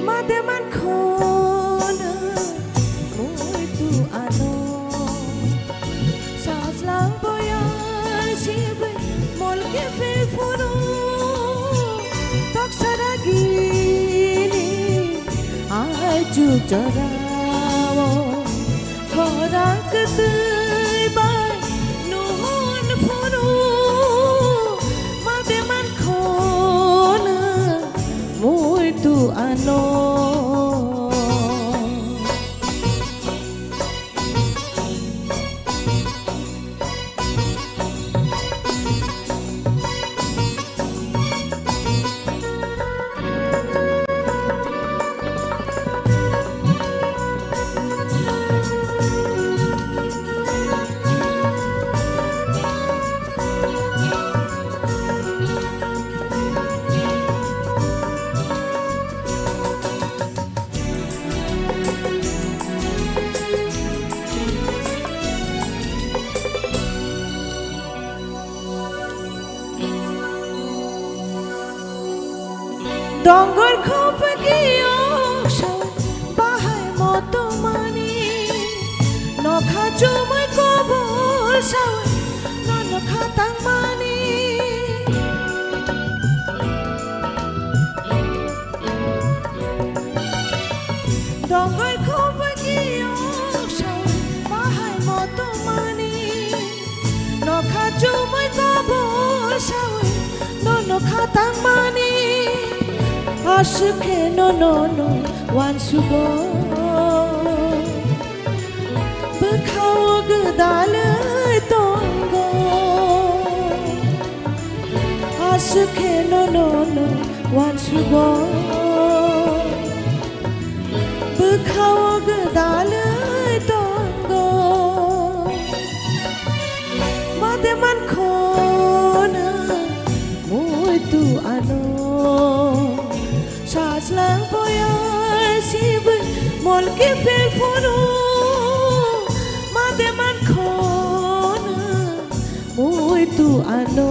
Mate man khona muitu ano. Sajlang boyar sibui molke fe furu. Tok saragini ai chuk jorao. Khorang kwtwi bai nuhun phuru, mate man khona muitu ano. Dongor khopegi ongsa bahai motomani, nokha chumui kobor sawi, no nokha tangmani. Dongor khopegi ongsa bahai motomani, nokha chumui kobor sawi, no nokha tangmani. Aswk khe no, no, no, uansugo. Bwkhao gwdalwi tongo. Aswk khe no, no, no, uansugo. Bwkhao gwdalwi tongo. Mate man khona muitu ano. Sajlang boyar sibui molke fe furu, mate man khona muitu ano.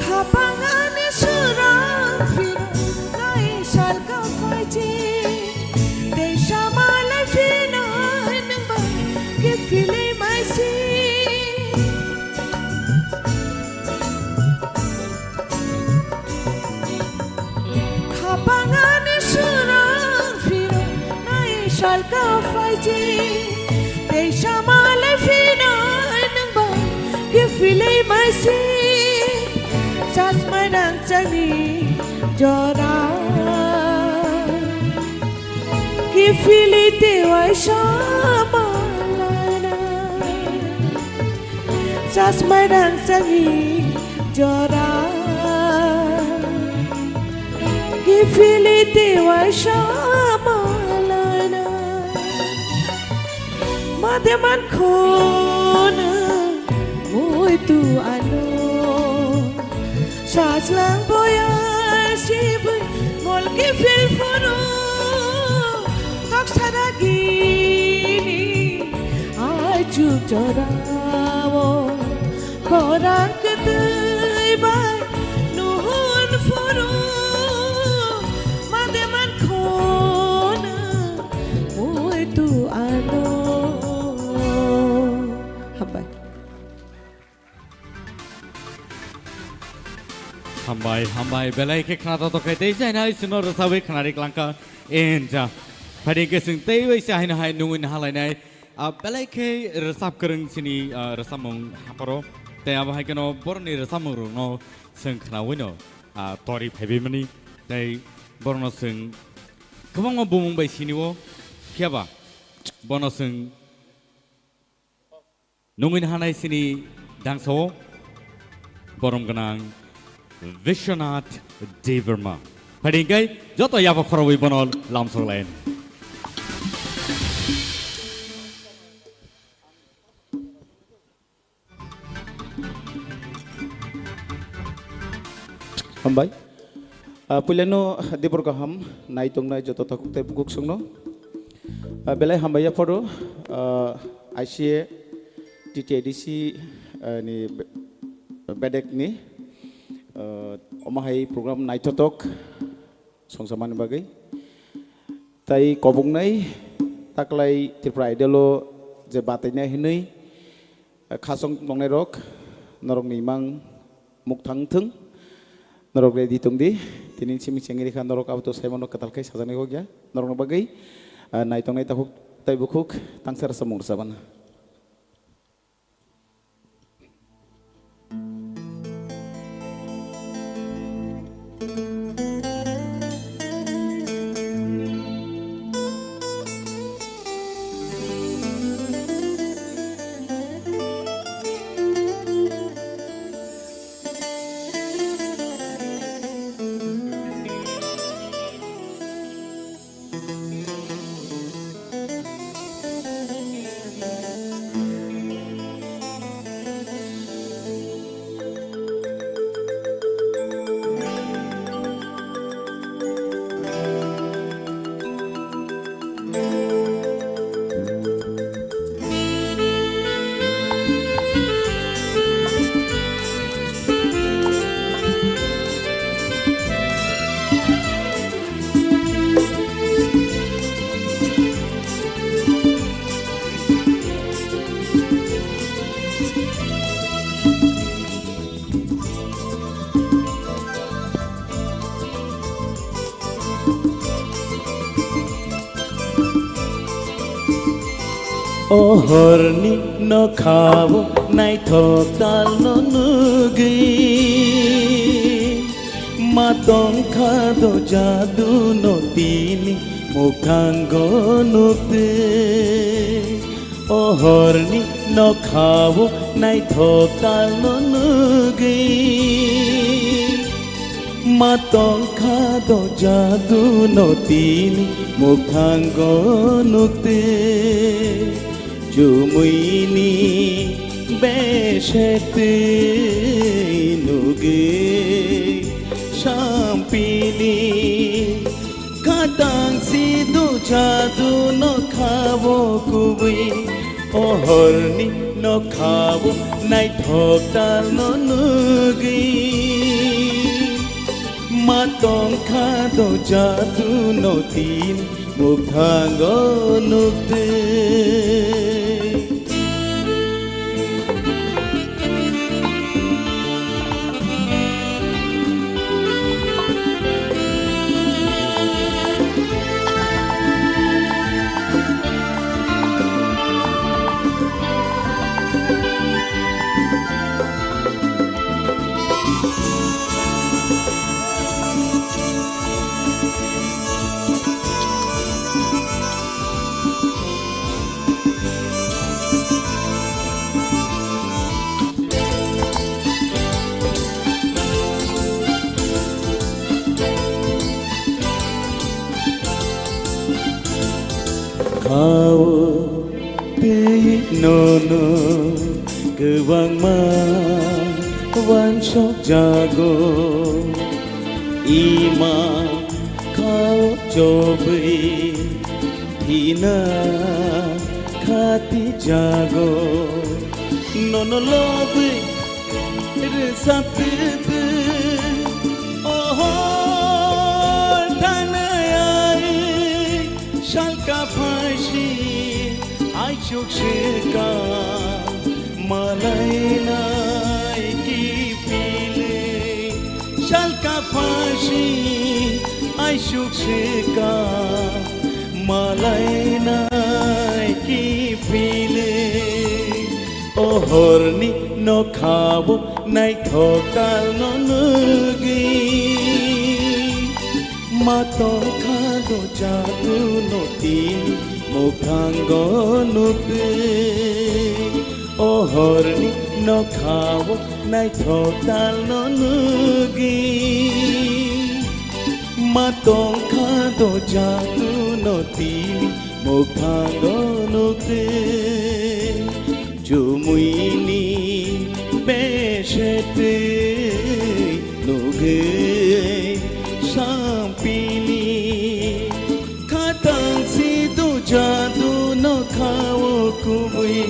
Khapang ani surang phiro nai salka phaiji, tei samalai phinai nangba khe philwi maisi. Khapang ani surang phiro nai salka phaiji, tei samalai phinai nangba Philwi maisi chasmai rangchakni jora. Kiphilwi tei waisa malana. Chasmai rangchakni jora. Kiphilwi tei waisa malana. Made mankhono muitu ano. Sajlang boya sibui mol kiphil phuru. Tok saragini ajuk jorao. Khorang kwtwi bai nuhun phuru. Made mankhono muitu ano. Hambai. Hambai, hambai, belai khe khna totok khe tei jainai chwngno rwchabwi khnari klangkha. Enja. Phaidi khe chwng tei bai se haino hai nungwi nahalainai. Ah, belai khe rwchap kwrwng chini, ah, rwchapmung hapharo. Tei abo hai kheno borokni rwchapmungrokno chwng khnawino, ah, tori phaibaimani. Tei borokno chwng kwbangma bumung bai sinio. Phiya ba bono chwng nungwi nahanai chini dangsao borom gwnang Vishwanath Debbarma. Phaidi hwnkhe joto yapha khorobwi bono lamsok lainai. Hambai. Ah, puilano dibor kaham nai tongnai joto takhuk tei bukhuk songno. Ah, belai hambai yapharo, ah, I C A T T A D C, ah, ni be-, bedek ni, ah, omo hai program naithotok songsamani bagwi. Tai koboknai taklai Tripura Idol o je batainai hinwi, ah, khasong tongnai rok norokni imang mukthang thung. Norok ready tong di. Tini simi chengri kha norok abo to saimano kwtal khai sajaknai kok ya. Norokni bagwi, ah, nai tongnai takhuk tai bukhuk tangsa rwchapmung rwchapna. O horni nokhao naithok talno nugwi, ma tongkha do jaduno tini mukthango nuktwi. O horni nokhao naithok talno nugwi, ma tongkha do jaduno tini mukthango nuktwi. Chumuini besetwi nugwi sampili. Katang si do jadu nokhao kubui, o horni nokhao naithok talno nugwi. Ma tongkha do jadu no tin mukthango nuktwi. Ao tei nono kwbangma wansok jago, ima khao chobwi thina khati jago. Nono lobwi rwchaptwtwi, o hor thangnai ai salka phaisi aisuk swka, malainai kiphilwi salka phaisi aisuk swka, malainai kiphilwi. O horni nokhao naithok talno nugwi, ma tongkha do jadu no tini mukhango nukwi. O horni nokhao naithok talno nugwi, ma tongkha do jadu no tini mukhango nukwi. Chumuini besetwi nugwi sampini, khatang si do jadu nokhao kubui,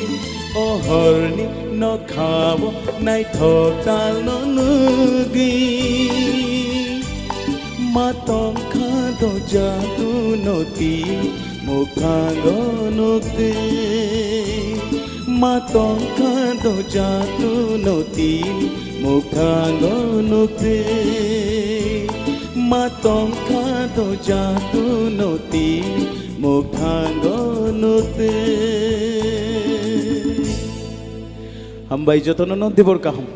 o horni nokhao naithok talno nugwi. Ma tongkha do jadu no tini mukhango nukwi. Ma tongkha do jadu no tini mukhango nukwi. Ma tongkha do jadu no tini mukhango nukwi. Hambai jotono no dibor kaham.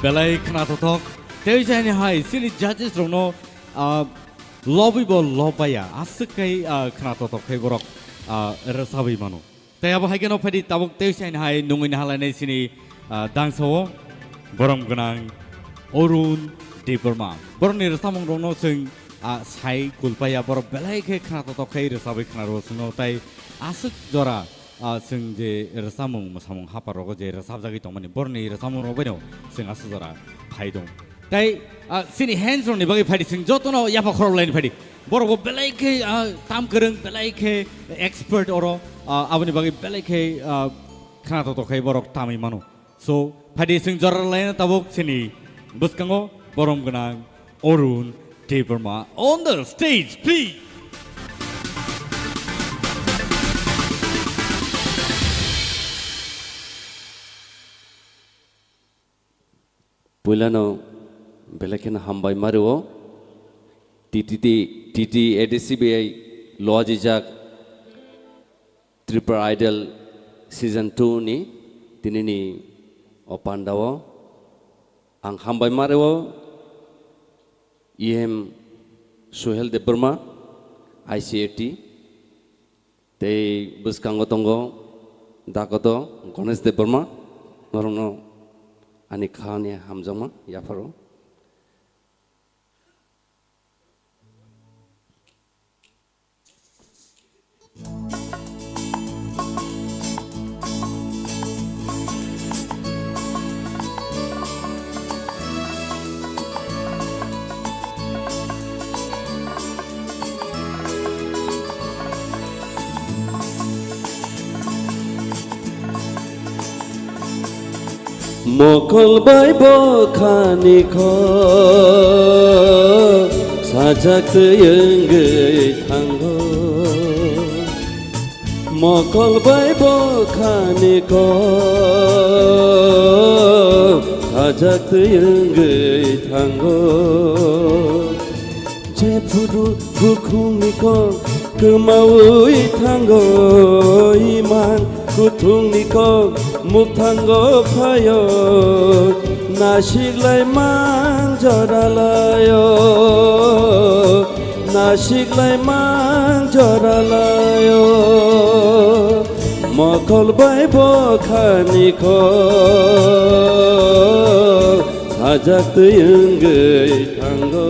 Belai khna tothok. Tei jani hai chini judges rokno, ah, lobwi bo lob baya. Aswk kai, ah, khna tothok khai borok, ah, rwchabwi mano. Tei abo hai kheno phaidi tabuk tei jani hai nungwi nahalainai chini, ah, dangsa o borom gwnang Arun Debbarma. Borokni rwchapmung rokno chwng, ah, sai kulpaya borok belai khe khna tothok khai rwchabwi khna rwo chwngno tei aswk jora ah, chwng je rwchapmung mwsamung hapar rogo je rwchapjagwi tongmani, borokni rwchapmung rok baino chwng aswk jora phai dong. Tei, ah, chini hands rokni bagwi phaidi chwng jotono yapha khorok laini phaidi. Borok bo belai khe, ah, tam kwrwng, belai khe expert oro, ah, aboni bagwi belai khe, ah, khna tothok khai borok tamwi mano. So, phaidi chwng jora laina tabuk chini bwskango borom gwnang Arun Debbarma on the stage, please. Puilano belai kheno hambai ma rwo. T T T, T T A D C bai luajijak Tripura Idol Season two ni tinini o pandao ang hambai ma rwo E M Suhel Debbarma, I C A T, tei bwskango tongo Dakoto Ganesh Debbarma, norokno ani khani hamjakma yapharo. Mokol bai bokhani kho sajak twi wngwi thango. Mokol bai bokhani kho sajak twi wngwi thango. Jephuru bukhungni kok kwmaui thango, iman kuthungni kok mukthango phaio. Nasiklai man joralaio, nasiklai man joralaio. Mokol bai bokhani kok sajak twi wngwi thango.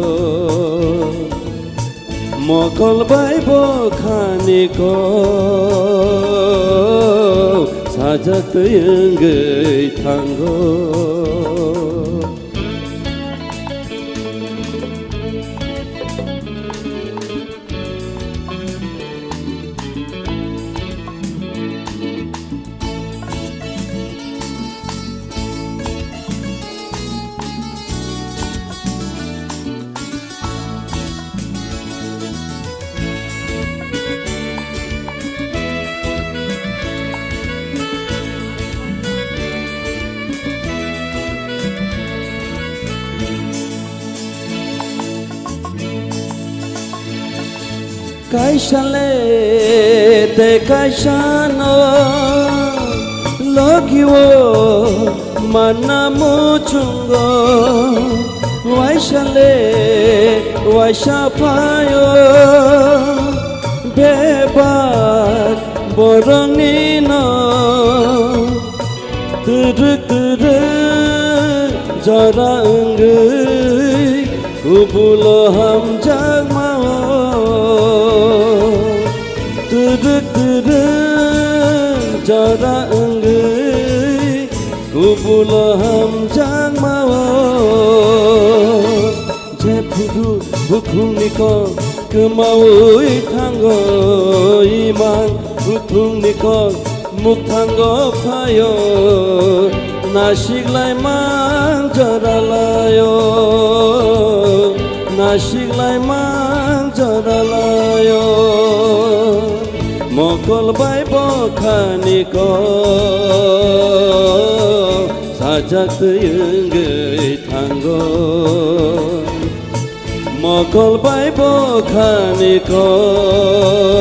Mokol bai bo khani kok sajak twi wngwi thango. Kaisa le tei kaisa no logi o manna muchungo, waisa le waisa phaio bebak borokni no. Twrwk twrwk jora wngwi kubulo hamjakma o. Twrwk twrwk jora wngwi kubulo hamjakma o. Jephuru bukhukni kok kwmawi thango, imang bukhukni kok mukthango phaio, nasiklai man joralaio, nasiklai man joralaio. Mokol bai bokhani kok sajak twi wngwi thango. Mokol bai bokhani kok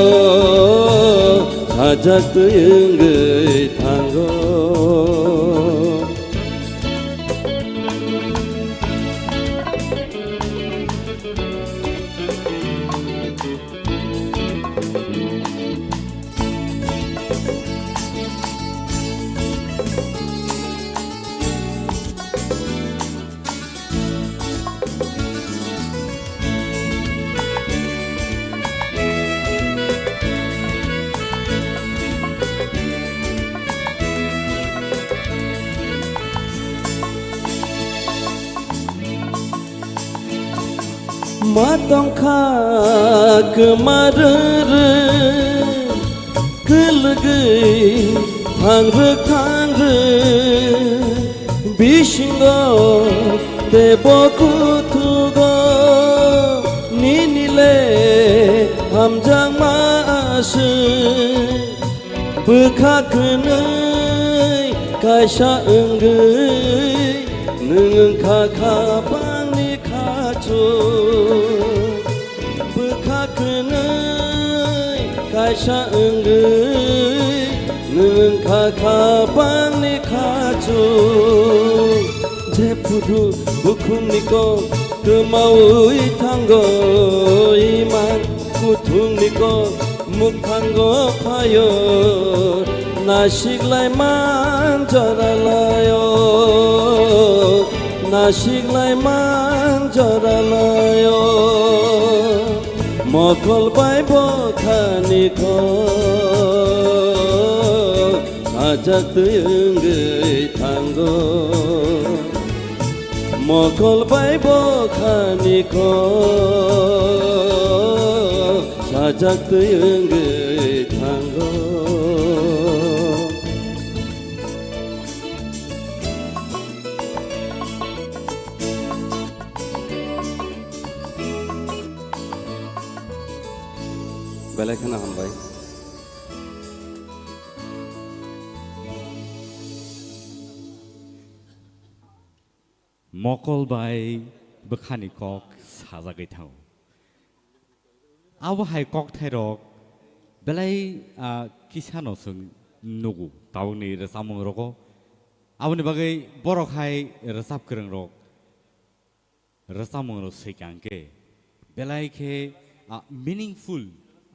sajak twi wngwi thango. Ma tongkha kwma rwrw, kwlwgwi thangrwk thangrwk, bisingo teibo kuthugo nini le hamjakma aswk. Bwkha kwnwi kaisa wngwi nwng wngkha khapangni khachuk. Bwkha kwnwi kaisa wngwi nwng wngkha khapangni khachuk. Jephuru bukhukni kok kwmawi thango, imang kuthukni kok mukthango phaio, nasiklai man joralaio, nasiklai man joralaio. Mokol bai bokhani kok sajak twi wngwi thango. Mokol bai bokhani kok sajak twi wngwi thango. Belai kheno hambai. Mokol bai bwkhani kok sajagwi thango. Abo hai kokthairok belai, ah, kisano chwng nugo tabukni rwchapmung rogo. Aboni bagwi borok hai rwchap kwrwngrok rwchapmungrok swikha hwnkhe belai khe, ah, meaningful,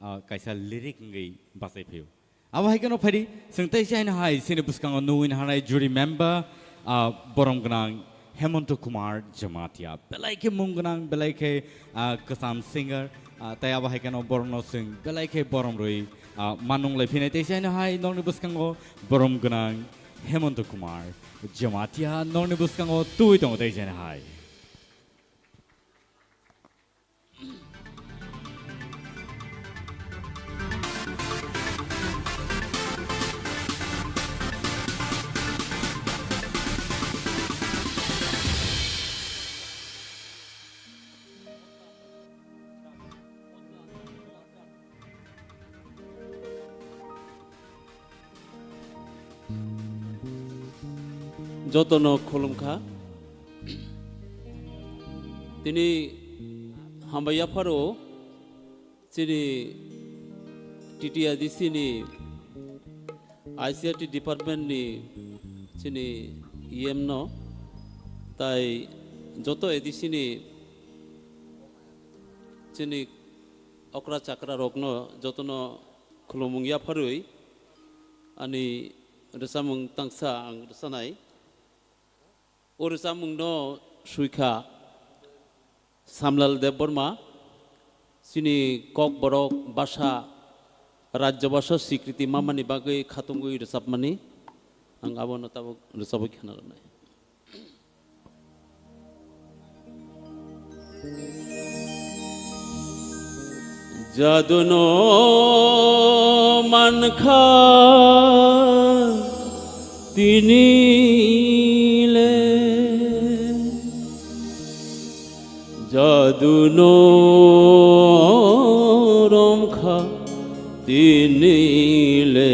ah, kaisa lyric wngwi bachai phaio. Abo hai kheno phaidi, chwng tei chaino hai chini bwskango nugwi naharnai jury member, ah, borom gwnang Hemonto Kumar Jamatia. Belai khe mung gwnang, belai khe, ah, kwcham singer. Ah, tei abo hai kheno borokno chwng belai khe borom rwi, ah, manung lai phinai tei chaino hai nokni bwskango borom gwnang Hemanta Kumar Jamatia nokni bwskango twi tongo tei chaino hai. Jotono khulumkha. Tini hambai yapharo chini T T A D C ni I C R T department ni chini E M no, tai joto A D C ni chini okra chakra rokno jotono khulumung yapharwi ani rwchapmung tangsa ang rwchanai. O rwchapmungno swikha Samlal Debbarma, chini Kokborok basa, Rajya basa sikriti mamani bagwi khatungwi rwchapmani. Ang abono tabuk rwchapwi khna rwnai. Jaduno mankha tini le, jaduno romkha tini le.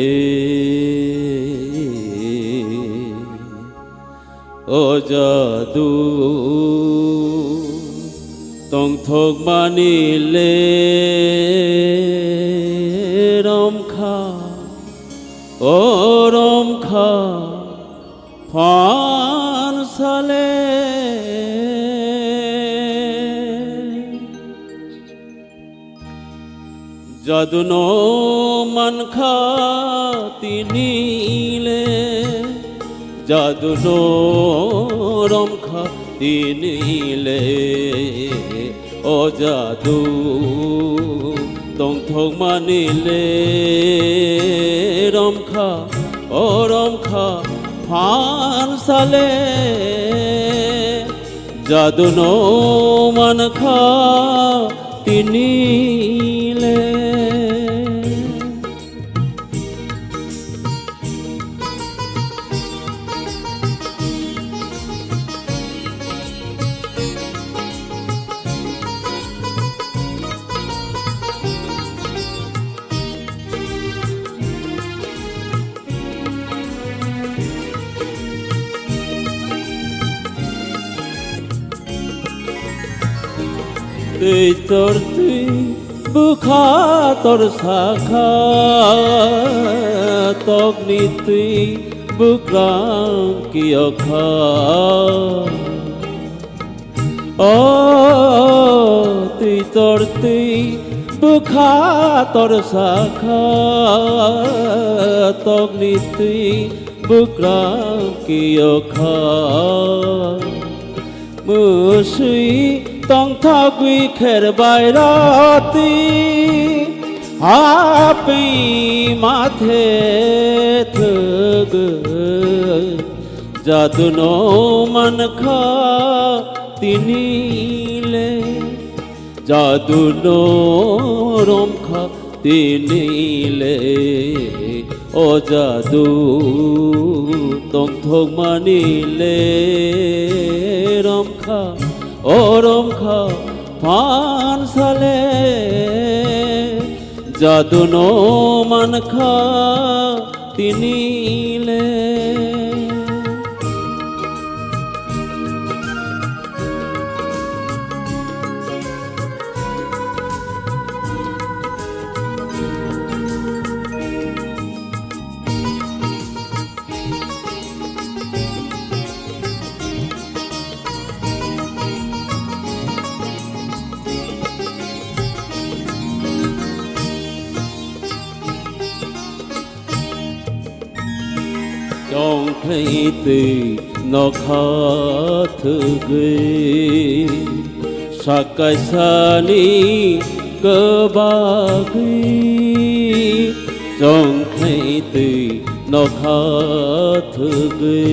O jadu tongthokmani le romkha, o romkha phan sale. Jaduno mankha tini le, jaduno romkha tini le, o jadu tongthokmani le romkha, o romkha phan sale. Jaduno mankha tini le. Twi tor twi bwkha tor sakha, tokni twi bwkrang kiyokha. O twi tor twi bwkha tor sakha, tokni twi bwkrang kiyokha. Mwswi tongthogwi kher bai roti, hapwi mathe thwgwi. Jaduno mankha tini le, jaduno romkha tini le, o jadu tongthokmani le romkha, o romkha phan sale. Jaduno mankha tini le. Chongkhlai twi nokha thwgwi, sakaisani kwbagwi chongkhlai twi nokha thwgwi.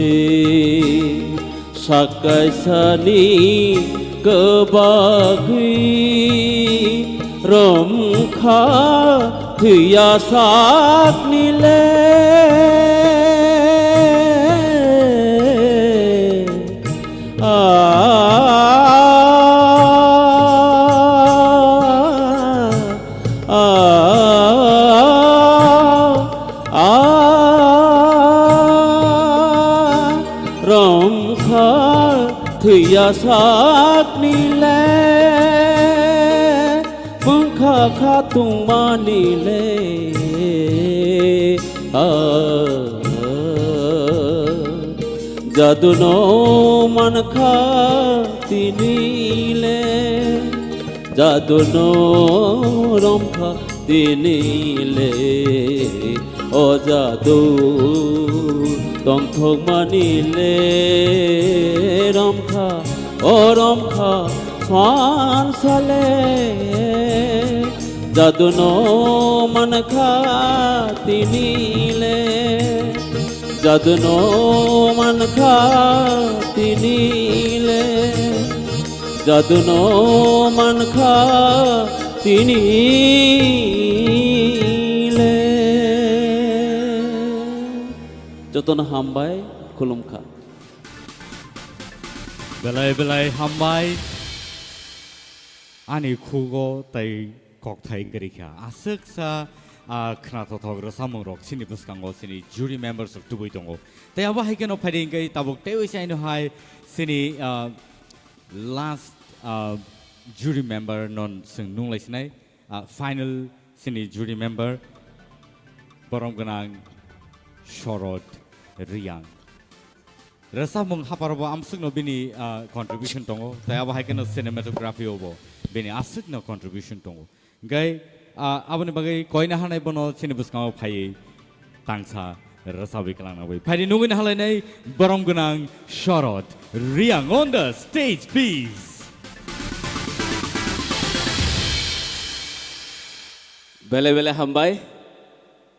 Sakaisani kwbagwi romkha thwiya sakni le. A, a, a, romkha thwiya sakni le, bwngkha kha tongmani le, a, jaduno mankha tini le. Jaduno romkha tini le, o jadu tongthokmani le romkha, o romkha phan sale. Jaduno mankha tini le, jaduno mankha tini le. Jaduno mankha tini le. Jotono hambai, khulumkha. Belai belai hambai. Ani khugo tai kokthai kwrwikha. Aswksa, ah, khwnathothok rwchapmung rok chini bwskango chini jury members rok tubui tongo. Tai abo hai kheno phaidi hwnkhe tabuk teiwi saino hai chini, ah, last, ah, jury member non chwng nunglai sinai, ah, final chini jury member borom gwnang Shorod Riyang. Rwchapmung hapharo bo amswkno bini, ah, contribution tongo, tai abo hai kheno cinematography o bo bini aswkno contribution tongo. Hwnkhe, ah, aboni bagwi koina hanai bono chini bwskango phaiwi tangsa rwchabwi kwlangna bagwi. Phaidi nugwi nahalainai borom gwnang Shorod Riyang on the stage, please. Belai belai hambai.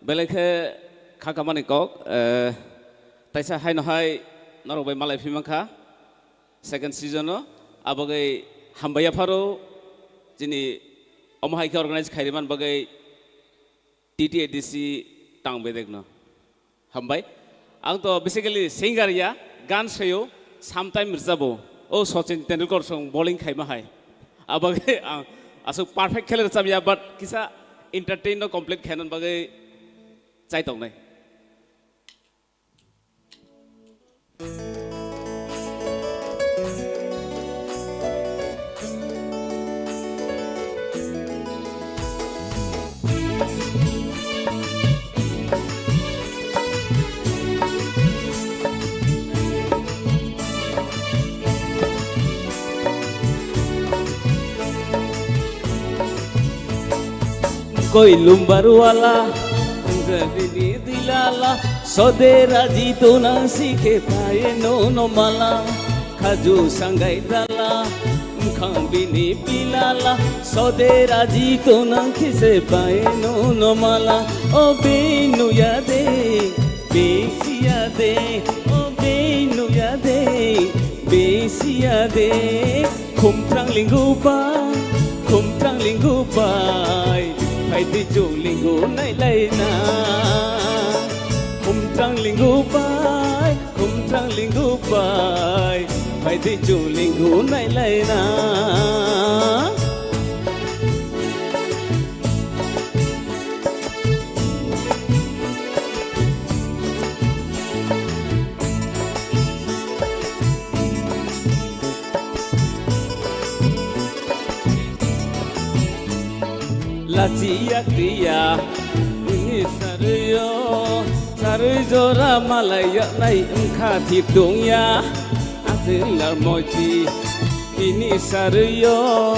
Belai khe kha kamani kok, eh, taisa haino hai norok bai malai phi mankha. Second season o, abagwi hambai yapharo chini omo hai khe organize khairwi man bagwi T T A D C tang bedekno. Hambai. Ang to basically singer ya, gan sayo, sometime rwchabo. O Sachin Tendulkar song bowling khaima hai. Abagwi ang aswk perfect khe le rwchab ya, but kisa entertain no complete khaina bagwi chai tongnai. Koi lumbar wala, gari ni dilala, sode raji tuna sikhe paye no no mala, khaju sangai dala, khang bini bilala, sode raji tuna khise paye no no mala, o binu ya de, bisi ya de, o binu ya de, bisi ya de. Khumtrang lingu bai, khumtrang lingu bai, phaidi chwng lingu nailaina. Khumtrang lingu bai, khumtrang lingu bai, phaidi chwng lingu nailaina. Lachi ya kriya, ini sarui yo, sarui jora malai ya nai wngkha thip tongya, aswng lar moiti. Bini sarui yo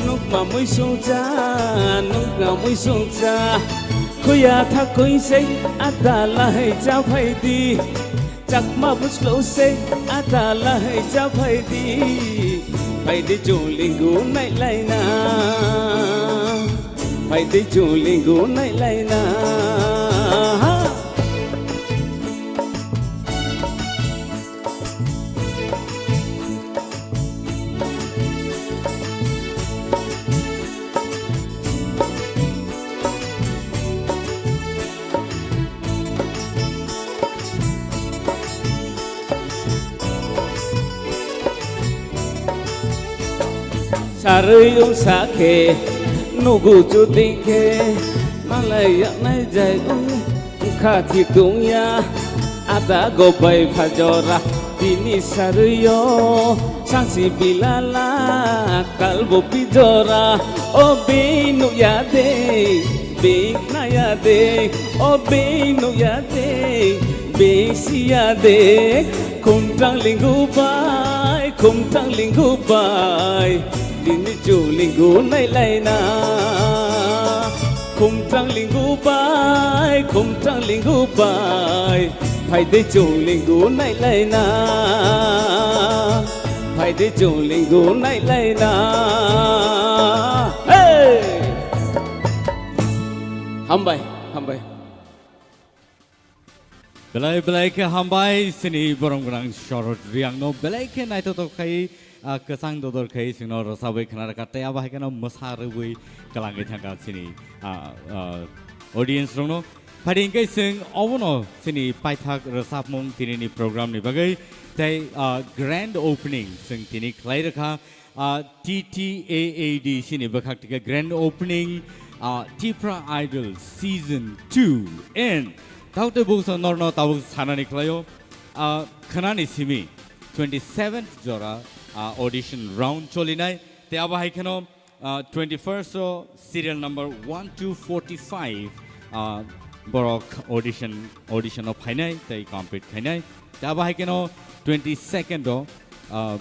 nukma muisungcha, nukma muisungcha. Khuya thakui se adala hai cha phaidi. Chakma buslo se adala hai cha phaidi. Phaidi chwng lingu nailaina. Phaidi chwng lingu nailaina. Sarwi wngsa khe nugu chudi khe malai yaknai jai wngkha thik wngya. Ada go bai pha jora bini sarwi o sangsi bilala kalbo pi jora o bini nukya de. Bini naya de, o bini nukya de, bini siya de. Khumtang lingu bai, khumtang lingu bai, dini chu lingu nailaina. Khumtang lingu bai, khumtang lingu bai, phaidi chu lingu nailaina. Phaidi chu lingu nailaina. Hey! Hambai, hambai. Belai belai khe hambai chini borom gwnang Shorod Reang no belai khe naithotok khai, ah, kwchang dodor khai chwngno rwchabwi khna rwkha tei abo hai kheno mwsa rwbwi kwlangwi thangkha chini, ah, ah, audience rokno. Phaidi hwnkhe chwng obono chini paithak rwchapmung tinini program ni bagwi tei, ah, grand opening chwng tini khlai rwkha. Ah, T T A A D C ni bwkhak tike grand opening, ah, Tipra Idol Season two. And taote buksa norno tabuk sanani khlaio, ah, khnani simi twenty-seventh jora, ah, audition round cholinai. Te abo hai kheno, ah, twenty-first o serial number one to forty-five, ah, borok audition, audition o phainai tei compete khainai. Te abo hai kheno twenty-second o, ah,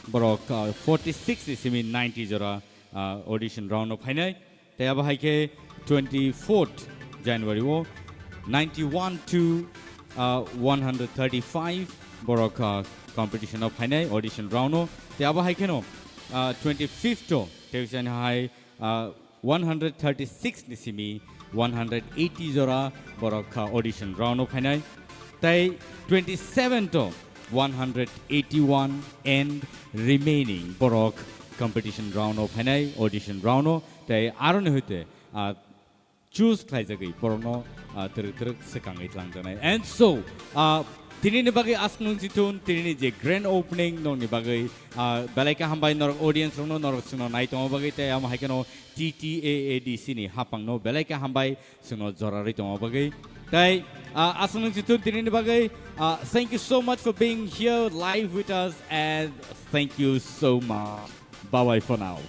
borok, ah, forty-six ni simi ninety jora, ah, audition round o phainai. Te abo hai khe twenty-fourth January o ninety-one to, ah, one hundred thirty-five borok, ah, competition o phainai audition round o. Te abo hai kheno, ah, twenty-fifth o tei hai, ah, one hundred thirty-six ni simi one hundred eighty jora borok kha audition round o phainai. Tei twenty-seven to one hundred eighty-one and remaining borok competition round o phainai, audition round o. Tei aroni hoite, ah, choose khlaijagwi borokno, ah, twrwk twrwk swkangwi twlangjaknai. And so, ah, tinini bagwi aswk nung chithun, tinini je grand opening nokni bagwi, ah, belai khe hambai norok audience rokno, norok chwngno nai tongma bagwi, tei amo hai kheno T T A A D C ni hapangno belai khe hambai chwngno jorarwi tongma bagwi. Tei, ah, aswk nung chithun tinini bagwi, ah, thank you so much for being here live with us and thank you so much. Bye bye for now.